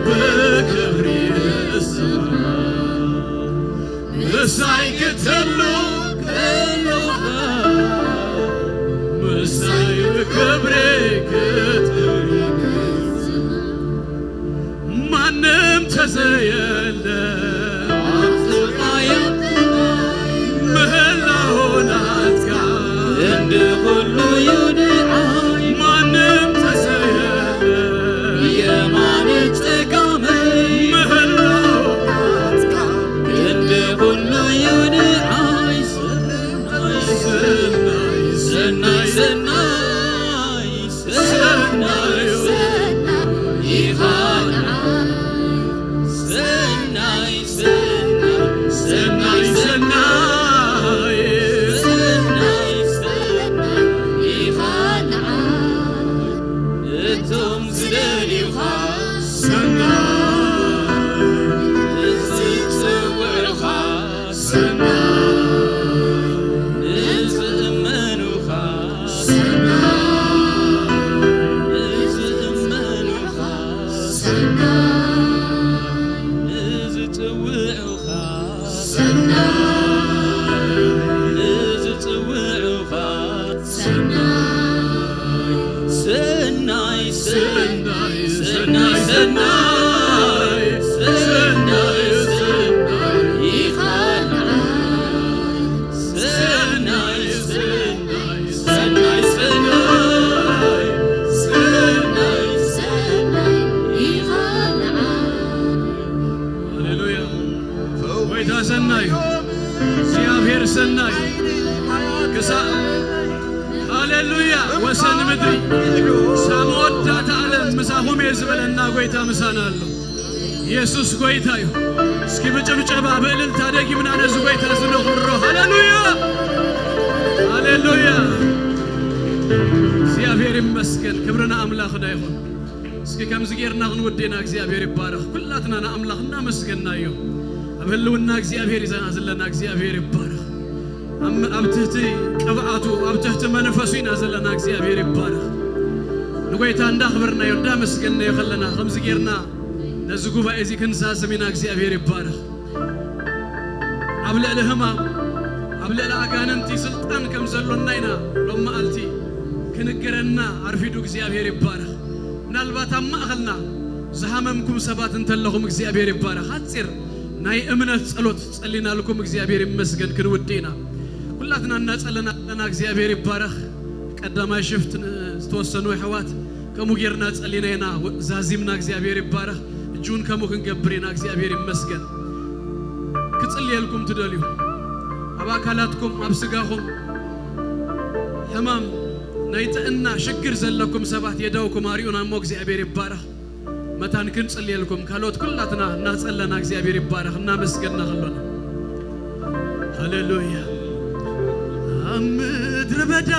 ብክብሪ እስኻ ምሳይ ክትህሉ ከለኻ ምሳይ ብክብሪ ክትህሉ ማንም ተዘየለ ምህላው ናትካ እንዲ ኩሉ እዩ ንዓይ ማንም ተዘየለ የማነ ጸጋመይ ምህላው ናትካ እንዲ ኩሉ እዩ ንዓይ ሰናይ ሰናይ ሰናይ ሳመወዳእታ ዓለም ምሳኹም እየ ዝበለና ጎይታ ምሳና ኣሎ። ኢየሱስ ጎይታ እዩ። እስኪ ብጭብጨባ ብእልልታ ደጊምና ነዚ ጎይታ ዝነኽብሮ። ሃሌሉያ! ሃሌሉያ! እግዚኣብሔር ይመስገን። ክብሪ ንኣምላኽና ይኹን። እስኪ ከምዚ ጌርና ክንውድና እግዚኣብሔር ይባረኽ። ኩላትና ንኣምላኽ እናመስገናዮ ኣብ ህልውና እግዚኣብሔር ይዘና ዘለና እግዚኣብሔር ይባረኽ። ኣብ ኣብ ትሕቲ ቅብኣቱ ኣብ ትሕቲ መንፈሱ ኢና ዘለና እግዚኣብሔር ይባረኽ። ንጎይታ እንዳኽበርናዮ እንዳመስገንናዮ ከለና ከምዚ ጌርና ነዚ ጉባኤ እዚ ክንዛዝም ኢና እግዚኣብሔር ይባረኽ። ኣብ ልዕሊ ህማም ኣብ ልዕሊ ኣጋንንቲ ስልጣን ከም ዘሎና ኢና ሎም መዓልቲ ክንገረና ኣርፊዱ እግዚኣብሔር ይባረኽ። ምናልባት ኣብ ማእኸልና ዝሃመምኩም ሰባት እንተለኹም እግዚኣብሔር ይባረኽ። ሓፂር ናይ እምነት ጸሎት ጸሊናልኩም እግዚኣብሔር ይመስገን። ክንውዲ ኢና። ኩላትና እናጸለና ዘለና እግዚኣብሔር ይባረኽ። ቀዳማይ ሽፍት ዝተወሰኑ ኣሕዋት ከምኡ ጌርና ጸሊና ኢና ዛዚምና እግዚኣብሔር ይባረኽ። እጅውን ከምኡ ክንገብር ኢና እግዚኣብሔር ይመስገን። ክጽልየልኩም ትደልዩ ኣብ ኣካላትኩም ኣብ ስጋኹም ሕማም ናይ ጥዕና ሽግር ዘለኩም ሰባት የዳውኩም ኣርዩና እሞ እግዚኣብሔር ይባረኽ። መታን ክንጽልየልኩም ካልኦት ኩላትና እናጸለና እግዚኣብሔር ይባረኽ እናመስገና ከሎና ሃሌሉያ። ኣብ ምድረ በዳ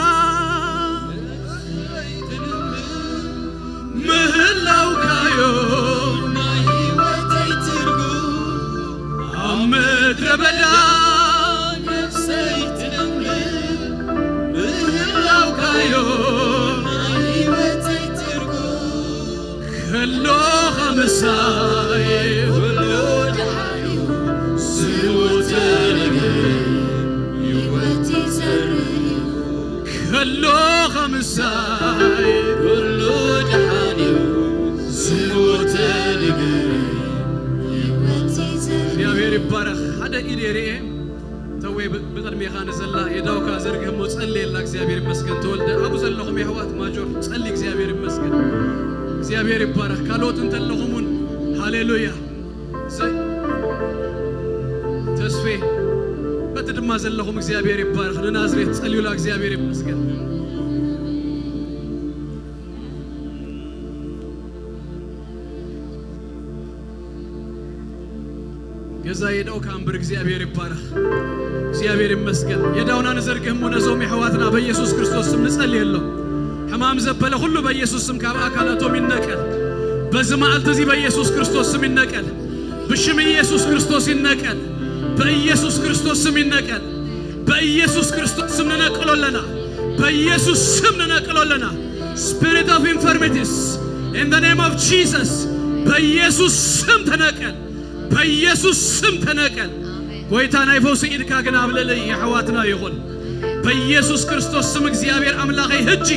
ምህላውካዮ ናይ ህይወተይ ትርጉም ኣብ ምድረ በዳ ነፍሰይ ትልምልም ምህላውካዮ ናይ ህይወተይ ትርጉም ከሎኻ ምሳይ ኩሉ ደሓን እዩ ዝሞተ ነገር ህይወት ይዘርእ እዩ ከሎኻ ምሳይ ኩሉ ደሓን እዩ ዝሞተ ነገር ህይወት ይዘርእ እግዚኣብሔር ይባረኽ ሓደ ኢድ የርኤ ተወይ ብቕድሜኻ ንዘላ የዳውካ ዘርግህ እሞ ጸልየላ እግዚኣብሔር ይመስገን ተወልደ ኣብኡ ዘለኹም የሕዋት ማጆር ጸሊ እግዚኣብሔር ይመስገን እግዚኣብሔር ይባረኽ ካልኦት እንተለኹም እውን ሃሌሉያ ተስፌ በቲ ድማ ዘለኹም እግዚኣብሔር ይባረኽ ንናዝሬት ጸልዩላ እግዚኣብሔር ይመስገን ገዛ የደው ካምብር እግዚኣብሔር ይባረኽ እግዚኣብሔር ይመስገን የዳውና ንዘርግህ እሞ ነዞም የሕዋትና በኢየሱስ ክርስቶስ ስም ንጸልየሎም ሕማም ዘበለ ኩሉ በኢየሱስ ስም ካብ ኣካላቶም ይነቀል በዚ መዓልቲ እዚ በኢየሱስ ክርስቶስ ስም ይነቀል ብሽም ኢየሱስ ክርስቶስ ይነቀል በኢየሱስ ክርስቶስ ስም ይነቀል በኢየሱስ ክርስቶስ ስም ንነቅሎ ኣለና በኢየሱስ ስም ንነቅሎ ኣለና spirit of infirmities in the name of Jesus በኢየሱስ ስም ተነቀል በኢየሱስ ስም ተነቀል ጎይታ ናይ ፈውሲ ኢድካ ግን ኣብ ልዕሊ የሕዋትና ይኹን በኢየሱስ ክርስቶስ ስም እግዚኣብሔር ኣምላኸይ ህጂ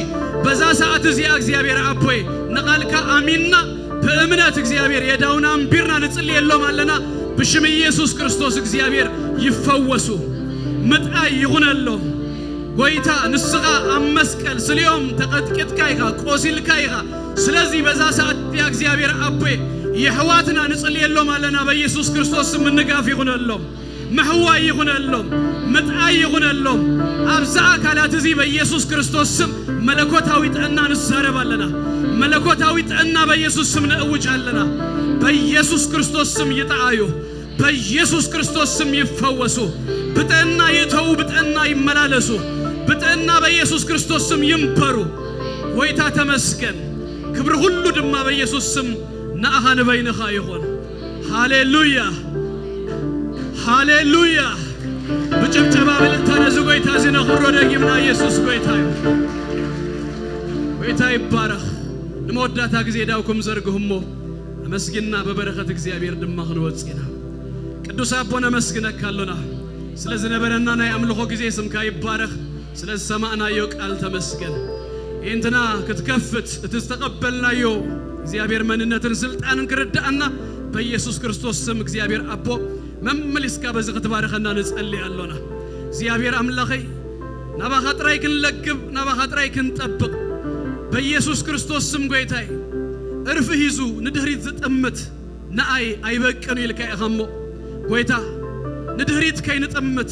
በዛ ሰዓት እዚኣ እግዚኣብሔር ኣቦይ ንቓልካ ኣሚንና ብእምነት እግዚኣብሔር የዳውና ኣንቢርና ንጽልየሎም ኣለና ብሽም ኢየሱስ ክርስቶስ እግዚኣብሔር ይፈወሱ ምጥኣይ ይኹነሎም ጎይታ ንስኻ ኣብ መስቀል ስሊኦም ተቐጥቂጥካ ኢኻ ቆሲልካ ኢኻ ስለዚ በዛ ሰዓት እግዚኣብሔር ኣቦይ የሕዋትና ንጽልየሎም ኣለና በኢየሱስ ክርስቶስ ምንጋፍ ይኹነሎም ምሕዋይ ይኹነሎም ምጥኣይ ይኹነሎም ኣብዚ ኣካላት እዚ በኢየሱስ ክርስቶስ ስም መለኮታዊ ጥዕና ንዛረብ ኣለና መለኮታዊ ጥዕና በኢየሱስ ስም ነእውጅ ኣለና በኢየሱስ ክርስቶስ ስም ይጥኣዩ በኢየሱስ ክርስቶስ ስም ይፈወሱ ብጥዕና ይእተዉ ብጥዕና ይመላለሱ ብጥዕና በኢየሱስ ክርስቶስ ስም ይንበሩ ጎይታ ተመስገን ክብሪ ኩሉ ድማ በኢየሱስ ስም ንኣኻ ንበይንኻ ይኹን ሃሌሉያ ሃሌሉያ ብጭብጨባ ብልልታ ነዚ ጎይታ እዚ ነኽብሮ ደጊምና ኢየሱስ ጎይታ እዩ ጎይታ ይባረኽ ንመወዳእታ ግዜ ዳውኩም ዘርግህ እሞ ኣመስጊንና ብበረኸት እግዚኣብሔር ድማ ክንወፅ ኢና ቅዱስ ኣቦ ነመስግነካ ኣሎና ስለ ዝነበረና ናይ ኣምልኾ ግዜ ስምካ ይባረኽ ስለ ዝሰማዕናዮ ቃል ተመስገን ይእንትና ክትከፍት እቲ ዝተቐበልናዮ እግዚኣብሔር መንነትን ስልጣንን ክርድኣና በኢየሱስ ክርስቶስ ስም እግዚኣብሔር ኣቦ መመሊስካ በዚ ክትባርኸና ንጸሊ ኣሎና እግዚኣብሔር ኣምላኸይ ናባኻ ጥራይ ክንለግብ ናባኻ ጥራይ ክንጠብቕ በኢየሱስ ክርስቶስ ስም ጎይታይ እርፊ ሂዙ ንድህሪት ዝጥምት ንኣይ ኣይበቅን ኢልካ ኢኻ እሞ ጎይታ ንድህሪት ከይንጥምት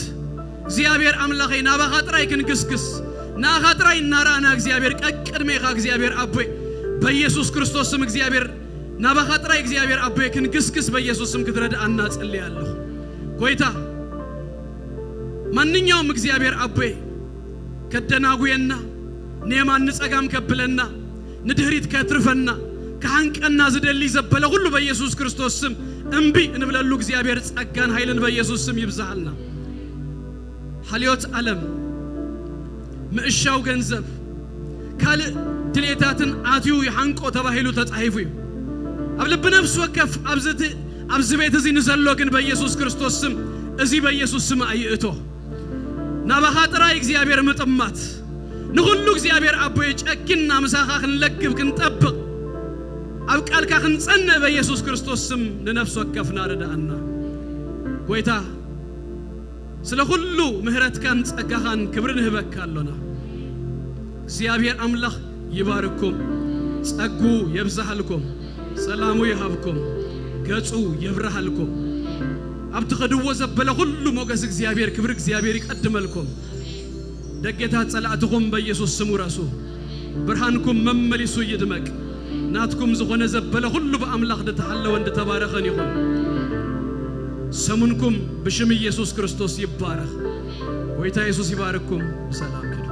እግዚኣብሔር ኣምላኸይ ናባኻ ጥራይ ክንግስግስ ንኣኻ ጥራይ እናረኣና እግዚኣብሔር ቀቅድሜኻ እግዚኣብሔር ኣቦይ በኢየሱስ ክርስቶስ ስም እግዚኣብሔር ናባኻ ጥራይ እግዚኣብሔር ኣቦይ ክንግስግስ በኢየሱስ ስም ክትረድኣና ጸልየ ኣለኹ። ጎይታ ማንኛውም እግዚኣብሔር ኣቦይ ከደናጉየና ንየማን ንጸጋም ከብለና ንድህሪት ከትርፈና ክሓንቀና ዝደሊ ዘበለ ኩሉ በኢየሱስ ክርስቶስ ስም እምቢ እንብለሉ እግዚኣብሔር ጸጋን ኃይልን በኢየሱስ ስም ይብዝሃልና። ሓልዮት ዓለም ምእሻው ገንዘብ ካልእ ድሌታትን ኣትዩ ይሓንቆ ተባሂሉ ተጻሒፉ እዩ። ኣብ ልቢ ነፍሲ ወከፍ ኣብዚ እቲ- ኣብዚ ቤት እዚ ንዘሎ ግን በኢየሱስ ክርስቶስ ስም እዚ በኢየሱስ ስም ኣይእቶ። ናባኻ ጥራይ እግዚኣብሔር ምጥማት ንኹሉ እግዚኣብሔር ኣቦይ ጨኪና ምሳኻ ክንለግብ ክንጠብቕ ኣብ ቃልካ ክንጸንዕ በኢየሱስ ክርስቶስ ስም ንነፍሲ ወከፍና ርድኣና። ጎይታ ስለ ኩሉ ምህረትካን ጸጋኻን ክብሪ ንህበካ ኣሎና። እግዚኣብሔር ኣምላኽ ይባርኩም፣ ጸጉ የብዝሃልኩም፣ ሰላሙ ይሃብኩም፣ ገጹ የብርሃልኩም። ኣብ ትኸድዎ ዘበለ ኩሉ ሞገስ እግዚኣብሔር ክብሪ እግዚኣብሔር ይቀድመልኩም። ደጌታት ጸላእትኹም በኢየሱስ ስም ውረሱ። ብርሃንኩም መመሊሱ ይድመቅ። ናትኩም ዝኾነ ዘበለ ኩሉ ብኣምላኽ ዝተሓለወን ዝተባረኸን ይኹን። ሰሙንኩም ብሽም ኢየሱስ ክርስቶስ ይባረኽ። ጎይታ የሱስ ይባርኩም። ብሰላም ኪዱ።